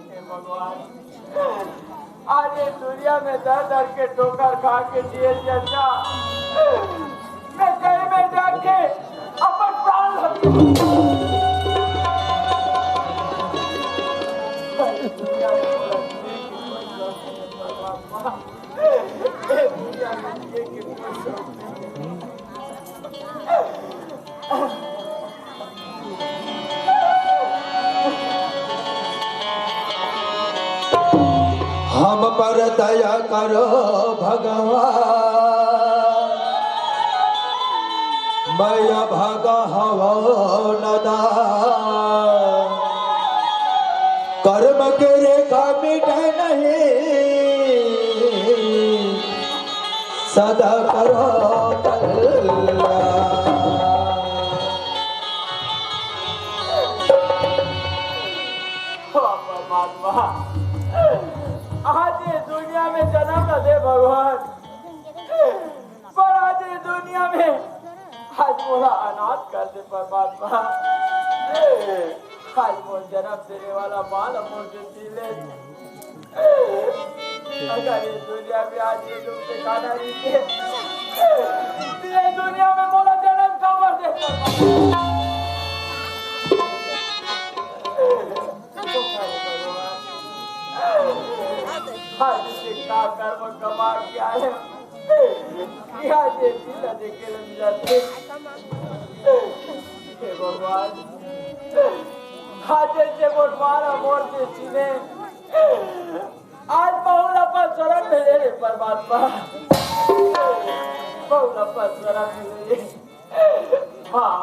हे भगवान, आज ये दुनिया में दर्द के ठोकर खा के जिए जिए जा। मैं कहीं में जाके अपन प्राण लग हम पर दया करो भगवान, मैं अभागा हवो नदान। कर्म के रेखा मिटे नहीं, सदा करो कल्याण। हे परमात्मा, आज ये दुनिया में जन्म न दे भगवान, पर आज ये दुनिया में आज मोला अनाथ कर दे परमात्मा। आज मोर जन्म देने वाला माँ ला मोर से छीन ले। अगर ये दुनिया में आज ये दुख दिखाना नहीं थे, ये दुनिया में मोला जन्म काबर दे परमात्मा। आज से का कर्म कमा के आए, कि आज ये चीज देखे लग जाते। हे भगवान, आज से मोर मारा मोर से छीने, आज बहुला पर शरण में ले रे परमात्मा, बहुला पर शरण में ले। माँ,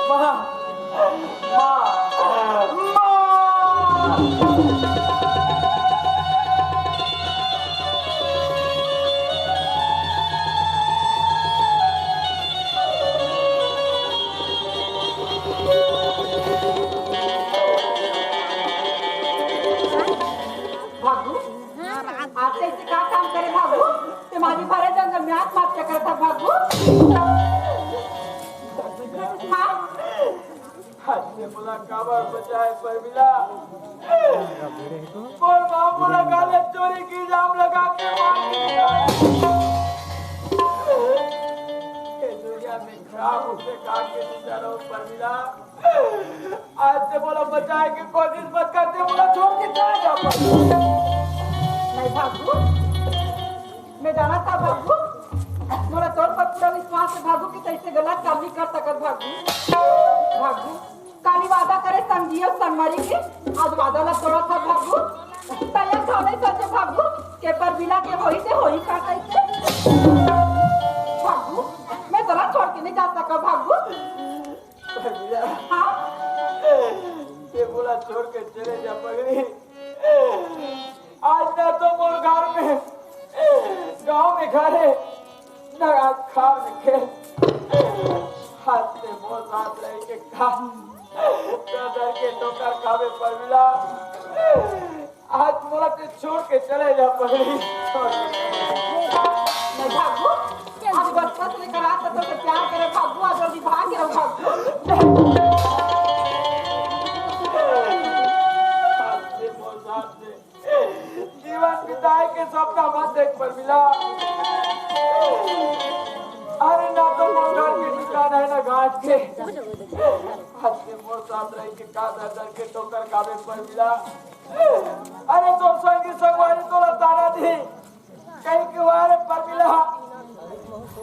माँ, माँ, माँ। भागू, आज तैं अइसे का काम करे भागू? तैं माझी भरे जंगल में आंच मार के करत हस भागू। हाँ? आज तैं मोला काबर बचाए परमिला? मोर माँ मोला काले चोरी के इल्जाम लगा के मार के निकाल। ये दुनिया में खराब होते का के नहीं जानो परमिला। आज तैं मोला बचाए के कोशिश मत कर, तैं मोला छोड़ के चला जा। नहीं भागू, मैं जानत हंव भागू, मोला तोर पर पूरा विश्वास हे भागू कि तैं अइसे गलत काम नहीं कर सकत भागू। भागू, काली वादा करे संग जियो संग मरे के, आज वादा ला तोड़त हस भागू। तैं ये घाव नहीं सोचे भागू, के परमिला के होही ते होही का कहिके। भागू, मैं तोला छोड़ के नहीं जा सकंव भागू। परमिला। हाँ? तैं मोला छोड़ के चले जा पगली। आज ना तो मोर घर में, गांव में घर हे, ना आज खार में खेत। आज तैं मोर साथ रह के खा, दर दर के ठोकर खाबे परमिला। आज मोला तैं छोड़ के चले जा पगली। नहीं भागू, आज बचपन से लेकर आज तक तोसे प्यार करे भागू, आज जल्दी भाग गया भागू। आज तैं मोर साथ में जीवन बिताए के सपना मत देख परमिला। अरे ना तो मोर घर के दुकान हे ना घाट के। आज तैं मोर साथ रह के का दर दर के ठोकर खाबे परमिला। अरे तोर संगी संगवारी तोला ताना दी। कहीं के वारे परमिला।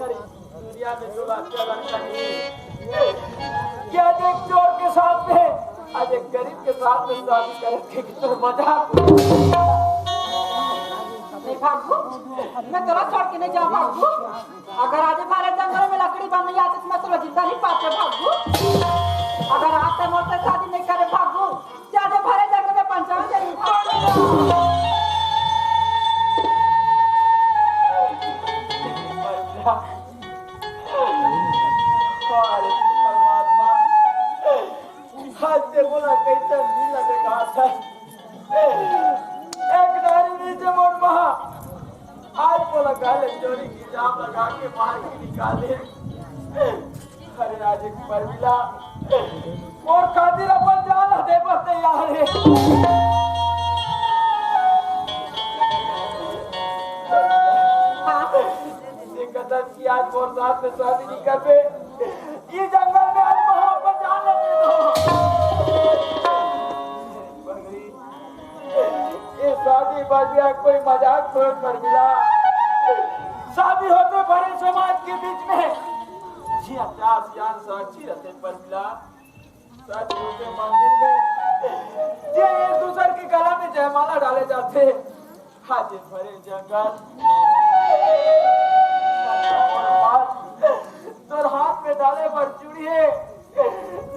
अरे दुनिया में तो बात क्या लगता है कि आज एक चोर के साथ में, आज एक गरीब के साथ में शादी करे के तो मजाक। नहीं भागू, मैं तोला छोड़ के नहीं जांव भागू। अगर आज हमारे जंगल में लकड़ी बन नहीं आती तो मैं तोला जिंदा नहीं पाते भागू। अगर आज तक मोर से शादी नहीं करे भागू, जादे भरे जंगल में पंचायत जरूर। परमात्मा, आज तैं मोला कैसे लीला दिखात हस। एक नारी नहीं थे मोर माँ, आज मोला काले चोरी के इल्जाम लगा के मार के निकाले। अरे आज एक परमिला मोर खातिर अपन जान दे बर तैयार हे। कि आज मोर साथ में शादी नहीं करबे, ये जंगल में आज मैं अपन जान दे दो। ये शादी बबिया कोई मजाक थोड़े परमिला। शादी होथे बड़े समाज के बीच में, जिया चार सियान साक्षी रथे परमिला। सच होथे मंदिर में जे एक दूसर के गला में जयमाला डाले जाथे। आज ये भरे जंगल तोर हाथ में डाले बर चूड़ी हे,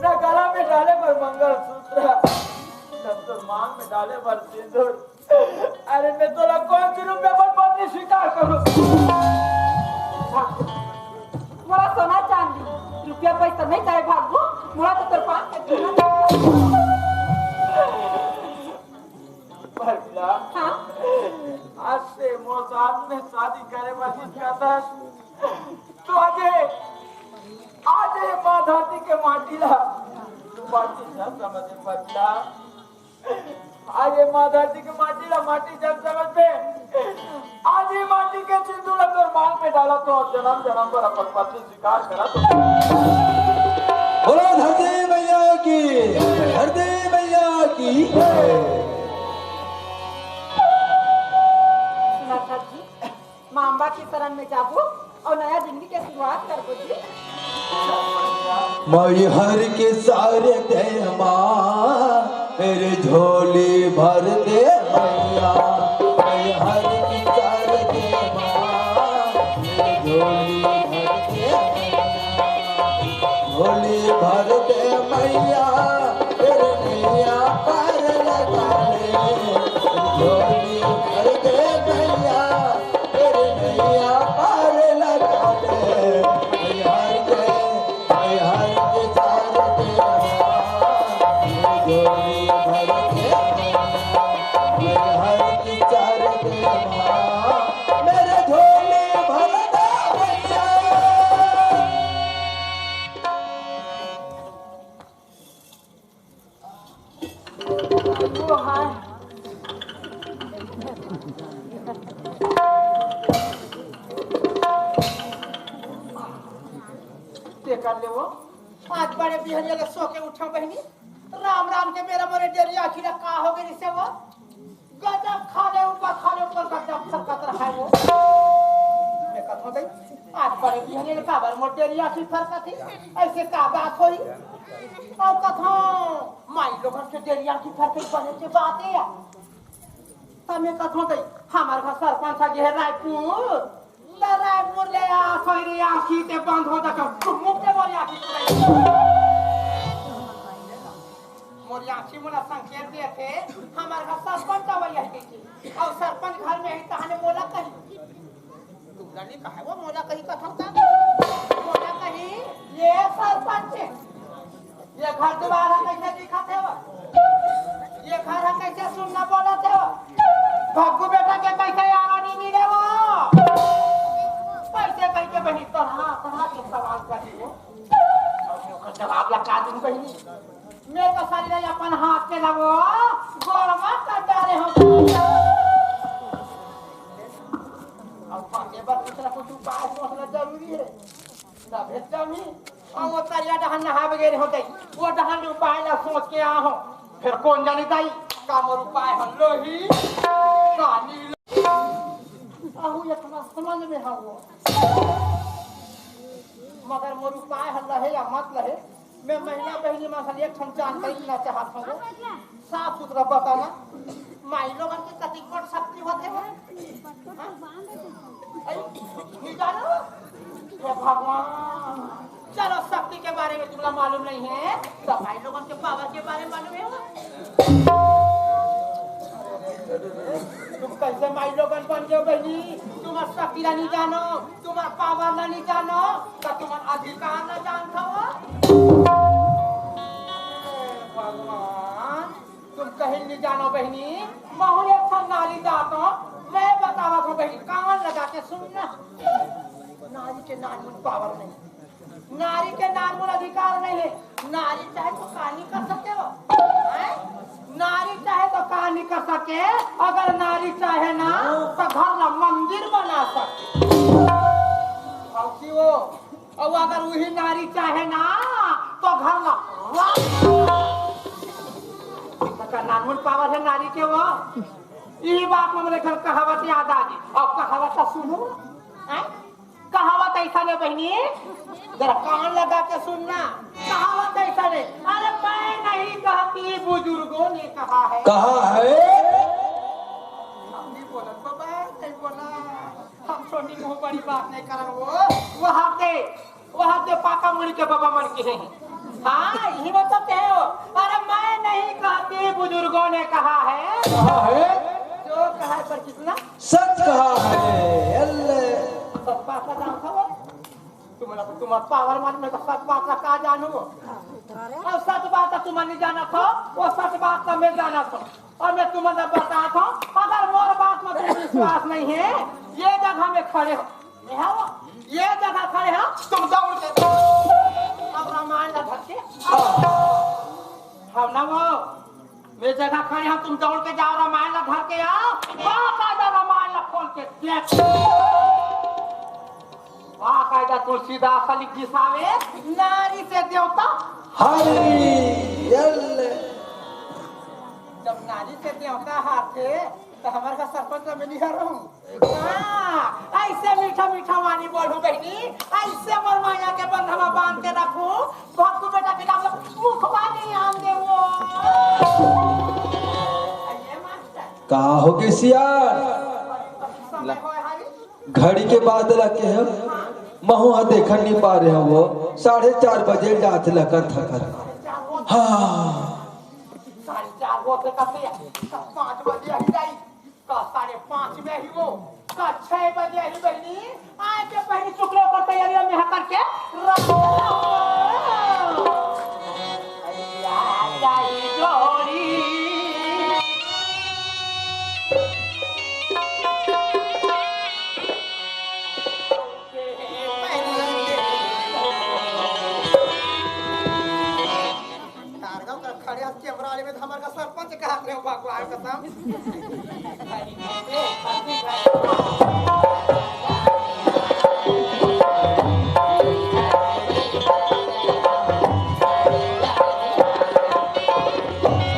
न गला में डाले बर मंगलसूत्र, न तोर मांग में डाले बर सिंदूर। अरे मैं तोला कौन सी रूप में अपन पत्नी स्वीकार करूं? मोला सोना चांदी, रुपया पैसा नहीं चाहे भागू, मोला तो तोर पांव के छूना। परमिला, हाँ? आज से मोर साथ में शादी करे बर जिस कहता, तो आज ये, आज ये माँ धरती के माटी ला, माटी ना समझे परमिला। आज ये माँ धरती के माटी ला माटी जब समझ में, आज ये माटी के सिंदूर ला तोर मांग में डाला तो जनम जनम पर अपन पत्नी स्वीकार करा तो। बोलो धरती मैया की, धरती मैया की। सुना था जी, माँ अम्बा के शरण में जाबो अउ नया जिंदगी के शुरुआत करबो जी। मैहर के सारे दे माँ, मेरे झोली भर दे मैया। मैहर के सारे दे माँ, मेरे झोली भर दे मैया। झोली भर दे मैया, मेरे नैया पार लगा ले। झोली भर दे मैया, तेरे नैया पार लगा दे। मैहर के, मैहर के चार दे, झोली भर दे। मैहर के चार दे, मेरे झोली भर दे भैया। वो हाय। ते कर ले वो। आज बड़े बिहनिया ले सो के उठा बहिनी। राम राम के बेरा मोरे डेरी आँखी ला का हो गई से वो। गजब खाले ऊपर, खाले ऊपर गजब फरकत रहा है वो। मैं कथो दई, आज बड़े बिहने ले काबर मोर डेरी आँखी फरकत ही, ऐसे का बात होई? अउ कथो, माई लोगन के डेरी आँखी फरकत बने के बात है। त मैं कथो दई, हमार घर सरपंच आ गए है रायपुर, त रायपुर ले आ, सोई रे आँखी ते बंद हो जा, चुप मुख ते मोर आँखी खुलाई। मोर आँखी मोला संकेत देथे, हमार घर सरपंच अवइया हे कहिके। अउ सरपंच घर में ही तहाने मोला कही। तू रानी कहे वो मोला कही कथव का? मोला कही, ये सरपंच, ये घर दुवार ह कइसे दिखत हे वो? ये घर ह कइसे सुन्ना बोलत हे वो? भग्गू बेटा के कइसे यारो नी मिले वो? कइसे कहिके बहिनी तरह तरह के सवाल करी वो? अउ ओकर जवाब ला का दूं बहिनी? मैं तो साली ला अपन हाथ के लगो गोड़ में कर डाले हो। अब बाटे बर कुछ ना कुछ उपाय सोचना जरूरी है। तभे जमी। अब वो तरिया डहन नहावे गए हो गई। वो डहन उपाय ला सोच के आ हो। फिर कौन जानी दाई का मोर उपाय हो लोही। कानी लो। आहू एक बात समझ में हो वो। मगर मोर उपाय हो लहे या मत लहे। मैं महिला बहिनी मन खाली एक ठन जानकारी लेना चाहत हूँ। साफ सुथरा बताना, माई लोगन के कतिक बड़ शक्ति होथे वो? हाँ? अई, नहीं जानो? हे भगवान, चलो, शक्ति के बारे में तुमला मालूम नहीं है, तो माई लोगन के पावर के बारे में मालूम है वो? तुम कैसे माई लोगन बन गए बहिनी? तुम शक्ति ला नहीं जानो, तुम पावर ला नहीं जानो, तो तुम अधिकार ला जानता हो? भगवान, तुम कहीं नहीं जानो बहिनी, महू एक ठन नारी जात हो, मैं बतावत हूँ बहिनी, कान लगा के सुनना। नारी के नानमुन पावर नहीं, नारी के नानमुन अधिकार नहीं है। नारी चाहे तो का नहीं कर सके हो, हैं? नारी चाहे तो का नहीं कर सके, अगर नारी चाहे ना तो घर ला मंदिर बना सके। कि वो, अउ अगर उही नारी चाहे ना, तो घर ला। त नानमुन पावर हे नारी के वो। इही बात में मोला घर कहावत याद आ गे। अब कहावत ला सुनहू, हैं? कहावत अइसने बहिनी, जरा कान लगा के सुनना। कहावत अइसने, अरे मैं नहीं कहती, बुजुर्गों ने कहा है। कहा है? हम नहीं बोलत बाबा, नहीं बोला। हम छोटी मुंह बड़ी बात नहीं करन वो। वहां के, वहां के पाका मुड़ी के बाबा मन के हैं। हाँ, इही मतलब के हो। अरे मैं नहीं कहती, बुजुर्गों ने कहा है। कहा है? जो कहा है पर कितना? सच कहा है। अल्ले। सच बात का जानता हो? तुम्हारा, तुम्हारा पावर मार, मैं तो सच बात का का जानू। और सच बात का तुम नहीं जाना था, वो सच बात का मैं जाना था। और मैं तुम्हें बता था, अगर मोर बात में तुम विश्वास नहीं है, ये जगह में खड़े हो, ये हो, ये जगह खड़े हो, तुम दौड़ के, अब रामायण ला धर के, हम ना वो, ये जगह खड़े हो, तुम दौड़ के जाओ, रामायण ला धर के आओ, बाकायदा रामायण ला खोल के देख। बाकायदा तुलसीदास लिख दिसावे, नारी से देवता। हरी अल्ले। जब नारी से देवता हाथे, तो हमारे का सरपंच में नहीं हारूं। हाँ, ऐसे मीठा मीठा वाणी बोलू बहिनी, ऐसे मोर माया के बंधवा बांध के रखू, भक्कू बेटा के नाम ला मुखवा नहीं आन दे वो। आइए मास्टर। का हो गे सियार? समय होय हारी। घड़ी के बात ला के हम महू ह देखन नहीं पा रहे हो, वो साढ़े चार बजे जात लकर थकर। हाँ। साढ़े चार होत हे कते? का पाँच बजे ही जाई, का साढ़े पाँच में ही वो, का छह बजे ही बहिनी, आए के पहली शुक्ल ओकर तैयारी में हा करके रख। अइया जाई जोड़ी। तारगांव का खड़े हाथ कैमरा वाले में तो हमारे का सरपंच कहा रहे हो, भगवान कसम।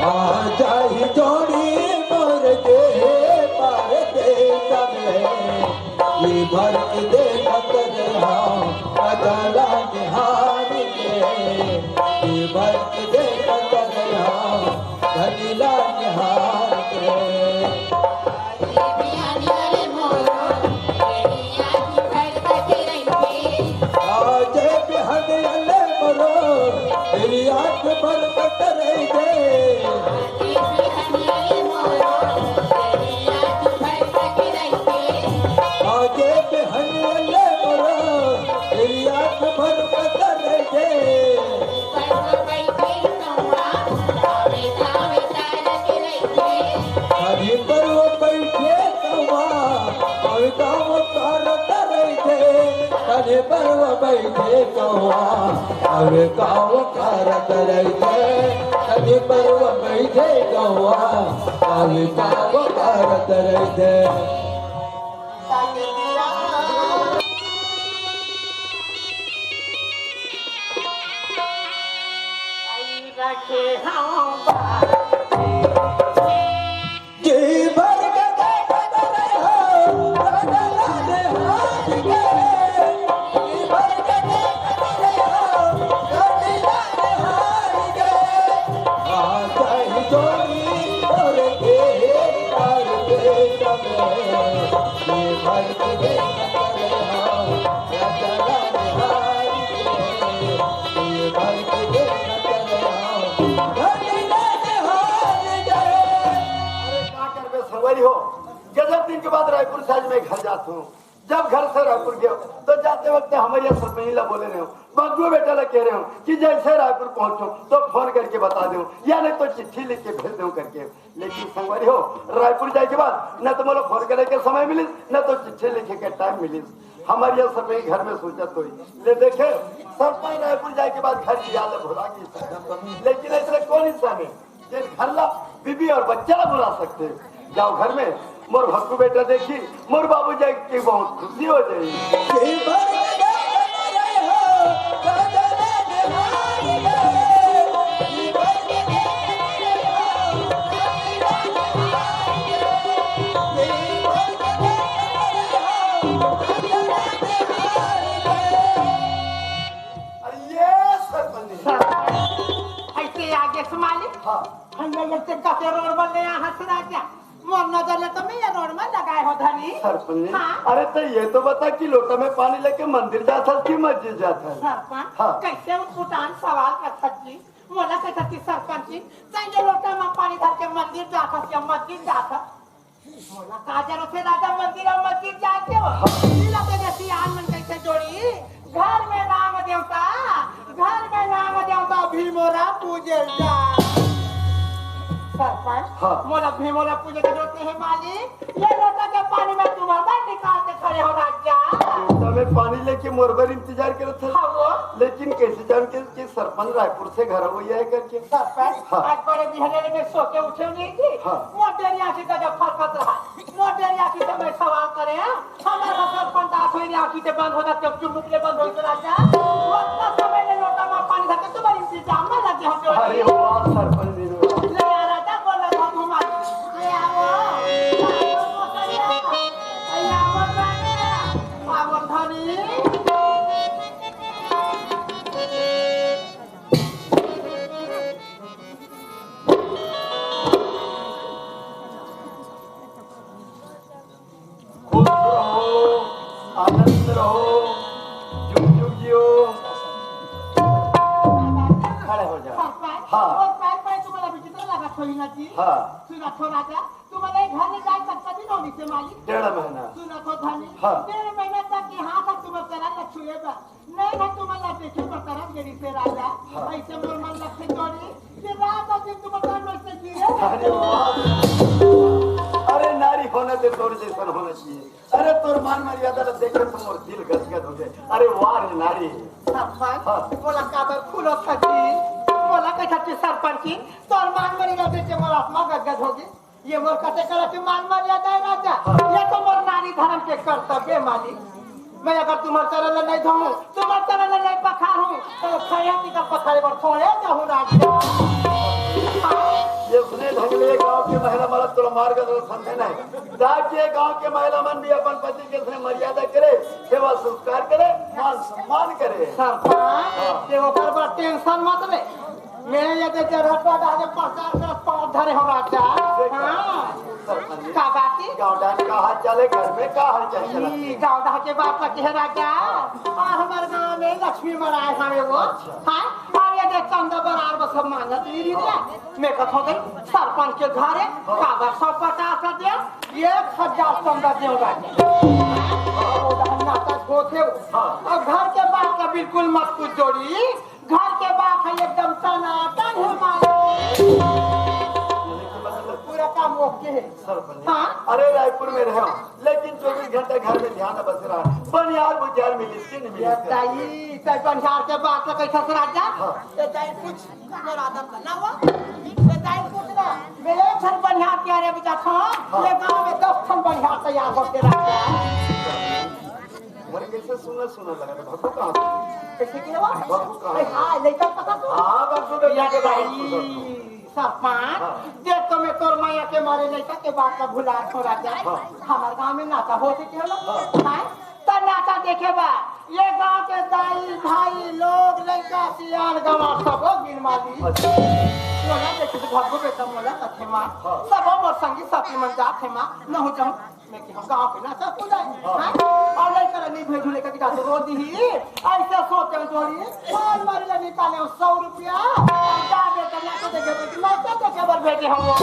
आ जाई जोड़ी मोर के परदेस में, ई भर के देखत रहा अचला निहार के, ई भर के देखत रहा धनीला निहार के। आज बिहान अल्ले मोरो, तेरी आंख भर बत रही दे। आज बिहान अल्ले मोरो, तेरी आंख भर बत रही दे। अभी पर वो बैठे कवा, अभी काम करत रहिथे। तने पर वो बैठे कवा, अभी काम करत रहिथे। तने पर वो बैठे कवा, अभी काम करत रहिथे। रखे हूँ बात। जी भर के देखत रहे हो, रंगला ने हाथ के। जी भर के देखत रहे हो, रंगला ने हाथ के। आ जाई जोड़ी तोरे के, तार के समय। जी भर के देखत रहे हो, रंगला ने हाथ के। जी भर के देखत रहे हो, रंगला ने हाथ के। अरे का करबे संगवारी हो, गजब दिन के बाद रायपुर से आज मैं घर जात हूँ। जब घर से रायपुर गयो, तो जाते वक्त हमर ये सरपंच ला बोले रहे हो, बग्गू बेटा ला कहे रहे हो कि जैसे रायपुर पहुंचो तो फोन करके बता दो, या नहीं तो चिट्ठी लिख के भेज दो करके। लेकिन संगवारी हो, रायपुर जाए के बाद न तो मोला फोन करे के समय मिलिस, न तो चिट्ठी लिखे के टाइम मिलिस। हमर ये सरपंच घर में सोचत होई, ले देखे, सरपंच रायपुर जाए के बाद घर की याद भुला गई। लेकिन ऐसे कौन इंसान है जेन घर ला, बीबी और बच्चा ला भुला सकथे? जाओ घर में, मोर भक्कू बेटा देखी, मोर बाबू जाए के बहुत खुशी हो जाई। हाँ। भैया, ये ते कते रोड में ले आ हस राजा? मोर नजर ले तो मैं ये रोड में लगाए हो धनी। सरपंच जी, हाँ। अरे तो ये तो बता कि लोटा में पानी लेके मंदिर जात हस कि मस्जिद जात हस? सरपंच, हाँ। कैसे उटपुटांग सवाल करथस जी? मोला कहिथस कि सरपंच जी, तैं ये लोटा में पानी धर के मंदिर जात हस या मस्जिद जात हस? मोला का जरूरत हे राजा मंदिर अउ मस्जिद जाए के? हाँ। इला तो जैसी आन मन कैसे जोड़ी? घर में राम देवता, घर में राम देवता भीमोरा पूजे जा। सरपंच, हाँ। मोला भीमोरा पूजे के जरूरत नहीं है मालिक। ये लोटा के पानी में तुम हर बार निकाल के खड़े हो राजा। लोटा में पानी लेके मोर बर इंतजार करत हस। हाँ वो। लेकिन कैसे जान के कि सरपंच रायपुर से घर हुई है करके? सरपंच, हाँ। आज बड़े बिहने में सो के उठे नहीं जी। हाँ। मोटे आँखी का जब फरकत रहा, मोटे आँखी से मैं सवाल करे, हमारा सरपंच आँख हुई आँखी से बंद हो जाते, चुमुक ले बंद हो इतना क्या? उतना समय ले लोटा में पानी धरके तुम्हारी इंतजाम में लगे हम लोग। अरे वाह, सरपंच जी, वाह। ले आ राजा, बोल रहा था तुम्हारी। ले आओ। ले आओ, ले आओ, ले आओ, धनी। खुश रहो, आनंद रहो, जुग जुग जियो। खड़े हो जाओ। पाय, पाय, हाँ। और पाय, पाय तुम्हाला विचित्र लागत होई ना जी? हाँ। सुना तो राजा, तुम्हाला एक घर में जाए सकता भी नहीं से मालिक। डेढ़ महीना। सुना तो धनी, हाँ। डेढ़ महीना तक यहाँ तक तुम्हारे चरण न छुए बा। नहीं, नहीं, तुम्हाला देखे पर तरफ गेली से राजा। हाँ। ऐसे मोर मन लक्ष्य तोड़ी, ये रात और दिन तुम्हारे तरफ से गिरे। अरे वाह। अरे नारी होना ते तोर जैसन होना चाहिए। अरे तोर मान मर्यादा ला देखे तो मोर दिल गदगद हो जाए। अरे वाह रे नारी। सरपंच, हाँ। बोला काबर खुलो सजी, बोला कैसा तू सरपंच की, तोर मान मर्यादा देखे मोर आत्मा गदगद हो गई। ये मोर कते करा के मान मर्यादा है राजा। ये तो मोर नारी धर्म के कर्तव्य है मालिक। मैं अगर तुम्हारे चरण ला नहीं धोऊं, तुम्हारे चरण ला नहीं पखारूं, तो खैती का पखारे पर थोड़े जाऊं राजा। ये सुने ढंग ले गांव के महिला मर्द तोला मार्गदर्शन देना है। ताकि गांव के महिला मन भी अपन पति के इसने मर्यादा करे, सेवा संस्कार करे, मान सम्मान करे। सरपंच, हाँ। ये ओकर पर टेंशन मत ले। मैं ये दे जरा तो आगे प्रचार कर पार धरे हो राजा। हाँ। का बात है? गाँव डाल का हाल चाल है, घर में का हाल चाल चला? ई गाँव डाल के बात लगी है राजा। आ हमारे गाँव में लक्ष्मी मराए हमें वो। अच्छा। हाँ। और ये दे चंदा बरार बस मांगत नहीं रही है। मैं कथो गई सरपंच के घर है, काबर सौ पचास कर दिया, एक हजार चंदा दे राजा। और वो नाटक होते हो। हाँ। और घर के बात का बिल्कुल मत कुछ जोड़ी। घर के बात है एकदम टनाटन है मालिक। पूरा काम ओके है। सरपंच। हाँ। अरे रायपुर में रहे हो, लेकिन चौबीस घंटे घर में ध्यान बस रहा। बनियार बुझार मिली इसकी नहीं मिली ये इसकी। दाई, ते बनियार के बात तो कैसा से राजा? हाँ। ये दाई कुछ मेरा आदत ना हुआ। ये दाई कुछ ना। मेरे घर बनियार क्या रे बेटा था? हाँ। ये गांव में दस ठन बनियार तैयार होते रहते हैं। अरे कैसे सुना सुना लगा था? भगू कहाँ से? कैसे के बा? भगू कहाँ से? हाँ, लेकर पता तो। हाँ, भगू तो या लेके भाई, भगू। सरपंच, हाँ। देख तो मैं तोर माया के मारे लइका के बात का भुला छोड़ा जाए। हाँ। हमार गांव में नाता होते के होला? हाँ। हाँ? त नाता देखे बा, ये गांव के दाई, भाई, लोग, लइका, सियान, गंवार, सबो गिन माली। अच्छा। मोला देखे तो भगू बेटा मोला कथे माँ। हाँ। सबो मोर संगी साथी मन जात हे माँ, न हो जाऊँ। मैं कि हम गाँव के नाचा कूदा है, हाँ। हाँ? और लइका ला नहीं भेजू, लइका की जात रो दी ही। ऐसे सोचे जोड़ी, मार मारी ला निकाले हो सौ रुपया, और जा बेटा नाचा देखे, बेटी नाचा देखे बर भेजे हम लोग।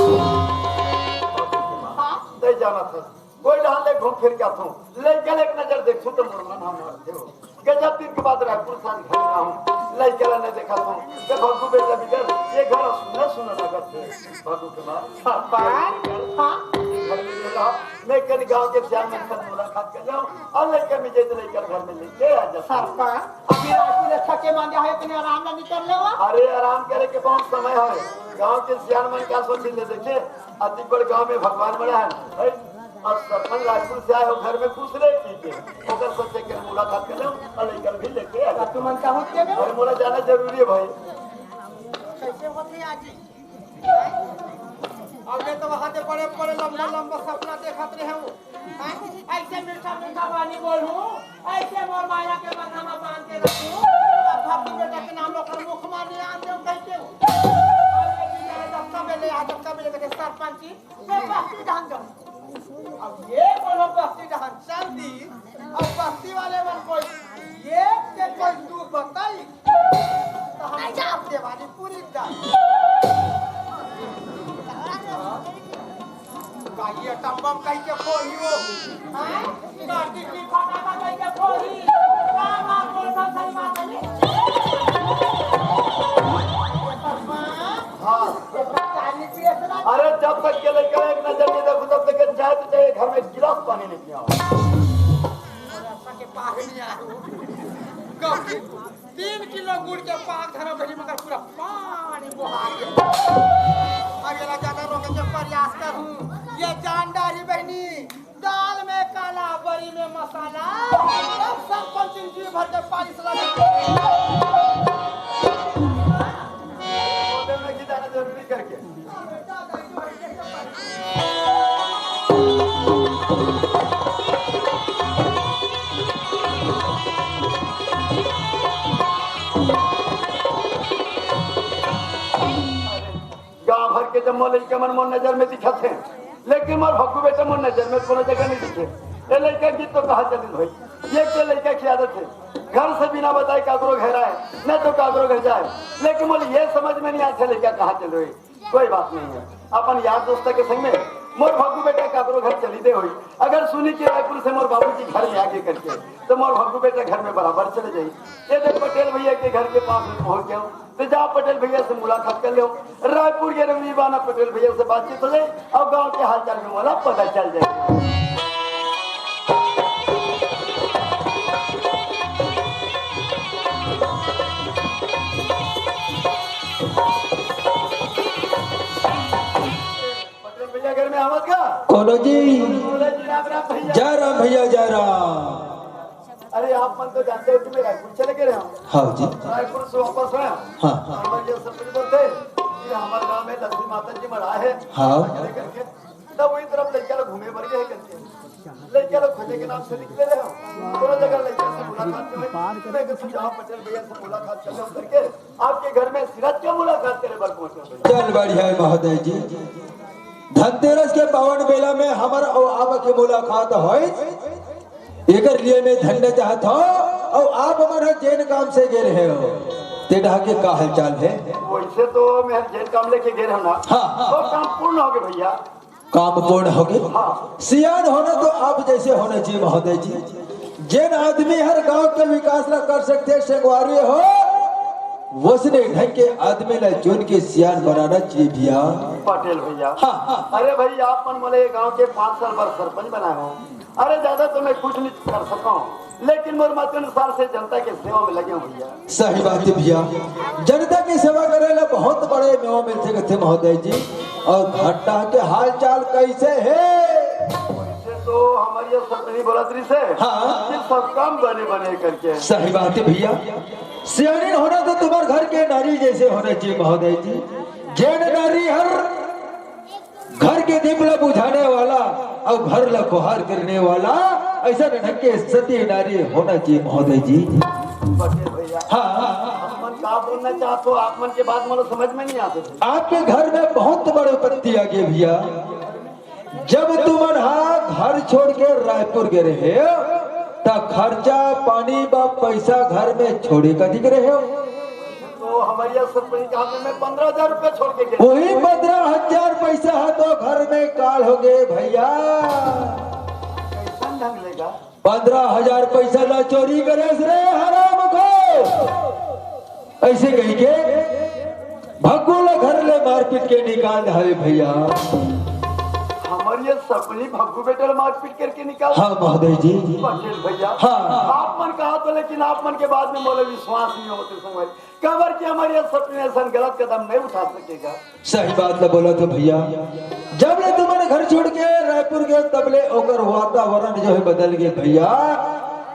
हाँ? नहीं जाना था। कोई डहान ले घूम फिर के आथों। लइका ले एक नजर देखूं तो मोर मन हम मारते हो। गजब दिन के बाद रायपुर से आज घर आऊं। लइका ला नहीं देखा तो। जब भगू बेटा बिगड़, ये घर सुना सुना लगत है। भगू के बाद। पापा, हाँ? घर में नहीं रहा। मैं कल गांव के श्याम मन से मुलाकात कर जाऊं। और लइका मिल जाए तो लइका घर में लेके आ जा। सरपंच, अभी रायपुर ले थके मांगे है, इतने आराम ना निकल लेवा। अरे आराम करे के बहुत समय है। गांव के सियान मन का सोच ले देखे। अति बड़ गांव में भगवान बड़ा है, है? और सरपंच रायपुर से आए हो, घर में खुश रहे, ठीक है। ओकर सोचे के मुलाकात कर लो और लेकर भी लेके आ जाओ। तुमन का होत के में? अरे मोला जाना जरूरी है भाई। कैसे होत है आज? और मैं तो वहां से बड़े बड़े लंबा लंबा सपना देखत रहे हूँ। हैं? ऐसे मीठा मीठा बानी बोलूं, ऐसे मोर माया के माथा में बांध के रखूं, तब भाभी बेटा के नाम ओकर मुख मार ले आन देव कहते हो। और ये भी जाए तो सरपंची, मैं बस्ती डहन जाऊँ। अब ये बोलो बस्ती डहन चल दी, अब बस्ती वाले मन कोई ये के कोई तू बताई, तो हम नहीं जाओ। देवाली पूरी जा। का ये टम्बम कहीं के कोई हो? हाँ? कार्तिक की फटाका कहीं के कोई? का बात बोल रहा सही बात है? हाँ। अरे, जब तक के लइका एक नजर नहीं देखो, तब तक के चाहे तो चाहे घर में एक गिलास पानी नहीं पिया। तीन किलो गुड़ के पाक धरा बहिनी, मगर पूरा पानी बहा गया। अब एला ज्यादा रोके के प्रयास करूं, ये जान डारी बहिनी। दाल में काला, बरी में मसाला, तब सरपंच जी भर के पालिश लगा। होटल में घी डालना जरूरी करके। गांव भर के जम्मो लइका मन मोर नजर में दिखत हे, लेकिन मोर भग्गू बेटा मोर नजर में कोनो जगह नहीं दिखे। ए लइका की तो कहाँ चलिन होई? ये के लइका की आदत हे, घर से बिना बताए काकरो घर आए, न तो काकरो घर जाए, लेकिन मोर ये समझ में नहीं आथे लइका कहाँ चल रही। कोई बात नहीं है, अपन यार दोस्त के संग में मोर भग्गू बेटा काकरो घर चली दे होई। अगर सुनी कि रायपुर से मोर बाबूजी घर में आगे करके, तो मोर भग्गू बेटा घर में बराबर चले जाई। ये देख पटेल भैया के घर के पास में पहुंच गया हूँ। तो जाओ पटेल भैया से मुलाकात कर लो। रायपुर के रवि बाना पटेल भैया से बातचीत हो जाए और गांव के हालचाल में वाला पता चल जाए। पटेल भैया घर में आवत का? कोनो जी। बोले जी राम राम भैया। जय राम भैया, जय राम। अरे आप मन तो जानते हो कि मैं रायपुर चले गए रहे हूँ। हाँ जी। रायपुर से वापस आया। हाँ। हमारे ये सब बोलते कि हमारे गांव में लक्ष्मी माता जी मरा है। हाँ। करके तब वही तरफ लड़का लोग घूमे भर गए करके। लड़का लोग खोजे के नाम से निकले रहे हो। कोनो जगह लड़का से मुलाकात नहीं हुई। मैं कहा, "जाओ पटेल भैया से मुलाकात कर लो," करके आपके घर में सिरत के मुलाकात करे बर पहुंचे भैया। चल बढ़िया है महोदय जी। धनतेरस के पावन बेला में हमर अउ आप के मुलाकात होइस, एकर लिए मैं धन्य चाहत हूँ। अउ आप मन ह जेन काम से गे रहे हो, ते डहा के का हालचाल है? वैसे तो मैं जेन काम लेके गे रहे ना, हाँ, हाँ। वो काम पूर्ण हो गए भैया। काम पूर्ण हो गए? हाँ। सियान होना तो आप जैसे होना चाहिए महोदय जी। जेन आदमी हर गांव के विकास ला कर सकते, संगवारी हो, वसने ढंग के आदमी ला चुन के सियान बनाना चाहिए भैया। पटेल भैया। हाँ, हाँ। अरे भाई, आप मन मोला ये गांव के पाँच साल बाद सरपंच बनाए हो। अरे ज्यादा तो मैं कुछ नहीं कर सका हूँ, लेकिन मोर मतानुसार से जनता के सेवा में लगे हूँ भैया। सही बात है भैया, जनता की सेवा करे ला बहुत बड़े मेवा मिलथे कथे महोदय जी। और घाटा के हाल चाल कैसे है? से तो हमारी ये सरपंच बोला तरी से हाँ। कि सब काम बने बने करके। सही बात है भैया, सियानी होना तो तुम्हारे घर के नारी जैसे होना चाहिए महोदय जी। जेन नारी हर घर के दीप ला बुझाने वाला और घर ला कोहार करने वाला, ऐसा ढंग के सती नारी होना चाहिए महोदय जी। पटेल भैया, हाँ, हाँ, हाँ। आप मन का बोलना चाहते हो? आप मन के बात मतलब समझ में नहीं आते। आपके घर में बहुत बड़े विपत्ति आ गए भैया। जब तुमन हा घर छोड़ के रायपुर गए रहे हो, त खर्चा पानी बा पैसा घर में छोड़े कतिक रहे हो? तो हमारे यहाँ सरपंच के हाथ में पंद्रह हजार रुपया छोड़ के गए। वही पंद्रह हजार पैसा है तो घर में काल हो गए भैया। कैसन ढंग लेगा? पंद्रह हजार पैसा ला चोरी करे रे हराम को। ऐसे कही के भग्गू ला घर ले मारपीट के निकाल हवे भैया। हमारे ये सरपंच भग्गू बेटा ला मारपीट करके निकाल। हाँ महोदय जी। पटेल भैया। हाँ। आप मन कहा तो, लेकिन आप मन के बात में मोला विश्वास नहीं होते संगवारी। काबर कि हमारे ये सरपंच ऐसा गलत कदम नहीं उठा सकेगा। सही बात ला बोला तो भैया, जब ले तुम्हारे घर छोड़ के रायपुर गए, तब ले ओकर वातावरण जो है बदल गए भैया।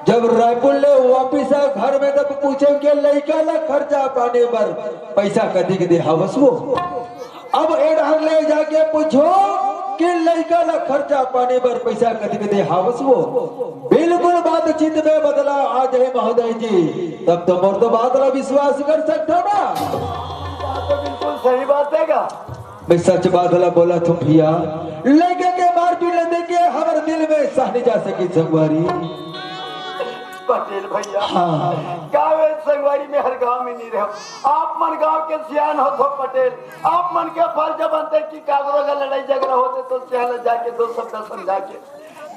जब रायपुर ले वापिस आ घर में, तब पूछे के लइका ला खर्चा पानी बर पैसा कतिक दे हावस वो। अब एडहर ले जाके पूछो कि लइका ला खर्चा पानी बर पैसा कतिक दे हावस वो। बिल्कुल बातचीत में बदलाव आ जाए महोदय जी, तब तो मोर तो बात ला विश्वास कर सकता ना। तो बिल्कुल सही बात है का? मैं सच बात ला बोलत हूँ भैया, लइका के मारपीट ला देख के हमर दिल में सह नहीं जा सकी संगवारी। पटेल भैया, हाँ। का वे संगवारी में हर गांव में नहीं रहो। आप मन गांव के सियान हो तो पटेल, आप मन के फर्ज बनते कि काकरो का लड़ाई झगड़ा होते तो सियान ला जाके दो शब्द समझा के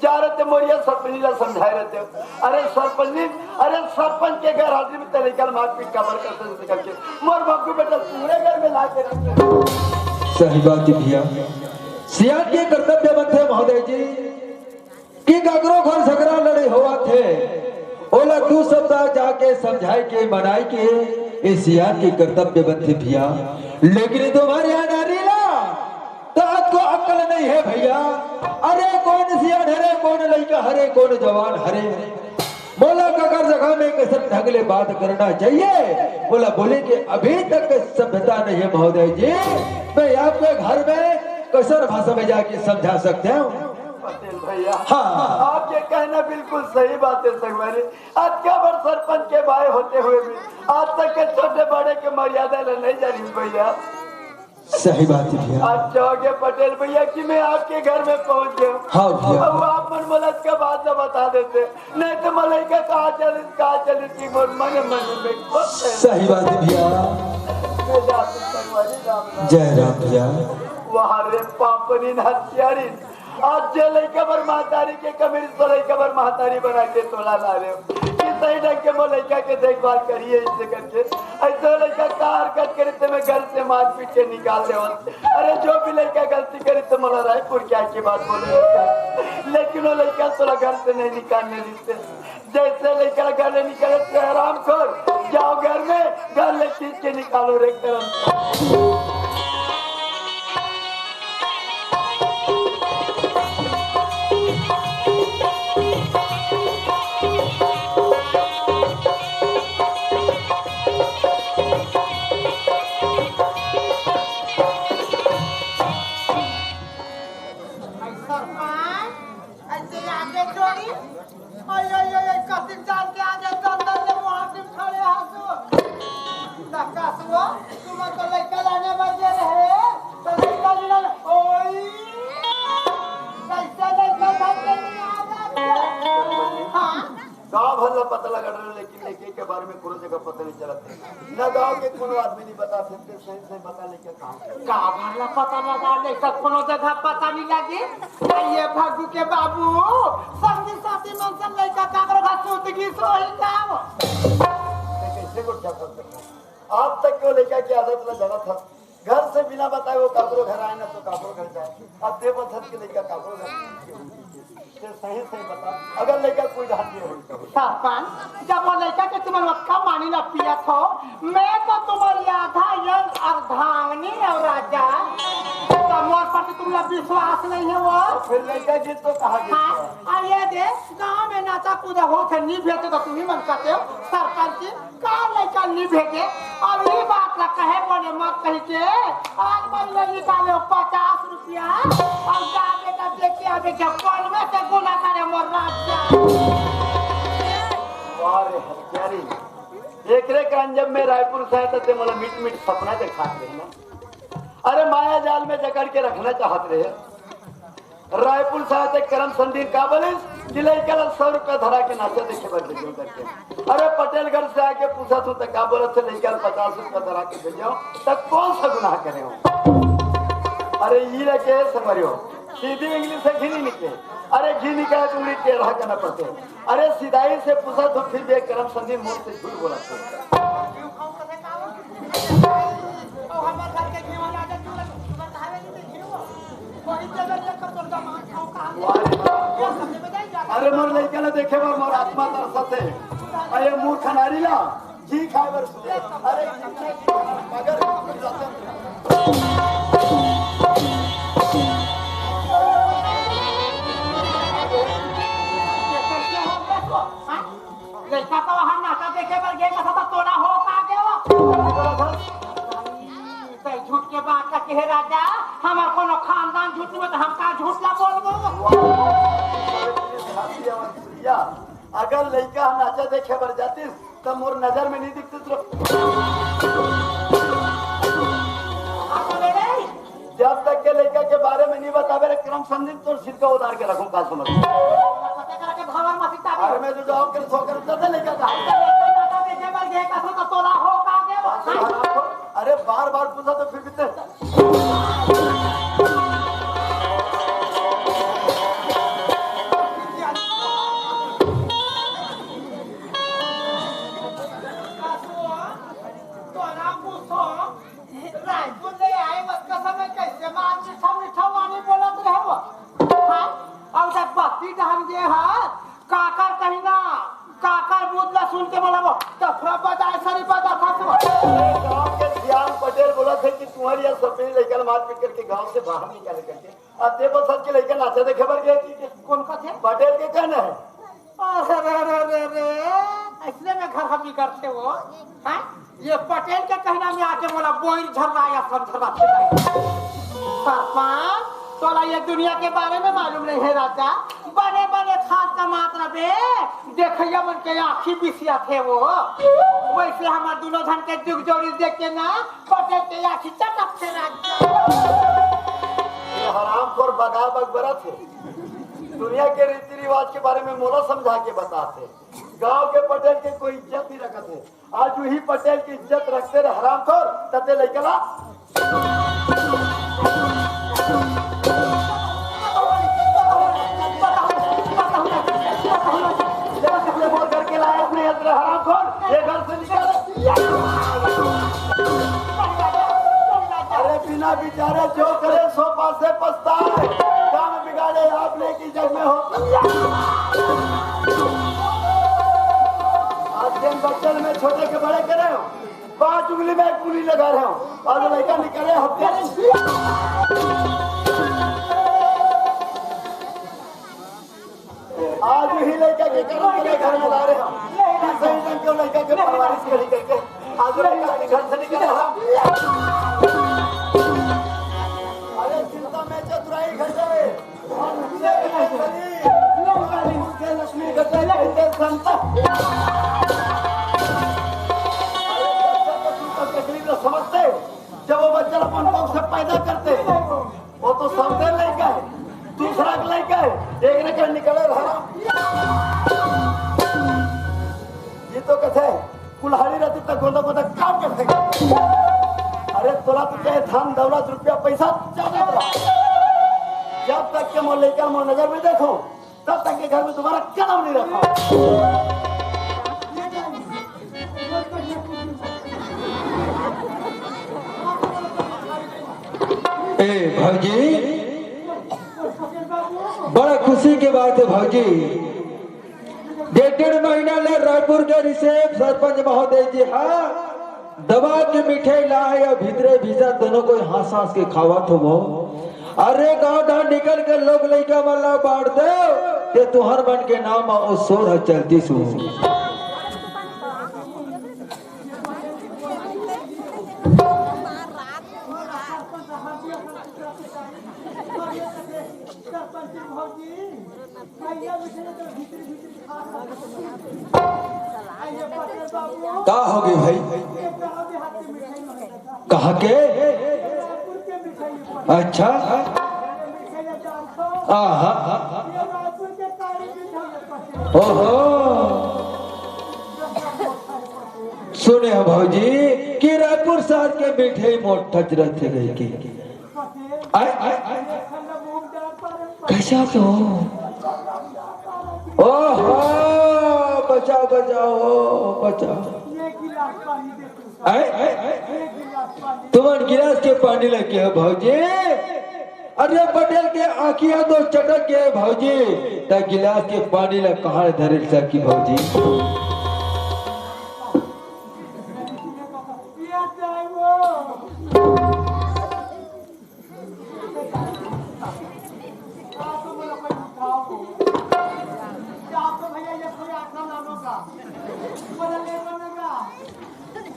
जा रहे थे, मोरिया सरपंच ला समझाए रहे थे। अरे सरपंच, अरे सरपंच के गैर हाजिरी में तरीका मारपीट का बरकत से करके मोर बाबू बेटा पूरे घर में ला के रख दे। सही बात है भैया, सियान के कर्तव्य बनथे महोदय जी कि काकरो घर झगड़ा लड़े होवत हे, ओला दू शब्द जाके समझाए के, मनाए के, ये सियान के कर्तव्य बनथे भैया। लेकिन तुम्हारे यहाँ नारी ला तो आज को अक्ल नहीं है भैया। अरे कौन सियान हरे, कौन लइका हरे, कौन जवान हरे, मोला काकर जगह में कैसे ढंग ले बात करना चाहिए, मोला बोले कि अभी तक सभ्यता नहीं है महोदय जी। मैं आपके घर में कसर भाषा में जाके समझा सकते हूँ। पटेल भैया, हाँ। आपके कहना बिल्कुल सही बात है संगवारी। आज क्या बार सरपंच के बाय होते हुए भी आज तक के छोटे बड़े के मर्यादा ला नहीं जानी भैया। सही बात है भैया। अच्छा हो गया पटेल भैया कि मैं आपके घर में पहुंच गया। हाँ भैया। अब आप मन मोला इसका बात तो बता देते, नहीं तो मलइका कहाँ चली, कहाँ चली थी, मोर मन, मन में खुश है। सही बात है भैया। मैं जाती संगवारी, राम राम। जय राम भैया। वहाँ रे पापनी हत्यारी, आज जे लइका बर महतारी के कमी, तो लइका बर महतारी बना के तोला ला रहे हो कि सही ढंग के मोर लइका के देखभाल करिए, इसे करके ऐसे लइका का हरकत करे तो मैं घर से मार पीट के निकाल दे। अरे जो भी लइका गलती करे तो मोला रायपुर के आके बात बोले, लेकिन वो लइका तोला घर से नहीं निकालने देते। जैसे लइका घर ले निकले थे हरामखोर, जाओ घर में, घर ले खींच के निकालो रे करम। सरपंच, ऐसे आगे जोड़ी। ओए, ओए, ओए, ओए, कसिम जान के आगे दंदन ले मुहासिम खड़े हसु। तकसुओ, तुम तो लइका लाने बजे रहे, तो लइका लेना, ओए, कैसे लइका घर के नहीं आ जाते? हाँ? गाँव भर ला पता लगा रहे, लेकिन लइके के बारे में कोनो जगह पता नहीं चलत है। ना गाँव के कोनो आदमी नहीं बता सकते, सही सही बता लइका कहाँ गए। गाँव भर ला पता लगा, लइका कोनो जगह पता नहीं लगे। ये भग्गू के बाबू, संगी साथी मन से लइका काकरो घर सूत गिस होही का? मैं कैसे गोठिया फंस सकता हूँ? आज तक क्यों लइका की आदत ला जाना था? घर से बिना बताए वो काकरो घर आए ना तो काकरो घर जाए। अब ते बचत के लइका काकरो घर, ते सही सही बता, अगर लइका कोई ढाल दिए हो तो। सरपंच, जब वो लइका के तुमन ओतका मानी ला पियत हो, मैं तो तुम्हारी आधा यंग अर्धांगनी है राजा। तो मोर पर तो तुमला विश्वास नहीं है वो। तो फिर लइका गिस तो कहाँ गिस? हाँ, और ये दे, गाँव में नाचा कूदा होत हे, नहीं भेजे तो तुम्ही मन कहते हो, सरपंच जी, का लइका नहीं भेजे? अब ये बात ला कहे बोले मत कही के, आज मन ले निकाले पचास रुपया, और जा बेटा देख के आ बेटा, कौन में से गुना करे मोर राजा। वाह रे हत्यारी, एकरे कारण जब मैं रायपुर से आया था, ते मोला मीठ मीठ सपना दिखात रहे ना। अरे माया जाल में जकड़ के रखना चाहत रहे। रायपुर से आते करम संदीप का बोलिस कि लइका ला सौ रुपया धरा के नाचा देखे बर भेजो करके। अरे पटेलगढ़ से आके पूछा तू त का बोलत हे, लइका ला पचास रुपया धरा के भेजो, त कौन सा गुनाह करे हो? अरे ई लगे समझियो, सीधी इंग्लिश से घी नहीं निकले। अरे घी निकाले तो उंगली टेढ़ा करना पड़ते। अरे सिधाई से पूछा तो फिर भी एक करम संदीप मुंह से झूठ बोला था। अरे मोर लइका ला देखे बर मोर आत्मा तरसत हे। अरे मूर्ख नारी ला घी खाए बर सुने। अरे घी खाए, घी खाए, मगर लइका तो वहाँ नाचा देखे बर गे रहा था, तोला हो का देवा? तै झूठ के बात का कहे राजा, हमार कोनो खानदान झूठ नहीं, तो हम का झूठ ला बोलबो? या, अगर लइका हम नाचा देखे बर जातिस, त मोर नजर में नहीं दिखतिस लो। अरे रे, जा अबे रे, क्रम संधि तोर सिर का उतार के रखूं, का समझ? पता करा के भावर मसी ताबे। अरे, मैं तो जाओ कर सो कर उतर दे, लेकर जा। बेटे मर गए, कसम तो तोला हो का के? अरे, बार बार पूछा तो फिर भी ते रायपुर ले आए, बस कसम है, कैसे मार मीठा मीठा वाणी बोलत रहे हो। हाँ? अब तक भक्ति ढंग जे है, काकर कहीं ना, काकर बूझ ला सुन के बोला वो, तो फिर बजाए सरी बजा था तो। गांव के सियान पटेल बोला थे कि तुम्हारी यह सपनी लेकर मारपीट करके गांव से बाहर निकाले करके। अब ते बस सबके लेकर नाचा देखे बर गए कि कौन का थे? पटेल के कहना है। अरे रे रे रे, ऐसने में घर हम करते हो, हैं? ये पटेल के कहना में आके बोला, बोइर झर्रा या सब झर्रा थे। सरपंच, तोला ये दुनिया के बारे में मालूम नहीं है राजा। बने बने खास का मात्रा बे, देखैया मन के आँखी बिसिया थे वो। वैसे हमार दोनों झन के जुग जोड़ी देख के ना, पटेल के आँखी चटक थे राजा। ये हरामखोर बगा बग बरा थे। दुनिया के रीति रिवाज के बारे में मोला समझा के बताथे। गांव के पटेल के कोई इज्जत नहीं रखत है। आज वही पटेल की इज्जत रखते रहे हरामखोर, तते लइका ला। ये अपने मोर घर के लायक नहीं है, तेरा हरामखोर, ये घर से निकल। अरे बिना बिचारे जो करे सो पासे पछताए। काम बिगाड़े आपने की जग में हो। आज दिन बच्चन में छोटे के बड़े करे हो, पांच उंगली में एक उंगली लगा रहे हो। आज लइका निकले हत्या। आज ही लइका के करम के घर में ला रहे हो। सही ढंग के लइका के परवरिश करी करके आज लइका के घर से निकल रहा। अरे चिंता में चतुराई घर जाए। लक्ष्मी घर जाए, संता। अरे तकलीफ न समझते, जब वो बच्चा अपन कोख से पैदा करते, वो तो सबके लइका है, दूसरा के लइका है, एक ने कर निकले हराम। ये तो कहते हैं, कुल्हाड़ी रहती तो गोदा गोदा काट के फेंक। अरे तोला तो चाहे धन दौलत रुपया पैसा ज्यादा रहा, जब तक के मोर लइका मोर नजर में देखो, तब तक के घर में दोबारा कदम नहीं रखा। ए भौजी, बड़ा खुशी के बात है भौजी। डेढ़ डेढ़ महीना ले रायपुर के रिसेप सरपंच महोदय जी हा दबा के मिठाई ला है या भीतरे भीतर दोनों कोई हंस हंस के खावत हो। अरे गांव डार निकल के लोग लइका मन ला बांट दे, ते तुहर मन के नाम म ओ सोर ह चलती सु। का होगे भाई? कहाँ के? अच्छा। आहा। ओहो। सुने हो भौजी कि रायपुर शहर के मिठाई मोठच रथे कहिके। आय, आय, आय। कैसे हो? ओहो, बचाओ, बचाओ, बचाओ। आय, आय, आय। तुमन गिलास के पानी लेके हो भौजी। अरे पटेल के आँखिया तो चटक गए भौजी, त गिलास के पानी ला कहाँ धरे सकी भौजी?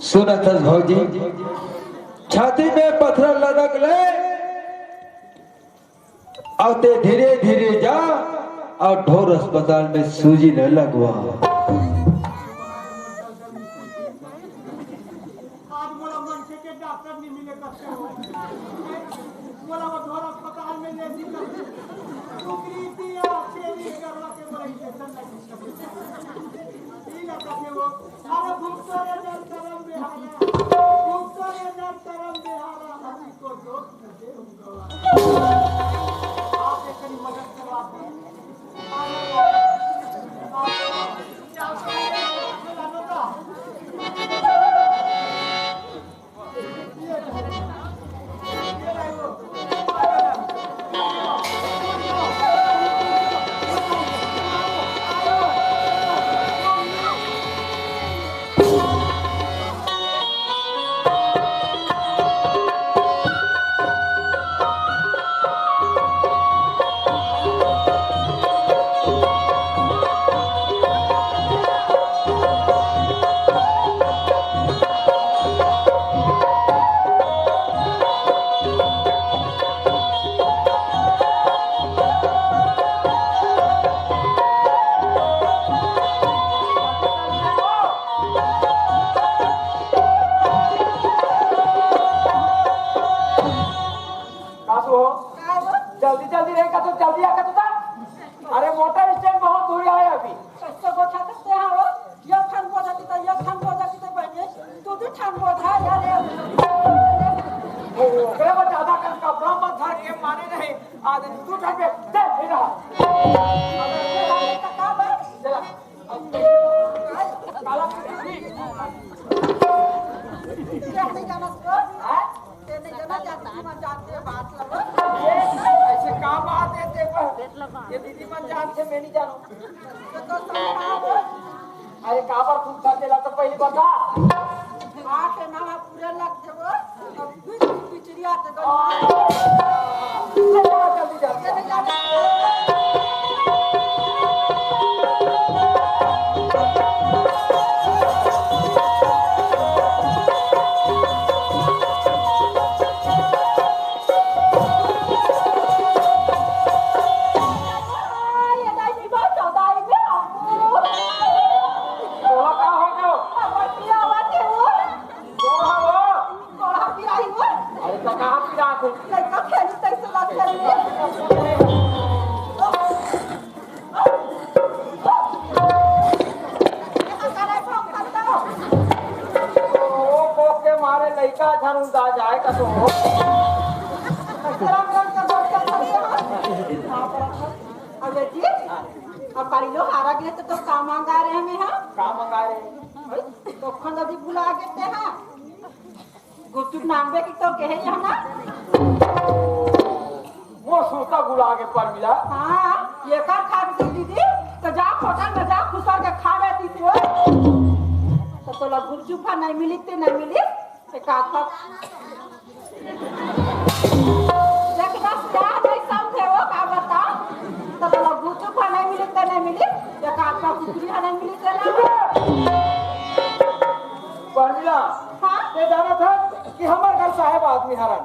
सुनत हस भौजी, छाती में पथरा लदक ले, अउ ते धीरे धीरे जा अउ ढोर अस्पताल में सूजी ल लगवा। के डॉक्टर नहीं मिले करते हो। बोला वो ढोर अस्पताल में ले दी करते। कुकरी दिया, छेरी करवा के बोला इंजेक्शन लगी। ई लगा के वो, अरे भुगतो रे जल करम बेहारा, भुगतो रे जल करम बेहारा, हमी को दोस्त दे दूंगा। आप एक करी मदद करवा दे। का सो हो? का हो? जल्दी जल्दी रहे का तो जल्दी आके तो था। अरे मोटर स्टैंड बहुत दूर आए अभी। कैसे गोठा करते हैं वो? ये ठान बोझा की तो, ये ठान बोझा की तो बहने, तू भी ठान बोझा यार ये। ओ, ओकरे में ज्यादा कर कपड़ा मत धर के माने नहीं। आज तू ठान पे, दे, इधर। अब ये वाले का का बा? चला। काला कुर्सी। ये नहीं जाना तो? हाँ? ये नहीं जाना, जाति मन जानथे बात लगो। ये ऐसे का बात है, देखो। ये दीदी मन जानथे, मैं नहीं जानों। तो, तो समझा दो। अरे, काबर खूब था, तेला तो पहली बता। आठ नावा पूरे लगथे वो, अब बीच में पिचरिया के गली। ले जा, जल्दी जा। ये नहीं जाना। ये नहीं, बहुत ज्यादा है, मैं आपको। बोला का हो गयो? अब पिया हुआ थे वो। कौन है वो? बड़ा पिराई वो। अरे, तो कहाँ पिरात है? लड़का खेली तैसे बात कर रही है। ओ, कोक के मारे लइका झन उंदा जाए का तो हो। राम राम का बात कर रही है। अबे जी, अब काली लो हारा गिरे तो, तो का मंगा रहे हैं हम? का मंगा रहे हैं? तो खंड अभी भुला गए थे, हाँ। गुपचुप मांगबे की तो कहे यहाँ ना। वो सोता भुला के परमिला। हाँ, ये कर खा के दीदी, तो जा होटल में जा, खुश होके खा लेती थी वो। तो तोला गुपचुप खा नहीं मिली, ते नहीं मिली, ते का खा? देख बस क्या नहीं समझे वो, का बता? तो तोला गुपचुप खा नहीं मिली, ते नहीं मिली, ये का खा कुकरी खा नहीं मिली, ते ना। परमिला, हाँ? ते जाना था कि हमार घर साहेब आदमी हरन,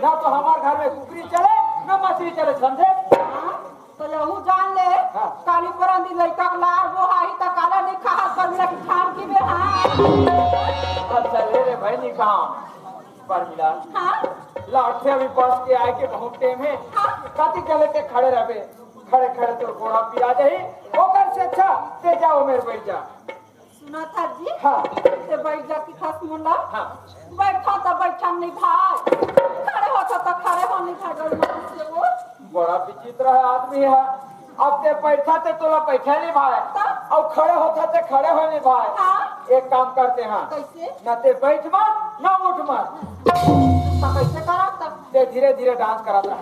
ना तो हमार घर में कुकरी चले, ना मछली चले, समझे? हाँ, तो यहू जान ले, हाँ। काली परन दिन लइका के लार वो हाही त काला नहीं कहा, परमिला की ठाम की बे, हाँ। अच्छा, ले रे भाई, नहीं कहा। परमिला, हाँ? लाठे अभी बस के आए के बहुत टाइम है। हाँ? कति चले ते खड़े रहबे, खड़े खड़े तो गोड़ा पिरा जाही, ओकर से अच्छा ते जाओ मेरे बैठ जा। सुना था जी? हाँ। ते बैठ जा की खास मुला। हाँ। बैठा तो बैठा नहीं भाई, खड़े होता तो खड़े हो नहीं भाई, गलती से वो। बड़ा विचित्र है आदमी है। अब ते बैठा ते तोला बैठे नहीं भाई, तब? और खड़े होता ते खड़े हो नहीं भाई। हाँ। एक काम करते हैं। कैसे? ना ते बैठ मत, ना उठ मत। तो कैसे करा तब? ते धीरे धीरे डांस करत रहा।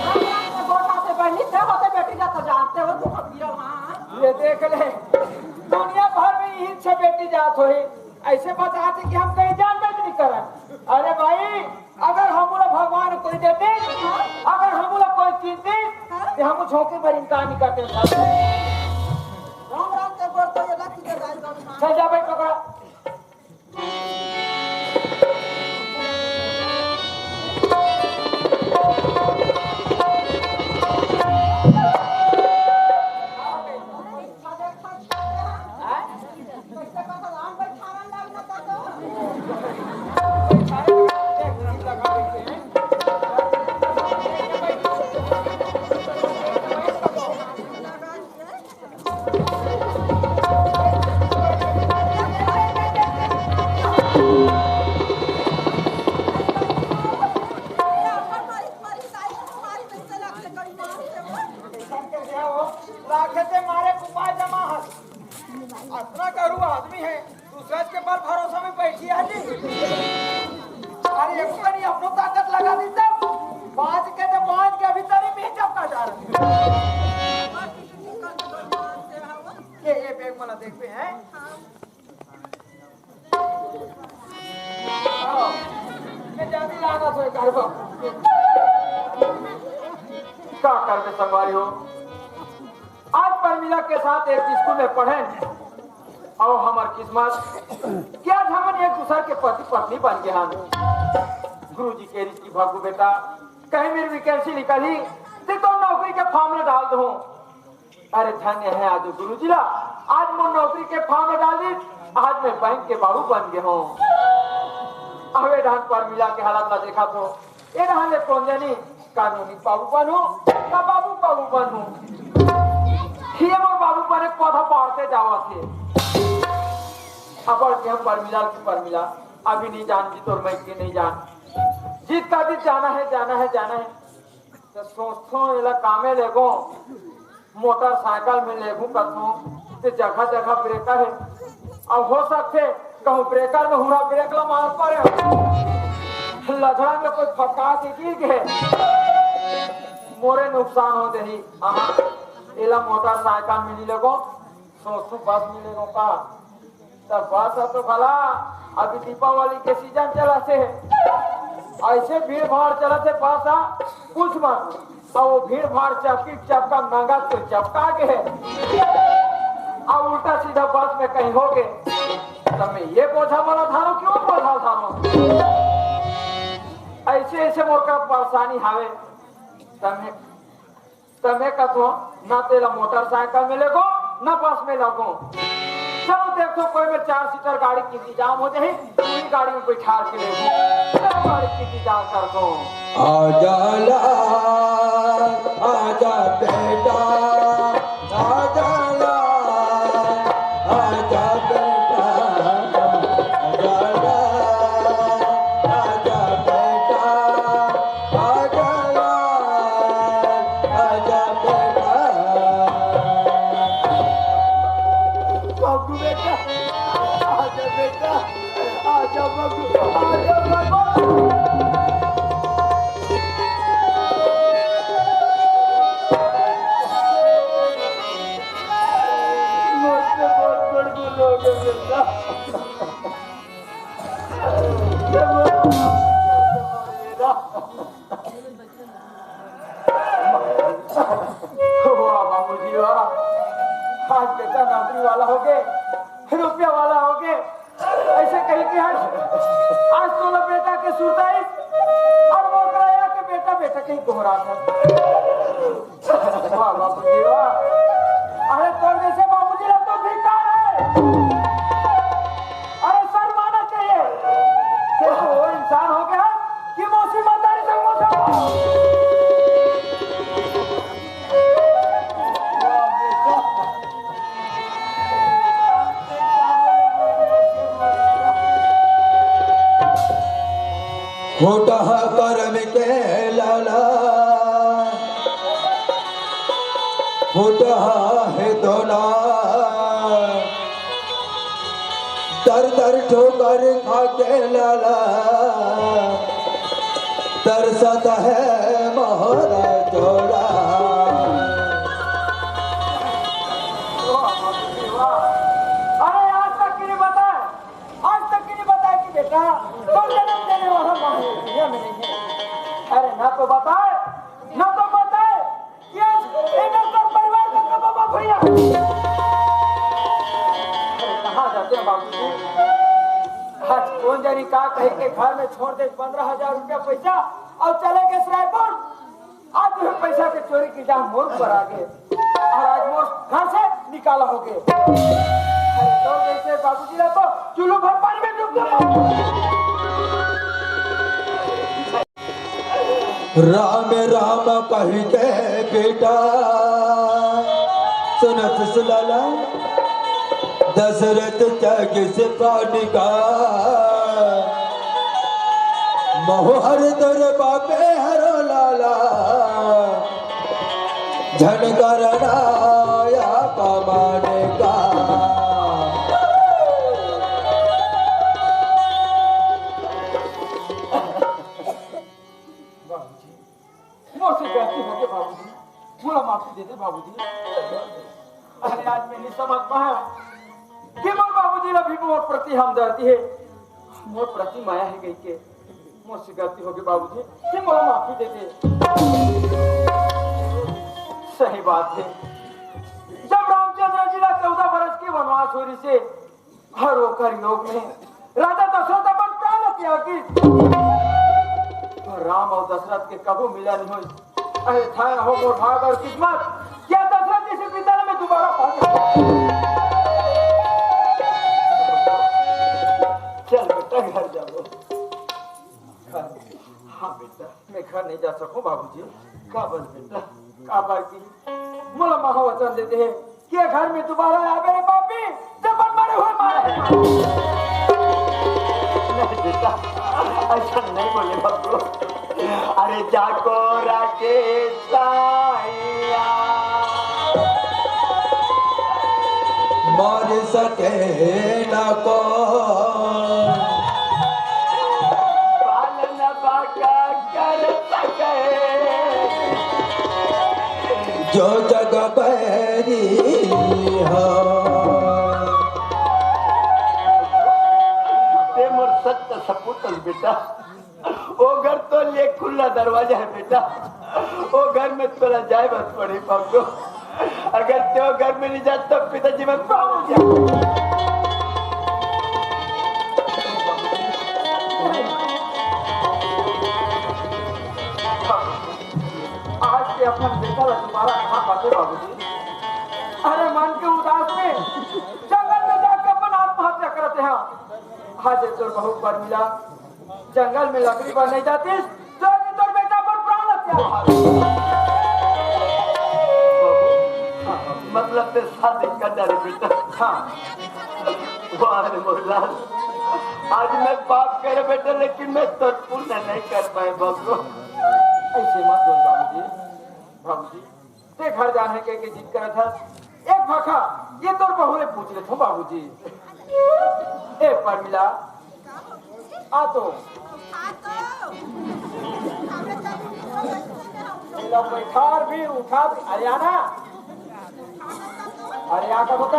हम यहाँ से गोठा से बनी, ते होते बेटी जा तो जानते हो, तू फकीर हो, हाँ। ये देख ले, दुनिया भर में यही छह बेटी जात होई, ऐसे बताते कि हम कहीं जान में भी नहीं करन। अरे भाई, अगर हमला भगवान कोई देते, अगर हमला कोई चीज दे, तो हम झोंके भर इनकार नहीं करते। राम राम के बोल तो ये लग के जाए, चल जा भाई, पकड़ा। लाखे से मारे कुपाय जमा हस। अतना करू आदमी है, दूसरा के बल भरोसा में बैठी है जी। अरे, एक कनी अपनो ताकत लगा दी तब। बाज के तो बाज के अभी तरी में चपका जा रहा है। ये, ये बैग मला देखबे हैं। आओ, ये जाती लाना तो एक बार। का करबे संगवारी हो? आज परमिला के साथ एक स्कूल में पढ़े और हमर किस्मत कि आज हमन एक दूसर के पति पत्नी बन गे हन। गुरुजी के रिश्ती भागू बेटा, कहीं मेरी वैकेंसी निकलही, ते तो नौकरी के फॉर्म में डाल दूं। अरे धन्य है आज गुरुजी ला, आज मोर नौकरी के फॉर्म में डाल दी, आज मैं बैंक के बाबू बन गे हूँ। अबे धान परमिला के हालत ला देखा तो ए रहन ले कोन जनी, कानूनी बाबू बनहूं, का बाबू बाबू बनहूं? ये मोर बाबू बने पौधा पाड़ते जावत हे। अबर के हम परमिला की परमिला, अभी नहीं जान जी, तोर मैं के नहीं जान। जीत का जीत जाना है, जाना है, जाना है। तो सोचथों एला कामे लेगो। मोटरसाइकिल में लेगू कथों, ते जगह जगह ब्रेकर हे। अब हो सकथे कहूँ ब्रेकर में हुड़ा ब्रेक ला मार परे, लधड़ंग कोई फटका के गिर गे, मोरे नुकसान हो जाही। अहाँ, एला मोटरसाइकिल में नहीं लेगो, सोचू बस में लेगो का। तब बस ह तो भला अभी दीपावली के सीजन चलत हे, ऐसे भीड़ भाड़ चलत हे बस ह, कुछ मत। अब वो भीड़ भाड़ चपकी चपका नंगा तो चपका के हे। अब उल्टा सीधा बस में कहीं हो गे, तब मैं ये बोझा वाला धारो क्यों बोझा धारो? ऐसे ऐसे मोर का परेशानी हावे। तब मैं त मैं कथों, ना तेला मोटरसाइकिल में लेगो, ना बस में लगो। चलो देखो, कोई में चार सीटर गाड़ी के इंतजाम हो जाही, वही गाड़ी में बैठा के लेगो। चलो गाड़ी के इंतजाम कर दो। आजा लाल, आजा बेटा, आजा लाल, आजा बेटा, आजा लाल, आजा बेटा। आजा यार, आजा बेटा। बाबू बेटा, आजा बेटा, आजा बाबू, आजा बाबू। मुझसे बहुत बड़ गुनाह हो गया बेटा। वाह बाबूजी वाह, आज बेटा नौकरी वाला हो गे, रुपया वाला हो गे। ऐसे कहीं कि आज, आज तोला बेटा के सुरता आई और वो कराया कि बेटा, बेटा कहीं गोहरा था। वाह बाबूजी वाह। अरे तोर जैसे बाबूजी ला तो धिक्कार है। अरे शर्माना चाहिए। सिर्फ वो इंसान हो गया कि मौसी मतारी संग मौसा। होता है करम के लाला, होता है दोला, दर दर ठोकर खा के लाला, तरसत है मोहरा झोला। अरे आज तक के नहीं बताए, आज तक के नहीं बताए कि बेटा, तो जन्म देने वाला माँ दुनिया में नहीं है। अरे ना तो बताए, ना तो बताए, ये आज इधर का परिवार का कबाबा भैया। अरे कहाँ जाते हैं बाबूजी? आज कौन जानी का कहीं के घर में छोड़ दे पन्द्रह हजार रुपया पैसा और चले गए रायपुर। आज वो पैसा के चोरी के इल्जाम मोर ऊपर आ गए और आज मोर घर से निकाला हो गए। अरे तो जैसे बाबूजी ला तो चुल्लू भर पानी में डूब गया। राम राम कहि के बेटा सुनत सुलाला दशरथ त्याग से प्राण का। महोहर दर बापे हरो लाला झन करना या पमान का। बाबूजी, मोर से गलती हो गई बाबूजी, मोला माफी दे दे बाबूजी। अरे आज मैं नहीं समझ पाया कि मोर बाबूजी ला भी मोर प्रति हमदर्दी है, मोर प्रति माया है कहि के। मोर से गलती हो गई बाबूजी, कि मोला माफी दे दे। सही बात है, जब रामचंद्र जी ला चौदह बरस के वनवास हो रही से, हर ओकर योग में राजा दशरथ अपन प्राण त्याग दिस। पर राम अउ दशरथ के कभू मिलन नहीं होइस। अरे था हो मोर भाग अउ किस्मत, या दशरथ जैसे पिता ला मैं दोबारा पा सकूं। चल बेटा घर जाबो। हाँ बेटा, मैं घर नहीं जा सकूं बाबूजी। काबर बेटा? काबर कि मोला माँ वचन दे दे हे कि ये घर में दोबारा आबे रे पापी, जब मन मारे हुए मारे। नहीं बेटा, ऐसा नहीं बोले बाबू। अरे जाको राकेश साइया। मार सके न को। पालन बाका कर सके। जो जग बैरी हो। ते मोर सत्य सपूत हस बेटा। ओ घर तो लिए खुला दरवाजा है बेटा। ओ घर में तोला जाए बस पड़े बाबू। अगर ते ओ घर में नहीं जात तो पिताजी मन पार हो जाए। आज के अपन बेटा ला दोबारा कहाँ पाते बाबूजी? अरे मन के उदास में जंगल में जाके अपन आत्महत्या करते हैं। आज ये तोर बहू परमिला जंगल में लकड़ी बर नहीं जातिस, तो अभी तोर बेटा पर प्राण हत्या हो। मतलब ते शादी कर डारे बेटा। हाँ। वाह रे मोर लाल, आज मैं पाप करे बेटा, लेकिन मैं तोर पुण्य नहीं कर पाए बाबू। ऐसे मत बोल बाबूजी। बाबूजी, ते घर जाने के, के जिद करत हस। एक भाखा ये तोर बहू ले पूछ लेथों बाबूजी। ए परमिला, आ तो। एला बैठार भी उठा भी। अरे आना। अरे आ का होता?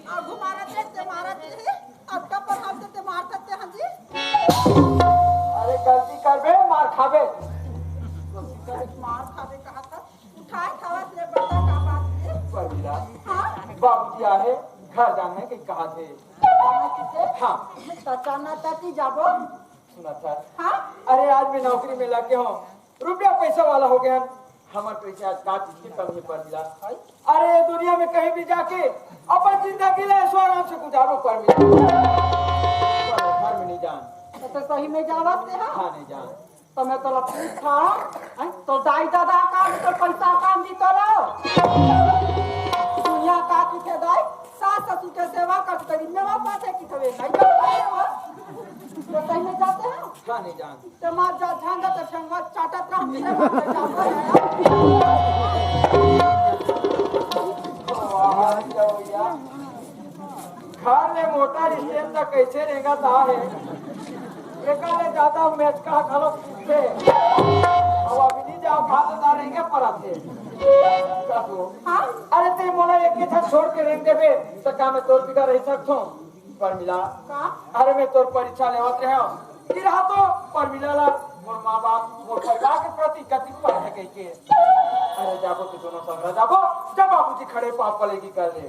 आगू मारत हे, ते मारत हे, अतका पढ़ावत हे, ते मारत हे, हाँ जी। अरे गलती करबे, मार खाबे। मार खाबे कहा था, उठाए खावत ले बता का बात हे? परमिला, हाँ? बाबूजी आहे, घर जाने के कहा थे। जाना किसे? हाँ। तो जाना ताती जाबो। सुना था। हाँ? अरे आज मैं नौकरी में लग गया हूँ, रुपया पैसा वाला हो गया। हमर पैसा आज का चीज के कमी हे परमिला? अरे ये दुनिया में कहीं भी जाके अपन जिंदगी ला ऐशो आराम से गुजारो परमिला। पर घर में नहीं जान। तो, तो सही में जावत हे, हाँ? हाँ, नहीं जान। तो मैं तोला पूछत हँव, हैं? तो दाई ददा का भी तो पैसा काम दी तोला। दुनिया का किथे दाई, सास ससुर के सेवा कर, तेरी मेवा पाथे की थवे नहीं कर पाए हो। तो सही में जाते हैं? हाँ, नहीं जान। ते मार जा, झांगा ते ठंगा चाटत रह, तेरे बाप के जाता है। घर ले मोटर स्टैंड तक कैसे रेंगत हे? एकर ले ज्यादा मेचका घलो पूछथे। अब अभी नहीं जाओ, भात उतारेंगे परत हे। हाँ? अरे ते मोला एक ही ठन छोड़ के रेंग देबे, त का मैं तोर बिना रह सकथों? परमिला, का? अरे मैं तोर परीक्षा लेवत रहे हँव। कि रहा तो परमिला ला मोर माँ बाप मोर परिवार के प्रति कति परत हे कहिके। अरे जाबो तो दोनों संग जाबो, जब बाबूजी खड़े पाँव पलेगी कर ले।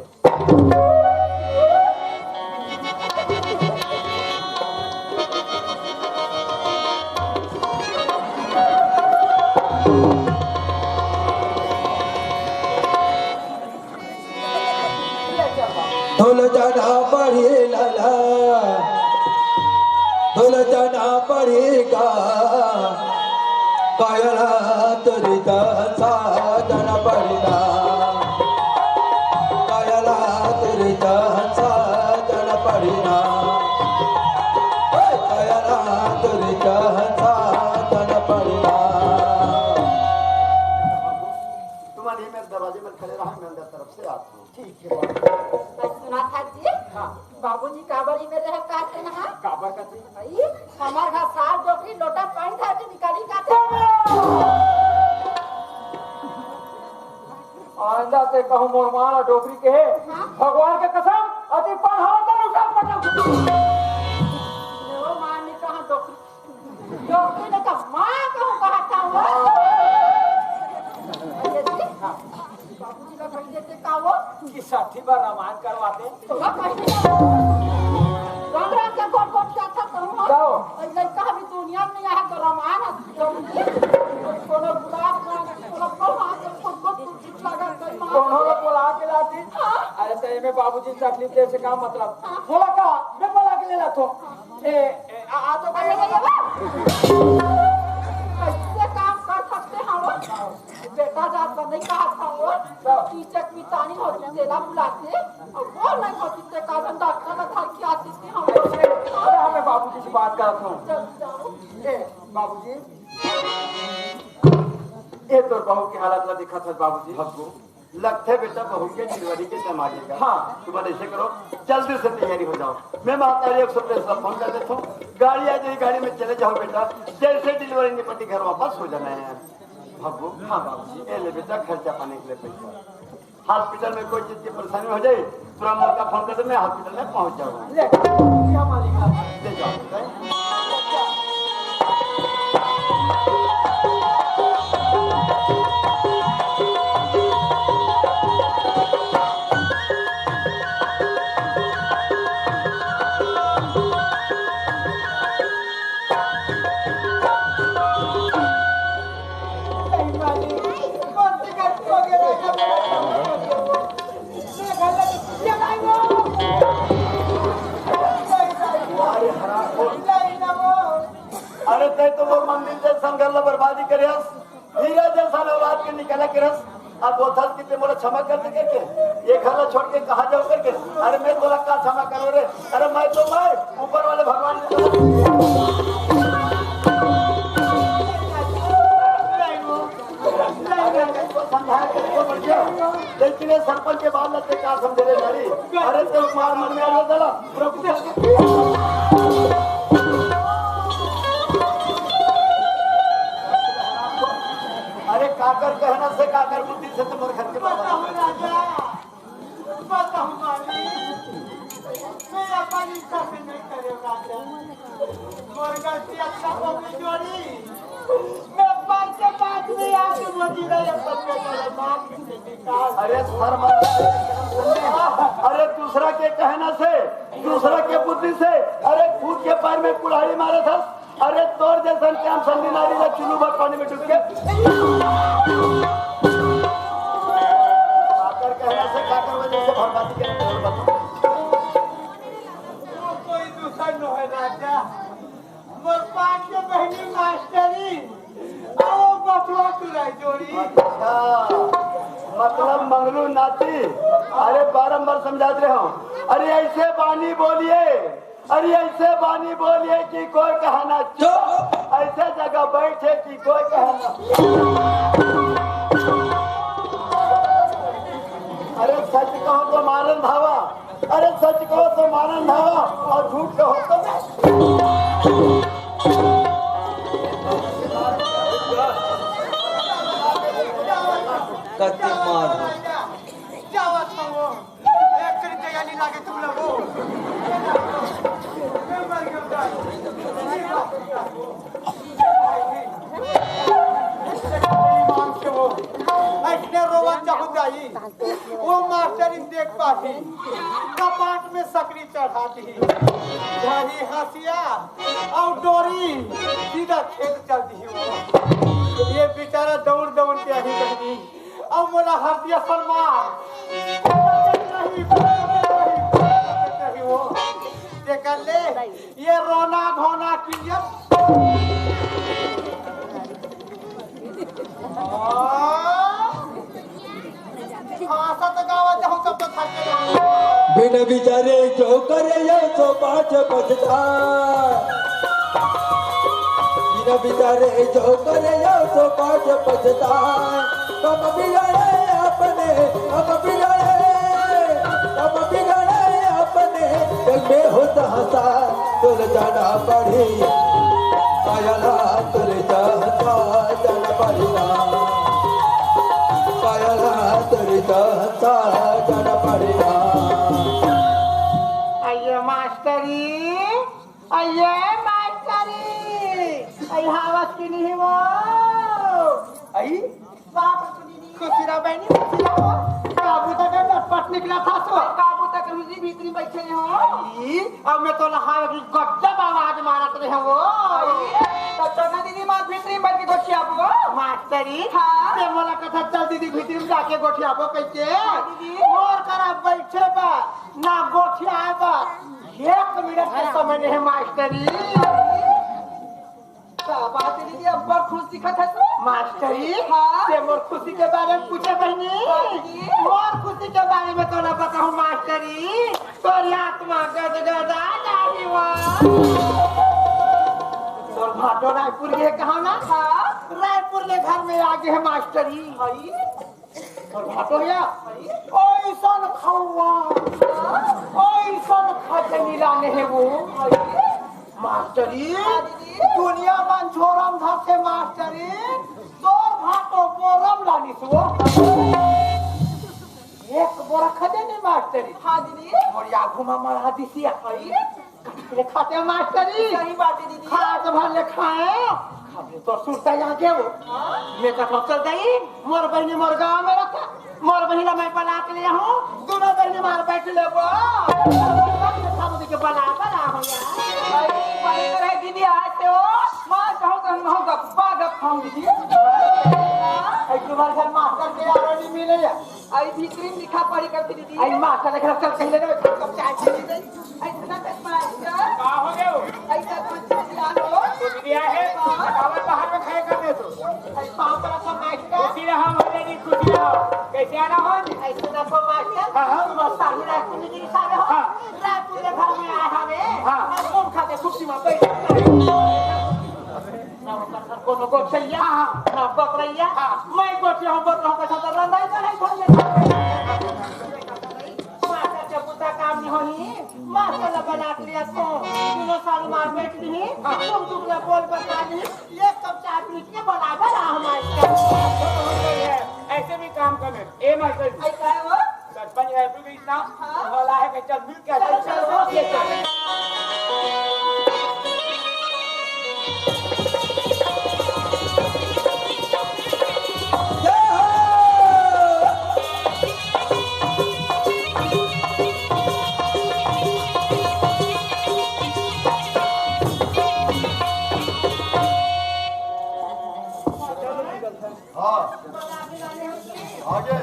ढोल जना पढ़ी लाला, ढोल जना पढ़ी गा, कायला तुरी तन साजन पढ़ी ना, कायला तुरी तन साजन पढ़ी ना, हे कायला तुरी तन साजन पढ़ी ना। तुम्हारे मेरे दरवाजे में खड़े रहा, मैं अंदर तरफ से आता हूँ। ठीक है बाबू। बस सुना था जी। हाँ। बाबूजी काबर ही मेरे रहब कहते ना? काबर कहते? भाई, हमार घर सार डोकरी लोटा पानी धर के निकाली कहते। आइंदा ते कहूँ मोर माँ ला डोकरी के हे। हाँ? भगवान के कसम, अति पान हवा तन उठा पटक। वो माँ ने कहा डोकरी। डोकरी ने तो माँ कहूँ कहा था वो। अरे जी, बाबूजी ला कहि देते का वो? कि साठी बार रामायण करवाते। तो ना कहि देते। राम राम के गोट गोट क्या था कहूँ हम? जाओ। अरे लड़का अभी दुनिया में नहीं आया तो रामायण है, डोकरी। कोनो बुला, कोनो बुला, कोनो बुला, कोनो बुला, कोनो बुला के लाती। हाँ। अरे तो एमे बाबूजी तकलीफ दे से का मतलब? हाँ। बोला का? मैं बोला के ले लातो। ए, ए, आ, आ तो अरे, अरे, अरे, कैसे काम कर सकते हैं वो? बेटा जात पर नहीं कहा था वो। कीचक मितानी होती, तेला बुलाते, और वो नहीं होती, ते का जन डॉक्टर का घर की आती थी हम। अरे, हमें बाबूजी से बात करत हूँ। जल्दी जाओ। ए, बाबूजी, ए तोर बहू के हालत ला देखा था बाबूजी। भग्गू। लगथे बेटा, बहू के डिलीवरी के टाइम आ जाएगा। हाँ। तुम ऐसे करो, जल्दी से तैयारी हो जाओ। मैं महतारी एक सौ पैंतीस ला फोन कर देता हूँ, गाड़ी आ जाएगी, गाड़ी में चले जाओ बेटा। जैसे डिलीवरी निपटी, घर वापस हो जाना है। बाबू। हाँ बाबूजी। ये ले बेटा, खर्चा पानी के लिए पैसा। हॉस्पिटल में कोई चीज की परेशानी हो जाए, तुरंत मोर का फोन कर दे, मैं हॉस्पिटल में पहुंच जाऊंगा। ले, ये हमारी बात है। ले जाओ बेटा। अरे तय तो मोर मंदिर जैसन घर ला बर्बादी करे हस, हीरा जैसन औलाद के निकाला करे हस। अब बोलथस कि ते मोला क्षमा कर दे करके, ये घर ला छोड़ के कहाँ जाऊँ करके। अरे मैं तोला का क्षमा करो रे? अरे मैं तो, मैं ऊपर वाले भगवान को समझाया, तुमको समझा। लेकिन ये सरपंच के बाद लगते क्या समझे रे नारी? अरे तो मार मर में आने दला, पूरा कुछ। अरे काकर कहना से, काकर बुद्धि से तुम्हारे घर के बाबा। बताओ मालिक, मैं अपन इच्छा से नहीं करे राजा। मोर गलती अच्छा हो गई जोड़ी। मैं पाँच से पाँच में आके मोदी रहे, सब के बड़े बाप से निकाल। अरे शर्म आ-, अरे दूसरा के कहना से, दूसरा के बुद्धि से, अरे खुद के पैर में कुल्हाड़ी मारे था। अरे तोर जैसन काम संगी नारी ला चुल्लू भर पानी में डूब के। काकर कहना से काकर वजह से बर्बादी के तोर बता। वो कोई दूसर नो है राजा, मोर पाँच के बहनी मास्टरी, आओ बचवा तुराई जोड़ी। अच्छा, मतलब मंगलू नाती। अरे बारंबार समझात रहे हो, अरे ऐसे बानी बोलिए, अरे ऐसे बानी बोलिए कि कोई कहना चुप, ऐसे जगह बैठे कि कोई कहना। अरे सच कहो तो मारन धावा, अरे सच कहो तो मारन धावा, और झूठ कहो तो कति मार। जावा था वो। एक करीब तैयारी लागे तुम लोग। कपाट में सकरी चढ़ा दिही, धरही हंसिया अउ डोरी, सीधा खेत चल दिही। वो ये बेचारा दौड़ दौड़ के आही कहिनी, अउ मोला हंसिया सलमान नहीं, नहीं, नहीं, वो। तेकर ले ये रोना धोना की ये हंसत गावत हूँ, तब तो थक गया। बिन बिचारे जो करे, ये सो पाछ पछता। बिन बिचारे जो करे, ये सो पाछ पछता। कम बिगड़े अपने, कम बिगड़े, कम बिगड़े अपने, जग में होत हंसा, तोर जाना पड़ी। पायला तोर जाना, जाना पड़ी ना। पायला तोर जाना, जाना पड़ी ना। आइए मास्टरी, आइए मास्टरी, आई हवस कि नहीं वो? आई? बाप रे, खुशी रह बहिनी, खुशी रह। का बूता के लटपट निकला था सो? का बूता के हुजी भीतरी बैठे हो? आई, अब मैं तो लहावे की गजब आवाज मारत रहे हो। आई, तो चलना दीदी मार भीतरी बैठ के गोठियाबो। मास्टरी, हाँ? ते मोला कथा चल दीदी भीतरी में जाके गोठियाबो कैसे? हाँ दीदी। मोर करा बैठे बा, ना गोठियाए बा। एक मिनट के समय नहीं है मास्टरी। का बात है दीदी, अब्बड़ खुश दिखत है तू। मास्टरी, हाँ? ते मोर खुशी के बारे में पूछे बहिनी। हाँ दीदी। मोर खुशी के बारे में तोला बताऊं मास्टरी, तोर आत्मा गदगदा जाही वा। तोर भाटो रायपुर गे कहा ना? हाँ। रायपुर ले घर में आ गे हे मास्टरी। भाई। तोर भाटो या? ओइसन खौवा, ओइसन खजनी लाने हे वो। मास्टरी, दुनिया मन झोरम धरथे मास्टरी, तोर भाटो बोरम लानिस वो। एक बोरा खजनी मास्टरी। हाँ दीदी। मोर आगू मा मढ़ा दिसिया। ले खाते मास्टरी। सही बात है दीदी। खात भर ले खाए। हमने तो सुरता यहाँ के वो। हाँ। मैं तो फंसल गई। मोर बहिनी मोर गाँव में रखा। मोर बहिनी ला मैं बना के ले हूँ। दोनों बहिनी मार बैठ ले वो। सब के बना बना हो यार। अरे, बड़ी तरह दीदी आए थे वो। मार कहूँ तो हम कहूँ गप्पा गप खाऊं दीदी। ऐसे बार घर मास्टर के यार नहीं मिले यार। आई भीतरी में लिखा पढ़ी करती दीदी। आई मास्टर लेकर चल कहीं ले जाओ, कब चाय पी ले। ऐसा कर मास्टर। का हो गयो? ऐसा कुछ दिया हो? कुछ दिया है? हाँ। बतावा बाहर में खाए करने तो। आई पाँव पर रखो मास्टर। खुशी रहा, भले नहीं खुशी रहा। कैसे आना हो जी? ऐसे रखो मास्टर। हाँ, हाँ। तुम सारी रात को निकली सारे हो। हाँ। रात को घर में आया हमें। हाँ। और तुम खाते सुखी माँ बैठ। ना ओकर घर कोनो गोठैया, हाँ, हाँ। ना बकरैया। हाँ। मैं गोठिया हूँ, बकरा हूँ, कैसा तो रंधाई चढ़ाई धर ले। मास्टर के बुता काम नहीं होही, मास्टर ला बना के लिया तो, दोनों साल मार बैठ ली, हाँ। तुम दुगला बोल बता दी, एक कप चाय पी के बना बना हमारे। ऐसे भी काम करे, ए मास्टर जी। ऐसा है वो? सरपंच है, तू भी इतना हाँ। भला है कि चल मिल के चल, चल, चल, चल। हाँ। आगे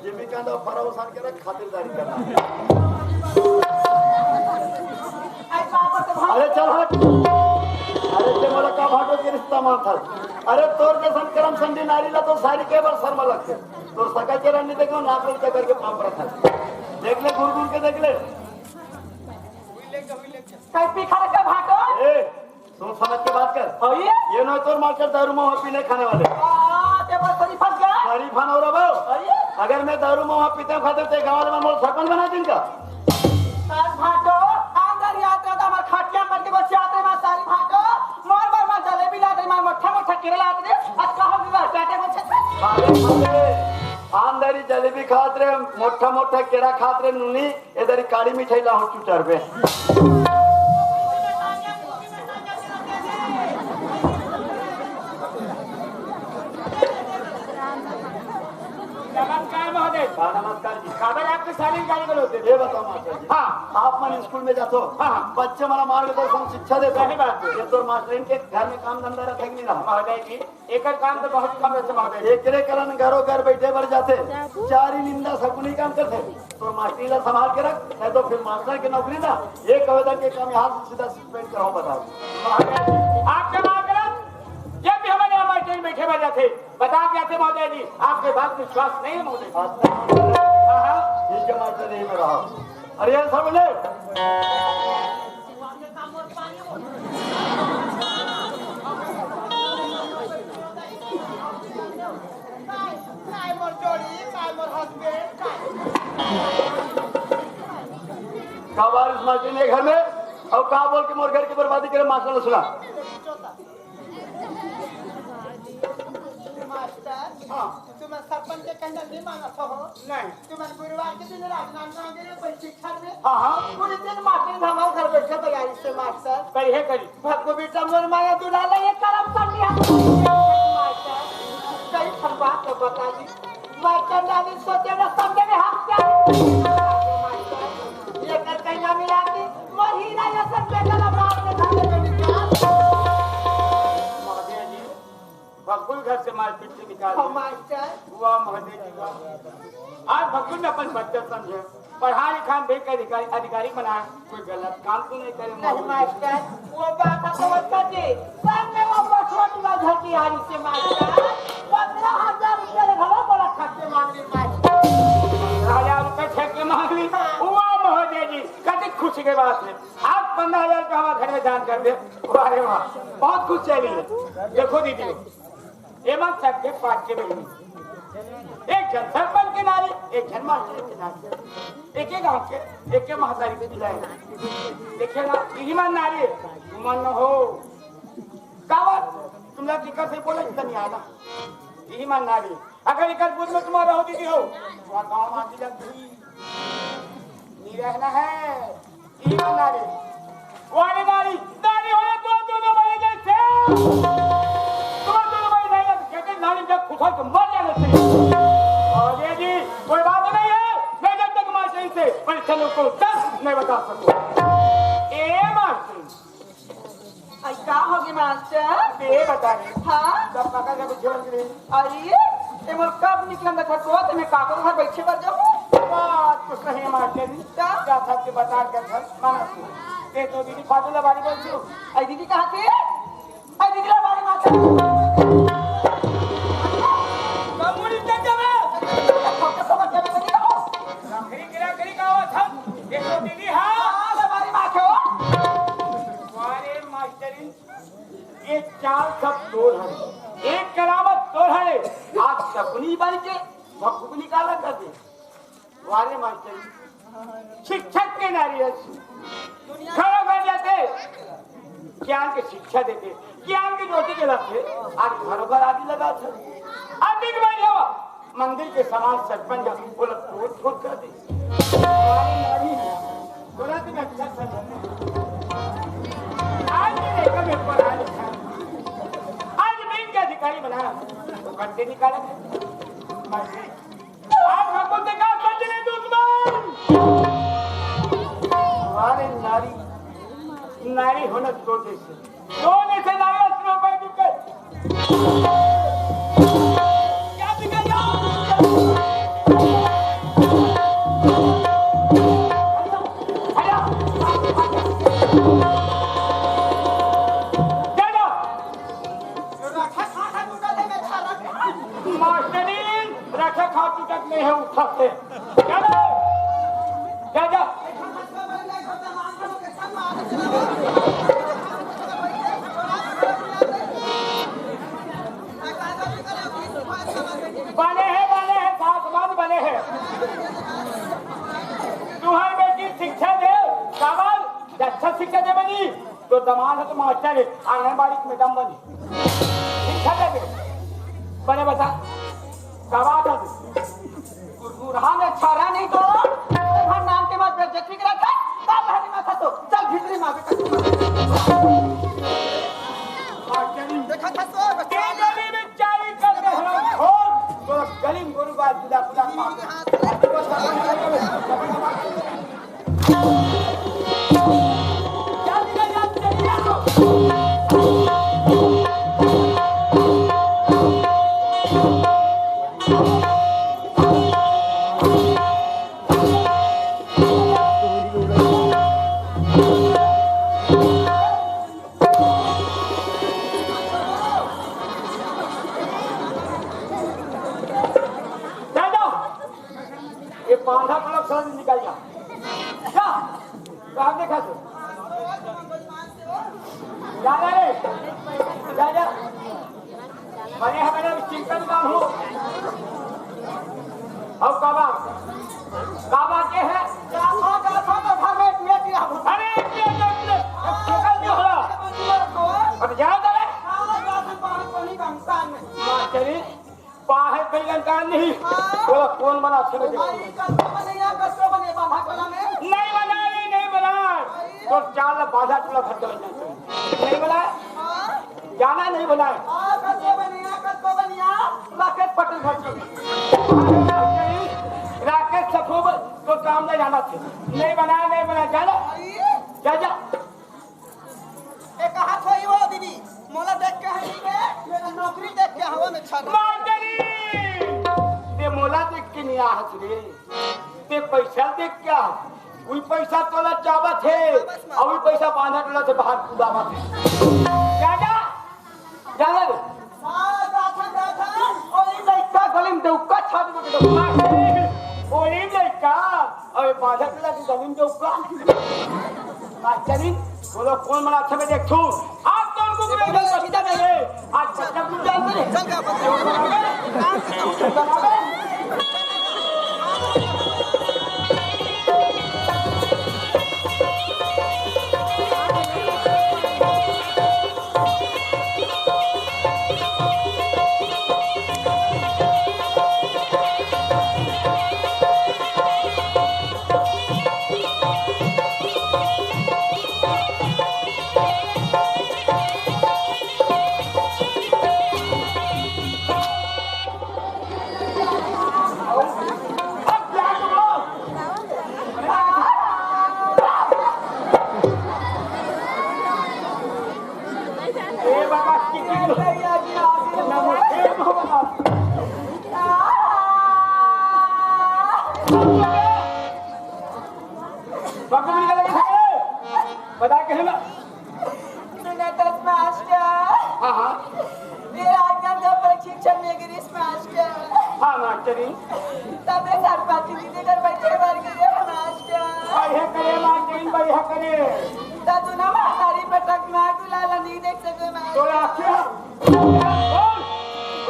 जीविका दा फराउसान के रख खातिरदारी करना। अरे चल हट। अरे ते मोला का भाटो के रिश्ता मानथस? अरे तोर जैसन करम संडी नारी ला तो सारी के बार शर्मा लगथे। तोर सकल चेहरा नहीं देखो, नाक में चक्कर के पाँव परत हस। देख ले, घूर घूर के देख ले। कहीं पी खा रखा भाटो? ए, सुन समझ के बात कर। हाँ, ये? ये नो तोर मास्टर दारू महुआ पीने खाने वाले। आ, ते बस सही फंस गया। सही फन हो रहा भाऊ। हाँ, ये? अगर मैं दारू महुआ पीते खाते ते गाँव वाले मन मोला सरपंच बना दिन का। सारी भाटो, अंदर ही आते तो हमारे खटिया पर के बस आते मैं सारी भाटो, मोर बर मैं जलेबी लाते, मैं मोटा मोटा केला लाते, आज कहाँ भी बस बैठे बस। अरे, अरे, अंदर ही जलेबी खात रे, मोटा मोटा केला खात रे, नूनी, इधर ही काली मिठाई लाहूं चुचर पे। नमस्कार महोदय। हाँ, नमस्कार जी। काबर आपके साले गाली गलौज देते? ये बताओ मास्टर जी। हाँ। आप मन स्कूल में जाते हो? हाँ, हाँ। बच्चे मन ला मार्गदर्शन शिक्षा देते हो? सही बात है। ये तो मास्टरिन के घर में काम धंधा रखे कि नहीं रहा? महोदय जी, एकर काम तो बहुत कम रहते महोदय जी। एकरे कारण घरों घर बैठे बर जाते, चारी निंदा सकुनी काम करते। तो मास्टरी ला संभाल के रख, नहीं तो फिर मास्टर की नौकरी ना, एक आवेदन के काम यहाँ से सीधा सस्पेंड कराओ, बताओ। महोदय जी, आप जमा करब, जब भी हमारे यहाँ मास्टर बैठे बर जाते, बता के आते महोदय जी, आपके बात विश्वास नहीं है महोदय जी। अच्छा। हाँ, हाँ। ठीक है मास्टर, यही में रहो। अरे यार, सब ले। काय मोर जोड़ी, काय मोर हस्बैंड, काय? का बारिश मास्टर ने घर में, और का बोल के मोर घर की बर्बादी करे मास्टर ने सुना। मास्टर, हाँ। तुमन सरपंच के कहना नहीं मानत हो? नहीं। तुमन गुरुवार के दिन राजनांदगांव गए थे परीक्षा में? हाँ, हाँ। पूरे दिन मास्टर हमारे घर बैठे तैयारी से मास्टर। करिए, करिए। भक्कू बेटा मोर माया दुलाला ये करम कर लिया। मास्टर, कई ठन बात तो बता दी। मास्टर नानी सोचे न समझे में हम क्या? मास्टर, ये कर कहीं ना मिला दी। मोर हीरा ये सब बेटा ना बाप ने खाने में निकाल। महोदय जी, भक्कू घर से मारपीट के निकाल हाँ, दिया। मास्टर। वाह महोदय जी, वाह। आज भक्कू ने अपन बच्चा समझे, पढ़ा लिखा, बैंक अधिकारी, अधिकारी बनाया, कोई गलत काम तो नहीं करे नहीं महोदय जी? मास्टर, वो बात है तो बच्चा जी, संग में वो बसवत में झटियारी से मास्टर, पन्द्रह हजार रुपया ले भला बड़ा खर्चे मांग ली मास्टर। पन्द्रह हजार रुपया ठेके मांग ली? हाँ। वाह महोदय जी, कति खुशी के बात है। आप पन्द्रह हजार रुपया हमारे घर में दान कर दे। वाह रे वाह, बहुत खुश चली है। देखो दीदी, एमन सबके पाँच के बहिनी, एक झन सरपंच के नारी, एक झन मास्टर के नारी, एक एक गांव के, एक एक महतारी के बिलाए। देखे ना, इही मन नारी, मन हो। काबर? तुम लोग दिक्कत से बोले, इतना नहीं आना। इही मन नारी, अगर इकर बुध में तुम्हारा हो दीदी हो, तुम्हारा गांव में आती लगती। नहीं रहना है। ई नारी, वाली नारी, नारी होए तो दोनों भाई जैसे। तो दोनों भाई नहीं है, कहते नारी जब खुशा तो मर जाना चाहिए। और ये जी, कोई बात नहीं है, मैं जब तक मास्टर से परीक्षा में को दस नहीं बता सकूँ। ए मास्टर। आई का होगे मास्टर? ये बता रही। हाँ? जब पकड़ के कुछ जीवन के लिए। अरे, ते मोर कब निकलन देखा तो ते मैं काको घर बैठे बर जाऊँ? बात तो सही है मास्टर जी। का? क्या था कि बता के घर माना तू। ते तो दीदी फालतू लबारी बोल तू। आई दीदी कहाँ थे? आई दीदी लबारी मास्टर। कमुरी के जगह। सबके समझ में नहीं आओ। रखड़ी गिरा करी का हुआ था? ये तो दीदी हाँ। हाँ, लबारी मास्टर। वारे मास्टरिन, ये चाल सब तोर है, एक करावत तोर है। आज सकुनी बन के भक्कू निकाला कर दे। वारे मास्टर, शिक्षक के नारी है, खड़ा कर जाते, ज्ञान के शिक्षा देते, ज्ञान की ज्योति जलाते, आज घरों घर आदि लगा था। अधिक बढ़िया मंदिर के समान सरपंच बोला, तोड़ फोड़ कर दे। हमारी नारी है, बोला कि मैं अच्छा सरपंच हूँ। आज भी देखा मेरे पर आज अच्छा। आज मैं इनके अधिकारी बनाया, तो घंटे निकाला था। आज हमको देखा, सच में दुश्मन। हमारे नारी, नारी होना तो जैसे सोने से लाया, असली रुपए बिके। क्या बिके? हट जा। हट जा। जा, जा। मास्टरिन, रखे खा चुकत नहीं है, उठा से। जा, जा। जा, जा। बने हैं, बने हैं, सासमान बने हैं। तुम्हारी बेटी शिक्षा दे, चावल, अच्छा शिक्षा दे बनी, तो दमाद है तो मास्टर है, आंगनबाड़ी की मैडम बनी। शिक्षा दे दे। बने बता, गवाह था तू। गुरगुरहा में छारा नहीं तो, हर नाम के बाद बेइज्जती करा था, तब हरी माथा तो, चल भीतरी मार के देखा था तो, तेरे गली में चारी कर दे हराम खोर, तो गली में गोरू जा, जा। ये बांधा पलक सर निकल जा। जा। कहाँ देखा तू? जा, जा रे। जा, जा। बने हमें ना चिंतन का हो। अब काबा, काबा के है? गाथा, गाथा तो घर में पिया किया हो। अरे, पिया, पिया, पिया। अब निकल नहीं हो रहा। अब जाओ तो रे। हाँ, गाथा पानी, पानी का इंसान में। मास्टरी, बाहर कोई इंसान नहीं। हाँ। बोला, कौन बना अच्छे लगे? भाई, कल तो बने या कल तो बने बांधा कोला में? नहीं बना, नहीं, नहीं बना। भाई। तो चाल बांधा टूला भर के नहीं बना। हाँ। जाना नहीं बनाए। हाँ, कद्दो बनिया, कद्दो बनिया, राकेश पटेल घर चल। राकेश सखोब तो काम नहीं जाना थे। नहीं बनाए, नहीं बनाए, जाना। भाई। जा, जा। ए, कहा थोई हो दीदी, मोला देख के है नहीं बे, मेरा नौकरी देख के हवा में छा। मास्टरी! ते मोला देख के नहीं आहत रे। ते पैसा देख क्या? वही पैसा तोला चाबत हे, अउ वही पैसा बांधा टोला से बाहर कूदावत हे। जा, जा, जा ना रे। हाँ, जाथन, जाथन। ओली लइका गली में डौका छाप दे, डौका। ओली लइका, अबे बांधा टोला के गली में डौका। मास्टरी, बोलो कौन बड़ा अच्छा में देखथू? आज तो उनको बोला, बच्चा नहीं है। आज बच्चा को जानते हैं। चल, चल, चल। बता के है ना? सुनत हस मास्टर? हाँ, हाँ। ये राजनांदगांव प्रशिक्षण में गिरिस मास्टर। हाँ, मास्टरी। तबे सरपंच जी के घर बैठे बर गिरे मास्टर। बढ़िया करे मास्टरी, बढ़िया करे। त दुनो महतारी पटक ना दुलाला नहीं देख सके मास्टर। तोला क्या?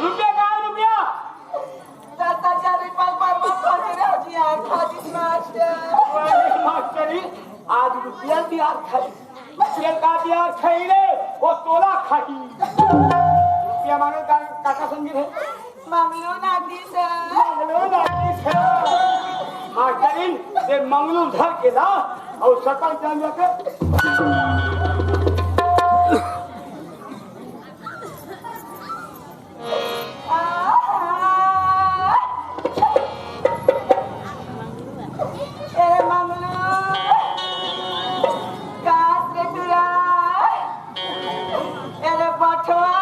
रुपया कहाँ रुपया? दस हजार रुपया बर्बाद कर दे रहे जी यार, खादिस मास्टर। अरे मास्टरी, आज रुपया दियार खाई। रुपया का दियार खाई रे, वो तोला खाई। रुपया मांगे का, काका संगी रे? मंगलू नाती से। मंगलू नाती से। मास्टरी, ये मंगलू धर के ना, और सकल जान जाके। ए मंगलू, कास रे टुरा, ए रे बठवा।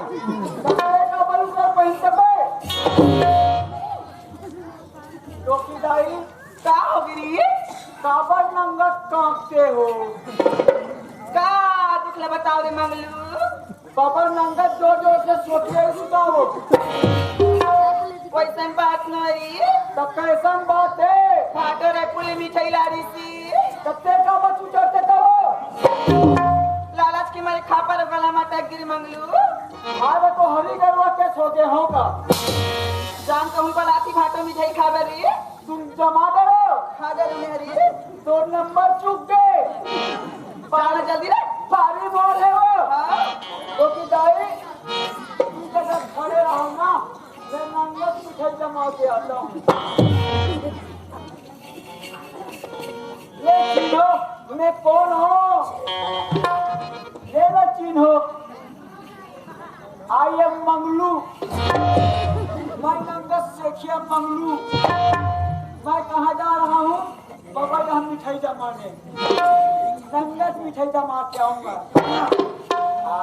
कपड़े का बल ऊपर पहन सके। टोकी दाई, का हो गिरी? काबर नंगत कांपते हो? का दुख ल बताओ रे मंगलू? काबर नंगत जोर जोर से सोचिए सुताओ। वैसन बात नहीं। तब कैसन बात है? फाटो रे पुली मिठाई लारी सी। तब ते का बचू चढ़ते तो हो? लालच के मारे खापर गला माता गिरी मंगलू। आज तो हरी गरुआ के सो गए हो का? जान कहूँ बलाती भाटो मिठाई खावे रे। तुम जमा दे रहे हो। खा दे रे हरी। दो नंबर चुक गए। पारा जल्दी रे। भारी बोल है वो। हाँ। तो की दाई, तुम जगह खड़े रहो ना, मैं नंगत मिठाई जमा के आता हूँ। ये चिन्हो, मैं कौन हूँ? ये लो चिन्हो। I am Manglu. मैं नंगत सेखिया मंगलू। मैं कहाँ जा रहा हूँ? बाबा यहाँ मिठाई जमाने। नंगत मिठाई जमा के आऊंगा। आ,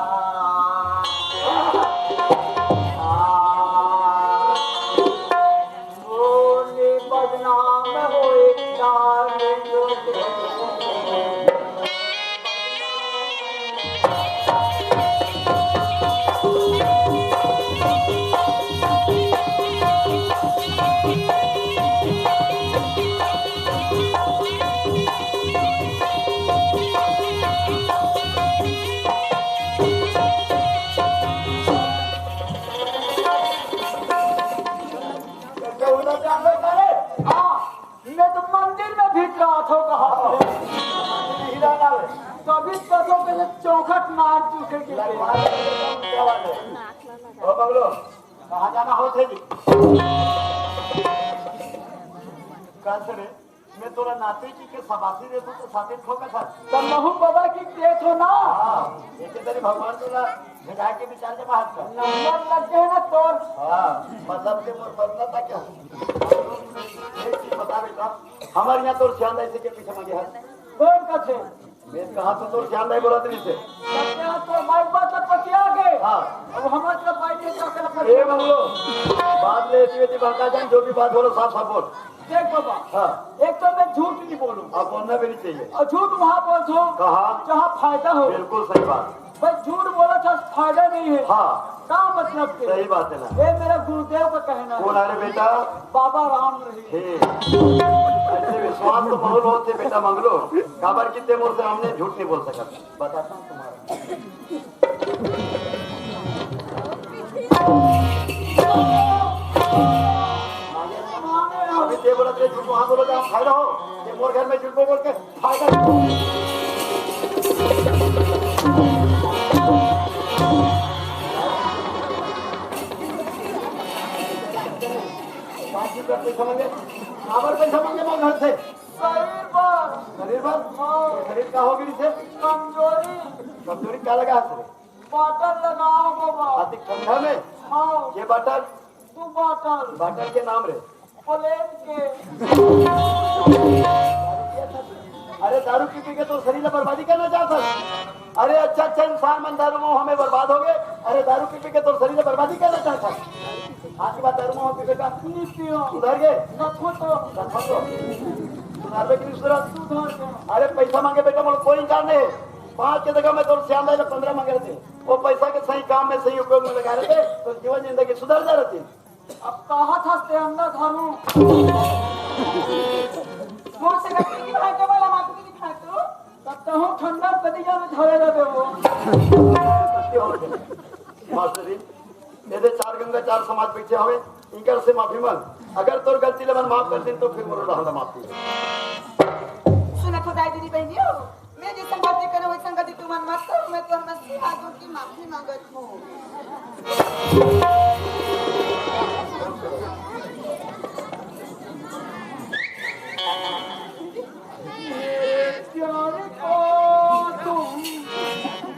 आ, बोले बदनाम होए डाल। हाँ, मैं तो मंदिर में भी रहा था, कहा हीरा लाल। कभी पसों के लिए चौखट मार चुके के लिए। ओ बंगलो, कहाँ जाना हो थे जी? कल से रे, मैं तोरा नाती जी के सबासी दे दूं तो साथे ठोका था। तब महू बाबा की देत हो ना। हाँ, एक तेरी भगवान तोरा भेजा के विचार के बाहर कर। नंबर लग गए ना तोर। हाँ, मतलब के मोर बदला था क्या? एक चीज बता बेटा, हमारे यहाँ तोर सियान ऐसे के पीछे मांगे है। कौन का थे? मैं कहा तो तोर सियान नहीं बोला तेरे से। तब क्या तो माइक बात तो पतिया गए। हाँ। अब हमारे तरफ बाइक नहीं चल कर ए मंगलो, बात ले इतनी इतनी बहका जान, जो भी बात बोलो साफ साफ बोल। देख बाबा, हाँ। एक तो मैं झूठ नहीं बोलूँ। आप बोलना भी नहीं चाहिए। और झूठ वहाँ बोल दो, कहाँ? जहाँ फायदा हो। बिल्कुल सही बात। भाई झूठ बोला था, फायदा नहीं है। हाँ। का मतलब के? सही बात है ना। ये मेरा गुरुदेव का कहना है। कौन आ रहे बेटा? बाबा राम रहीम। हे, ऐसे विश्वास तो बहुत होते बेटा मंगलो। काबर की ते मोर से हमने झूठ नहीं बोल सकता। बताता हूँ तुम्हारा। अभी ते बोला ते झूठ वहाँ बोलो जहाँ फायदा हो। ते मोर घर में झूठ बोल के फायदा नहीं। पाँच रुपया पैसा मांगे, काबर पैसा मांगे मोर घर से? शरीर पर। शरीर पर? हाँ। शरीर का हो गई से? कमजोरी। कमजोरी का लगा है? बाटल लगा हो बाबा। अति ठंडा में? हाँ। ये बाटल? तू बाटल। बाटल के नाम रे? प्लेन के। अरे दारू पी पी के तो शरीर ला बर्बादी करना चाहता है। अरे अच्छा अच्छा इंसान मन दारू में हमें बर्बाद हो गए। अरे दारू पी पी के तो शरीर ला बर्बादी करना चाहता है। आज के बाद दारू में पी बेटा। नहीं पियो। सुधर गए। रखो तो। रखो तो। सुधर गए कि नहीं सुधर? सुधर गए। अरे पैसा मांगे बेटा, मोर कोई इनकार नहीं। पाँच के जगह मैं तोर सियान दाई ला पंद्रह मांगे रहते। वो पैसा के सही काम में, सही उपयोग में लगा रहते, तो जीवन जिंदगी सुधर जा रहती। अब कहा था ते अंडा धरू। मोर से गलती की भाई के वाला माफी की दिखा तू। तब तो हम ठंडा कदी जाने धरे रहते हो। मास्टर जी, ये दे चार गंगा चार समाज बैठे हवे, इनकर से माफी मांग। अगर तोर गलती ले मन माफ कर दिन तो फिर मोर रहल माफी। सुनत हो दाई दीदी बहनियों, मैं जैसन गलती करे वैसन गलती तुमन मत करो, मैं तो हमर से हाथ जोड़ के माफी मांगत हूँ। प्यार को तुम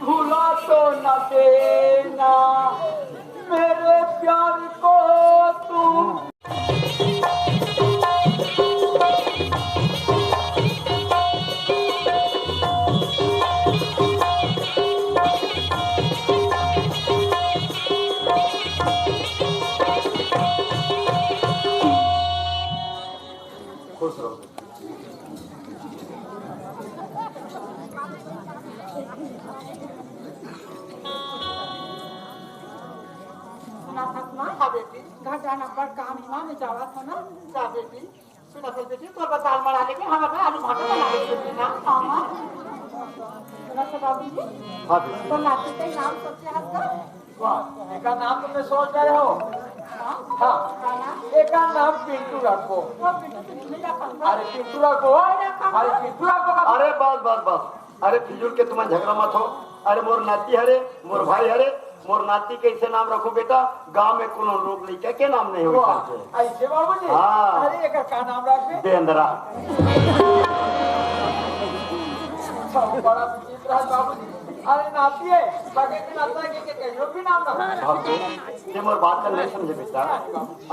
भुला तो न देना, मेरे प्यार को तुम सुना ससुर, हाँ बेटी। घर जाना बड़ काम, इमा में जावत हो ना। जा बेटी, सुना ससुर बेटी, तोर बर दाल मड़ा लेबे, हमर बर आलू भाटा बना लेबे ना। हाँ, हाँ। सुना ससुर बाबूजी, हाँ बेटी। तो नाती के नाम सोचे हस का? वाह, एकर नाम तो मैं सोच रहे हो। हाँ? हाँ। का नाम? एकर नाम पिंटू रखबो। वो पिंटू, पिंटू नहीं रखा। अरे पिंटू रखबो। नहीं रखा। अरे पिंटू रखबो का? अरे बस, बस, बस। अरे फिजूल के तुमन झगड़ा मत हो। अरे मोर नाती हरे, मोर भाई हरे, मोर नाती के ऐसे नाम रखो बेटा, गांव में कोनो लोग लइका के नाम नहीं हो वाह, सके। ऐसे बाबूजी? हाँ। अरे एकर का नाम रखबे? बेंदरा। अच्छा, बड़ा विचित्र है बाबूजी। अरे नाती है, बगैर के नाता के, के कहियो भी नाम रखो। बाबू, ये मोर बात का नहीं समझे बेटा।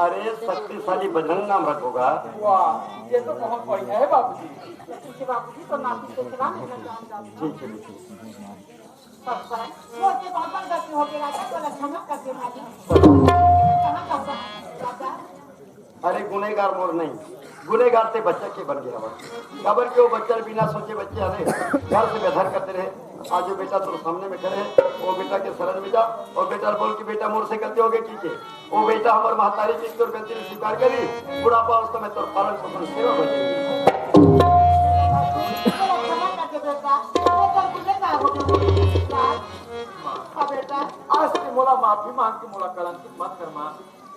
अरे शक्तिशाली बजरंग नाम रखोगा। वाह, ये तो बहुत बढ़िया है बाबूजी। ठीक है बाबूजी, तो नाती के चला, मैं घर जाऊँ, जाऊँ। ठीक है बेटी। सब पर मोर के बहुत बड़ गलती हो गई राजा, तो क्षमा कर दे भाई। क्षमा कर दे राजा। अरे गुनेगार मोर नहीं, गुनेगार ते बच्चा के बन गया हवा। काबर के वो बच्चा बिना सोचे बच्चे हरे घर से बेदखल करते रहे। आज वो बेटा तोर सामने में खड़े है, वो बेटा के शरण में जा और बेटा बोल कि बेटा मोर से गलती हो गई, ठीक है। वो बेटा हमर महतारी के तोर गलती ला स्वीकार करी, बुढ़ापा अवस्था में तोर पालन पोषण सेवा हो जाए। क्षमा कर दे बेटा, वो तो गुनेगार हो गया। हाँ बेटा, आज से मोला माफी मांग के मोला कलंकित मत कर माँ।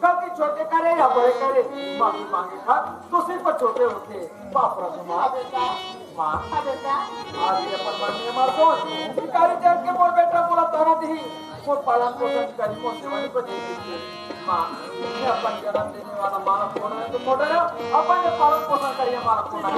गलती छोटे करे या बड़े करे, माफी मांगे खात तो सिर पर छोटे होते। बाप रे माँ। हाँ बेटा। माँ। हाँ बेटा। आज ये अपन मन में मत सोच। भिखारी जान के मोर बेटा मोला ताना दिही, मोर पालन पोषण करी, मोर सेवा नहीं बची। माँ, मैं अपन जन्म देने वाला माँ ला खोना है तो मोटा है, अपन ये पालन पोषण करिए माँ ला खोना है।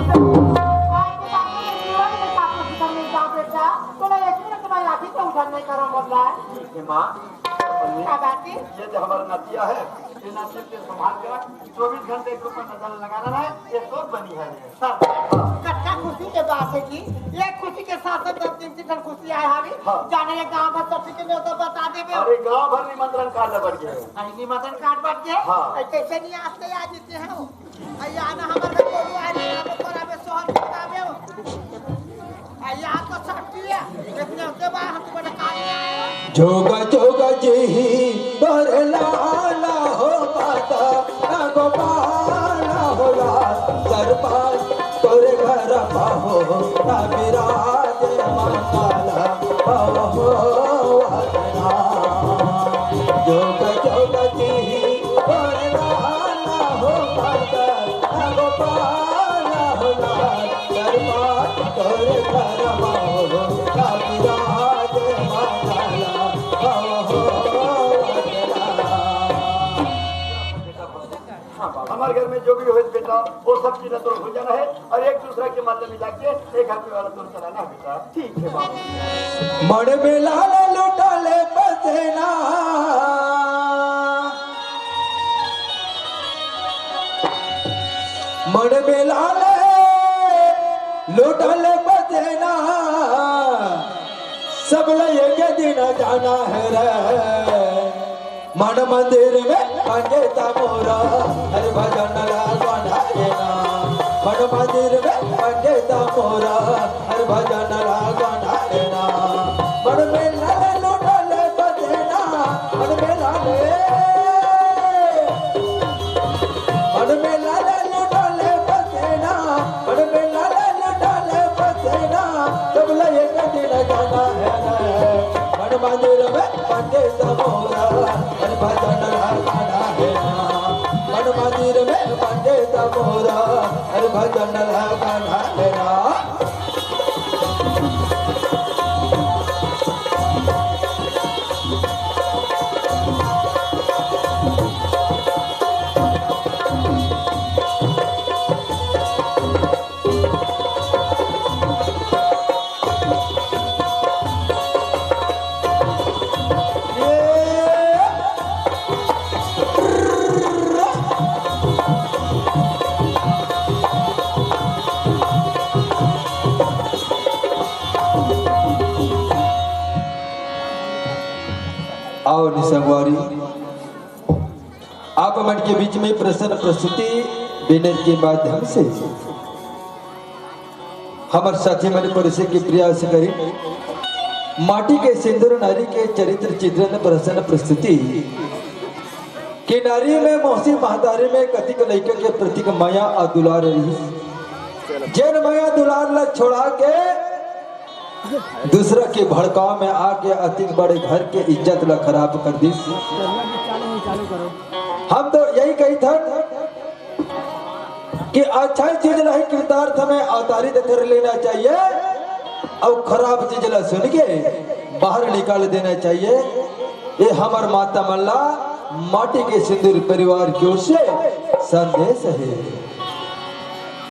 आज के बाद में जीवन में साथ में सुधर नहीं जाओ बेटा, तोला एक मिनट तुम्हारी लाठी से उधर नहीं करो मोर ला। ठीक है माँ। का बात है? ये जो हमारा नतिया है, ये नतिया के संभाल के रख, चौबीस घंटे के ऊपर नजर लगा रहा है, ये तो बनी है ये। हाँ, हाँ। कतका खुशी के बात है जी, ये खुशी के साथ साथ जब तीन तीन ठन खुशी आए हावी, हाँ। जाने ये गांव भर सब के न्योता बता देबे। अरे गांव भर निमंत्रण कार्ड बट गए। अरे निमंत्रण कार्ड बट गए? हाँ। अरे कैसे नहीं आते आज इतने हो? अरे आना हमारे घर बोलू, आज खराबे सोहर बताबे हो। अरे यार तो शक्ति है, इतने होते बा हम तुम्हारे काम में आए हो। जोगा जोगा जी तोर लाला हो पाता ना गोपाल होला सरपंच तोरे घर पाहो ना विराज मंगल हो वतना। जोग जोग जी तोरे लाला हो पाता ना गोपाल होला सरपंच तोरे घर पाहो ना विराज मंगल हो वतना। हाँ, बाबा। हमारे घर में जो भी होए बेटा, वो सब चीजें तो हो जाना है और एक दूसरा के माध्यम में जाके एक घर परिवार तो चलाना है बेटा। ठीक है बाबा। मड़ में लाल लुटा ले पसेना, मड़ में लाल लुटा ले पसेना, सब ला एक दिन जाना है रे। मन मंदिर में पंडित मोरा, हर भजन ला गाना लेना। मन मंदिर में पंडित मोरा, हर भजन ला गाना लेना। मन में लाल लुटा ले पसेना, मन में लाल, मन में लाल लुटा ले पसेना, मन में लाल लुटा ले पसेना, सब ला एक दिन जाना है रे। मन मंदिर में पंडित मोरा, हर भजन ला गाना है ना। मन मंदिर में पंडित मोरा, हर भजन ला गाना है ना। आओ नि संगवारी, आप मन के बीच में प्रश्न प्रस्तुति बिनर के माध्यम से। हमर साथी मन परिषद के प्रयास करी। माटी के सिंदूर नारी के चरित्र चित्रण प्रसन्न प्रस्तुति। कि नारी में मौसी महतारी में कतिक लइका के प्रतीक मया अउ दुलार रहिस। जेन मया दुलार ला छोड़ा के दूसरा के भड़काव में आके अतिक बड़े घर के इज्जत ला खराब कर दिस। हम तो यही कहिथन कि अच्छा चीज ला ही कृतार्थ में अवतारित कर लेना चाहिए अउ खराब चीज ला सुन के बाहर निकाल देना चाहिए। ये हमर माता मन ला माटी के सिंदूर परिवार की ओर से संदेश है।